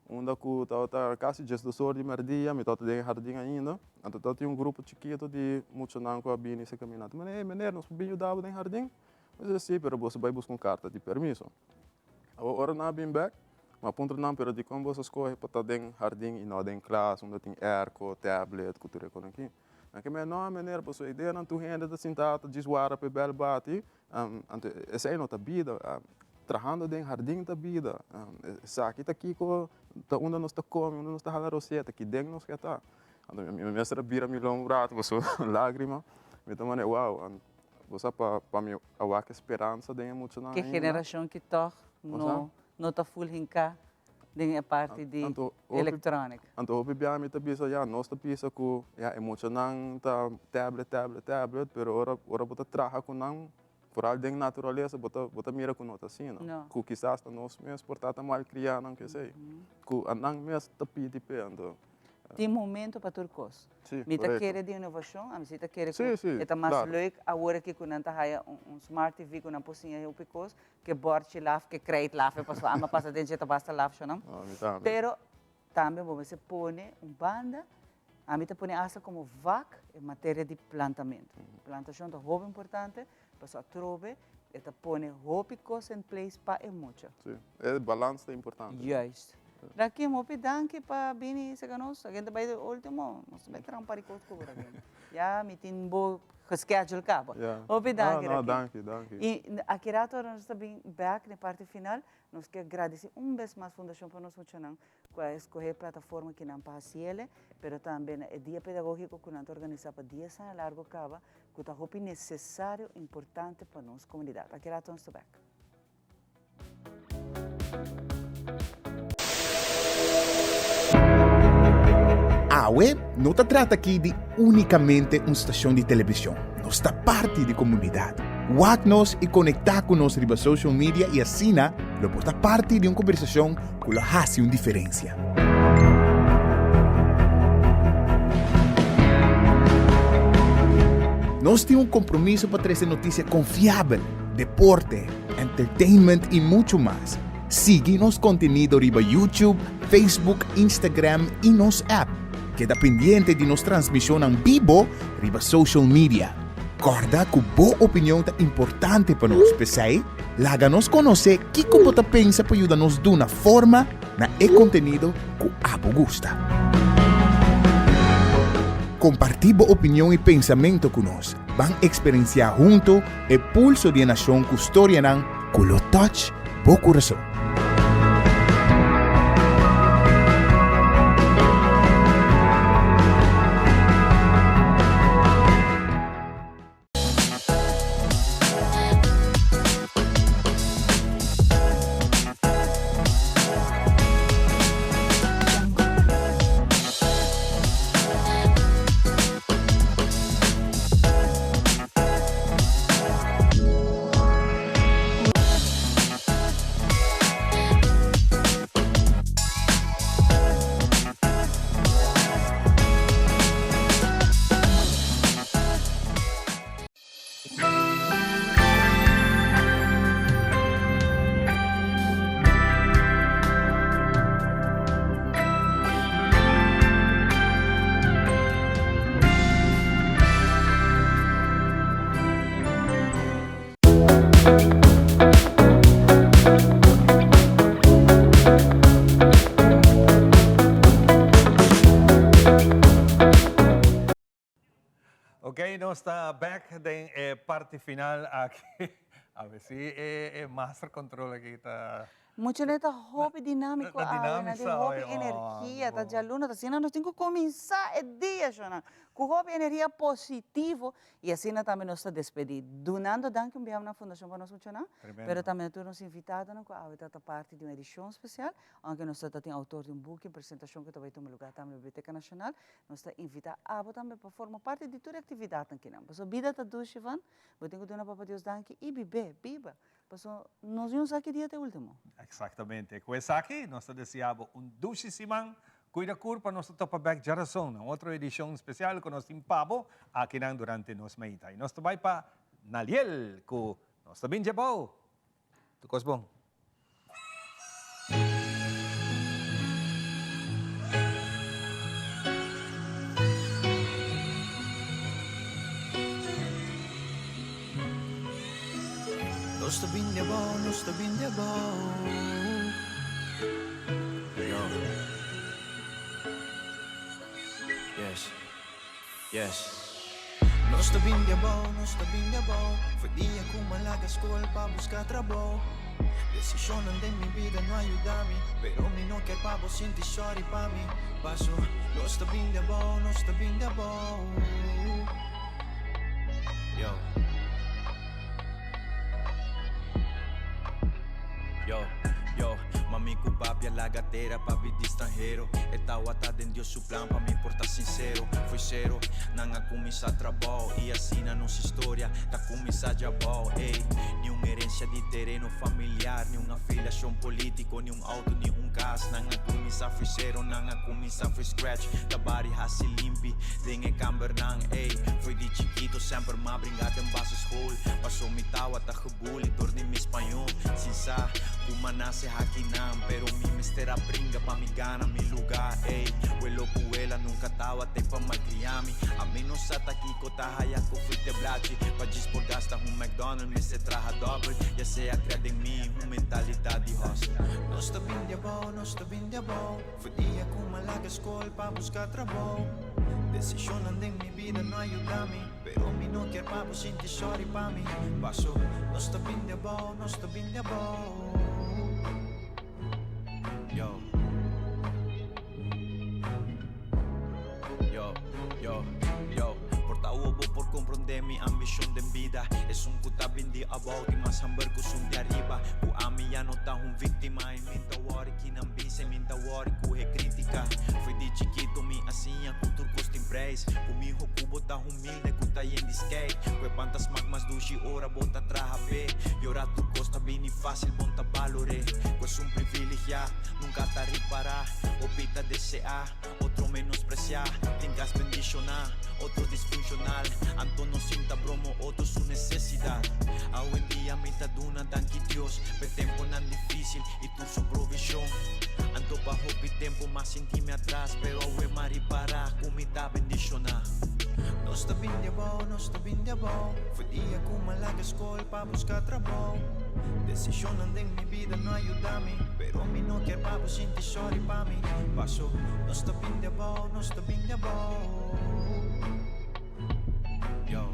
Unda cu tabata casi diesdos or di merdia, mi tabata den e hardin ainda, anto tabatin un grupo chikito di muchanan cu a bini cerca mi, nan ta manda, hey meneer, nos por bin yuda bo den hardin? Mi dice, si, pero boso bay busca un carta di permiso. Awor ora nan a bin bek, mi a puntra nan, pero dikon boso a skohe pa ta den hardin i no den klas unda tin airco, tablet ku tur e kosnan aki? Nan ke mira, no meneer, pasobra e ideanan tur hende ta sinta ta djis wara pa e bel bati, anto esei no ta bida, trahando den hardin ta bida, esaki ta kiko ta unda nos ta kome, unda nos ta hala roseta, aki den nos ke ta. Anto mi mester a bira mi lon un rato pasobra lagrima, mi ta manda, wow. Bo sa pa pa mi a wak e speransa den e muchanan Ke ainda. generashon ki tòg Bo sa? no no ta ful hinká den e parti di Anto hopi elektrònika. anto hopi bia mi ta bisa ya nos ta bisa ku ya e muchanan ta tablet tablet tablet pero ora ora bo ta traha ku nan foral den naturalesa bo ta bo ta mira ku no ta asina. No. Ku kisas ta nos mes por ta ta malkriá nan kesei ku a nan mes ta pidi p'e anto. Tin momento pa tur kos. Sí, Mi ta korekto. kere di inovashon, ami si ta kere ku Sí, sí, e ta mas klaro. leuk awor aki ku nan ta haya un un smart TV ku nan por siña hopi kos ke bòrchi laf, ke krijt laf, e pasobra ami a pasa den dje ta basta laf shonam. No, mi tambe. Pero tambe bo mester pone un banda, ami ta pone asta komo vak e materia di plantamentu. Plantashon ta hopi importante pasobra atrobe e ta pone hopi kos in place pa e mucha. Sí, e balans ta importante. Juist. Rakim, hopi danki pa bini seka nos. Agen ta bai de ultimo, nos ta bai traha un par di kos ku bo, Rakim. Ya mi tin bo geschedule kaba. Ya. Hopi danki, No, no, Rakim. danki, danki. I aki rato ora nos ta bin bek na e parti final, nos ke gradisi un bes mas Fundashon pa Nos Muchanan ku a eskohe e plataforma kinan pa hasiele, pero tambe na e dia pedagogiko ku nan ta organisa pa dies aña largo kaba, ku ta hopi nesesario, importante pa nos komunidat. Aki rato nos ta bek. Awe no ta trata aki di únikamente un stashon di televishon, nos ta parti di komunidat. Wak nos i konektá ku nos riba social media i asina lo por ta parti di un kombersashon ku lo hasi un diferensia. Nos tin un kompromiso pa trese notisia konfiabel, deporte, entertainment y mucho mas. Sigui nos contenido riba YouTube, Facebook, Instagram y nos app. Keda pendiente di nos transmisionnan bibo riba social media. Corda cu bo opinion ta importante pa nos, p'esey laga nos conoce kico bo ta pensa pa yuda nos duna forma na e contenido cu abo gusta. Comparti bo opinion y pensamento cu nos. Ban experiencia hunto e pulso di e nacion cu storianan cu lo touch bo curason. nos ta bek den e parti final aki. A ver si e master control aki ta. Mucho ne ta hopi dinamico awe, nan tin hopi energia, ta djaluna, ta asina nos tin cu cuminsa e dia shownan, cu hopi energia positivo y asina tambe nos ta despedi, dunando danki un biaha na Fundacion pa nos muchanan, pero tambe na tur nos invitadonan cu awe ta ta parti di un edicion special, aunke nos ta tin autor di un buki, un presentacion cu ta bay tuma lugar tambe na Biblioteca Nacional, nos ta invita abo tambe pa forma parti di tur e actividadnan kinan, pasobra bida ta dushi van, bo tin cu duna Papa Dios danki y bibe, biba. Paso nos ño sa ki dia ta e ultimo. Exactamente. Cu esaki nos ta desea bo un dushi siman. Cuida curpa, nos ta topa bek djarason na otro edicion special cu nos tin pa bo akinan durante nos meita. Y nos ta bay pa Naliel cu nos ta bin dje bou. Tur cos bon. Nos ta bin di abou, nos ta bin di abou. Yo. Yes. Yes. Nos ta bin di abou, nos ta bin di abou. Foi dia ku m'a laga skol pa buska trabou. Desishonnan den mi bida no a yuda mi, pero mi no kier pa bo sinti sorry pa mi. Paso nos ta bin di abou, nos ta bin di abou. Yo. Yo, yo, mami ku papi a laga tera pa bidi stranhero. E tawata den Dios su plan pa mi por ta sincero. Foi cero, nan a cuminsa trabao y asina nos historia ta cuminsa djabao. Ey, ni un herencia di tereno familiar, ni un afiliacion politico, ni un auto, ni un cas. Nan a cuminsa foi cero, nan a cuminsa foi scratch. Ta bari haci limpi den e kambernan. Ey, foi di chikito semper m'a bringa den basisschool. Paso mi tawata gebully dor di mi spañol. Sin sa ku m'a nase hakinan, pero mi mester a bringa pa mi gana mi luga. Ey, welo ku wela nunka tawata pa malkria mi. Ami no sa ta kiko ta haya ku frite blachi. Pa djis por gasta un McDonald's mester traha dòbel. Ya sea kria den mi un mentalidat di hustle. Nos ta bin di abou, nos ta bin di abou. Foi dia ku m'a laga skol pa buska trabou. Desishonnan den mi bida no a yuda mi, pero mi no kier pa bo sinti sorry pa mi. Paso nos ta bin di abou, nos ta bin di abou. Yo. Yo, yo, yo. Por ta bo por comprende mi ambicion den bida. Esun ku ta bin di abou tin mas hamber ku sun di ariba. Ku ami ya no ta un victima y min ta worry kinan bisa y min ta worry ku e critica. Foi di chikito mi a siña ku tur kos tin prijs. Ku miho ku bo ta humilde ku ta yen di skei. Ku e pan ta smak mas dushi ora bo ta traha p'e. Y ora tur kos ta bini facil bon ta balor'e. Ku esun privilegia nunca ta ripara. Hopi ta desea. Otro menospreciá, tin cas bendicioná, otro disfuncional. Anto no sinta bromo otro su necesidad. Awendia mi ta duna danki Dios p'e temponan difícil y tur su provision. Anto pa hopi tempo m'a sinti mi atras, pero awe m'a ripara cu mi ta bendicioná. Nos ta bin di abou, nos ta bin di abou. Foi dia cu m'a laga scol pa busca trabou. Decisionnan den mi bida no a yuda mi, pero mi no kier pa bo sinti sorry pa mi. Paso nos ta bin di abou, nos ta bin di abou. Yo.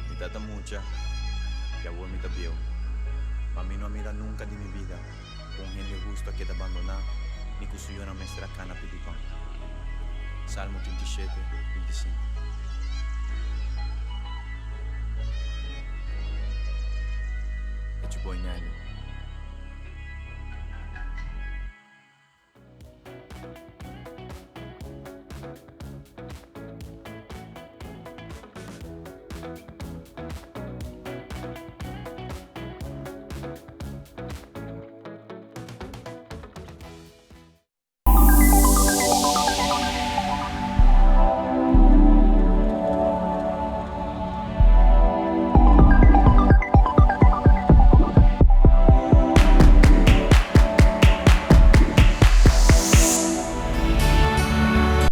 Mi tata mucha y awor mi ta bieu. Ma mi no a mira nunca di mi bida cu un hende husto a keda bandona ni cu su yonan mester a cana pidi pan. Salmo 37, 25. It's your boy Nelly.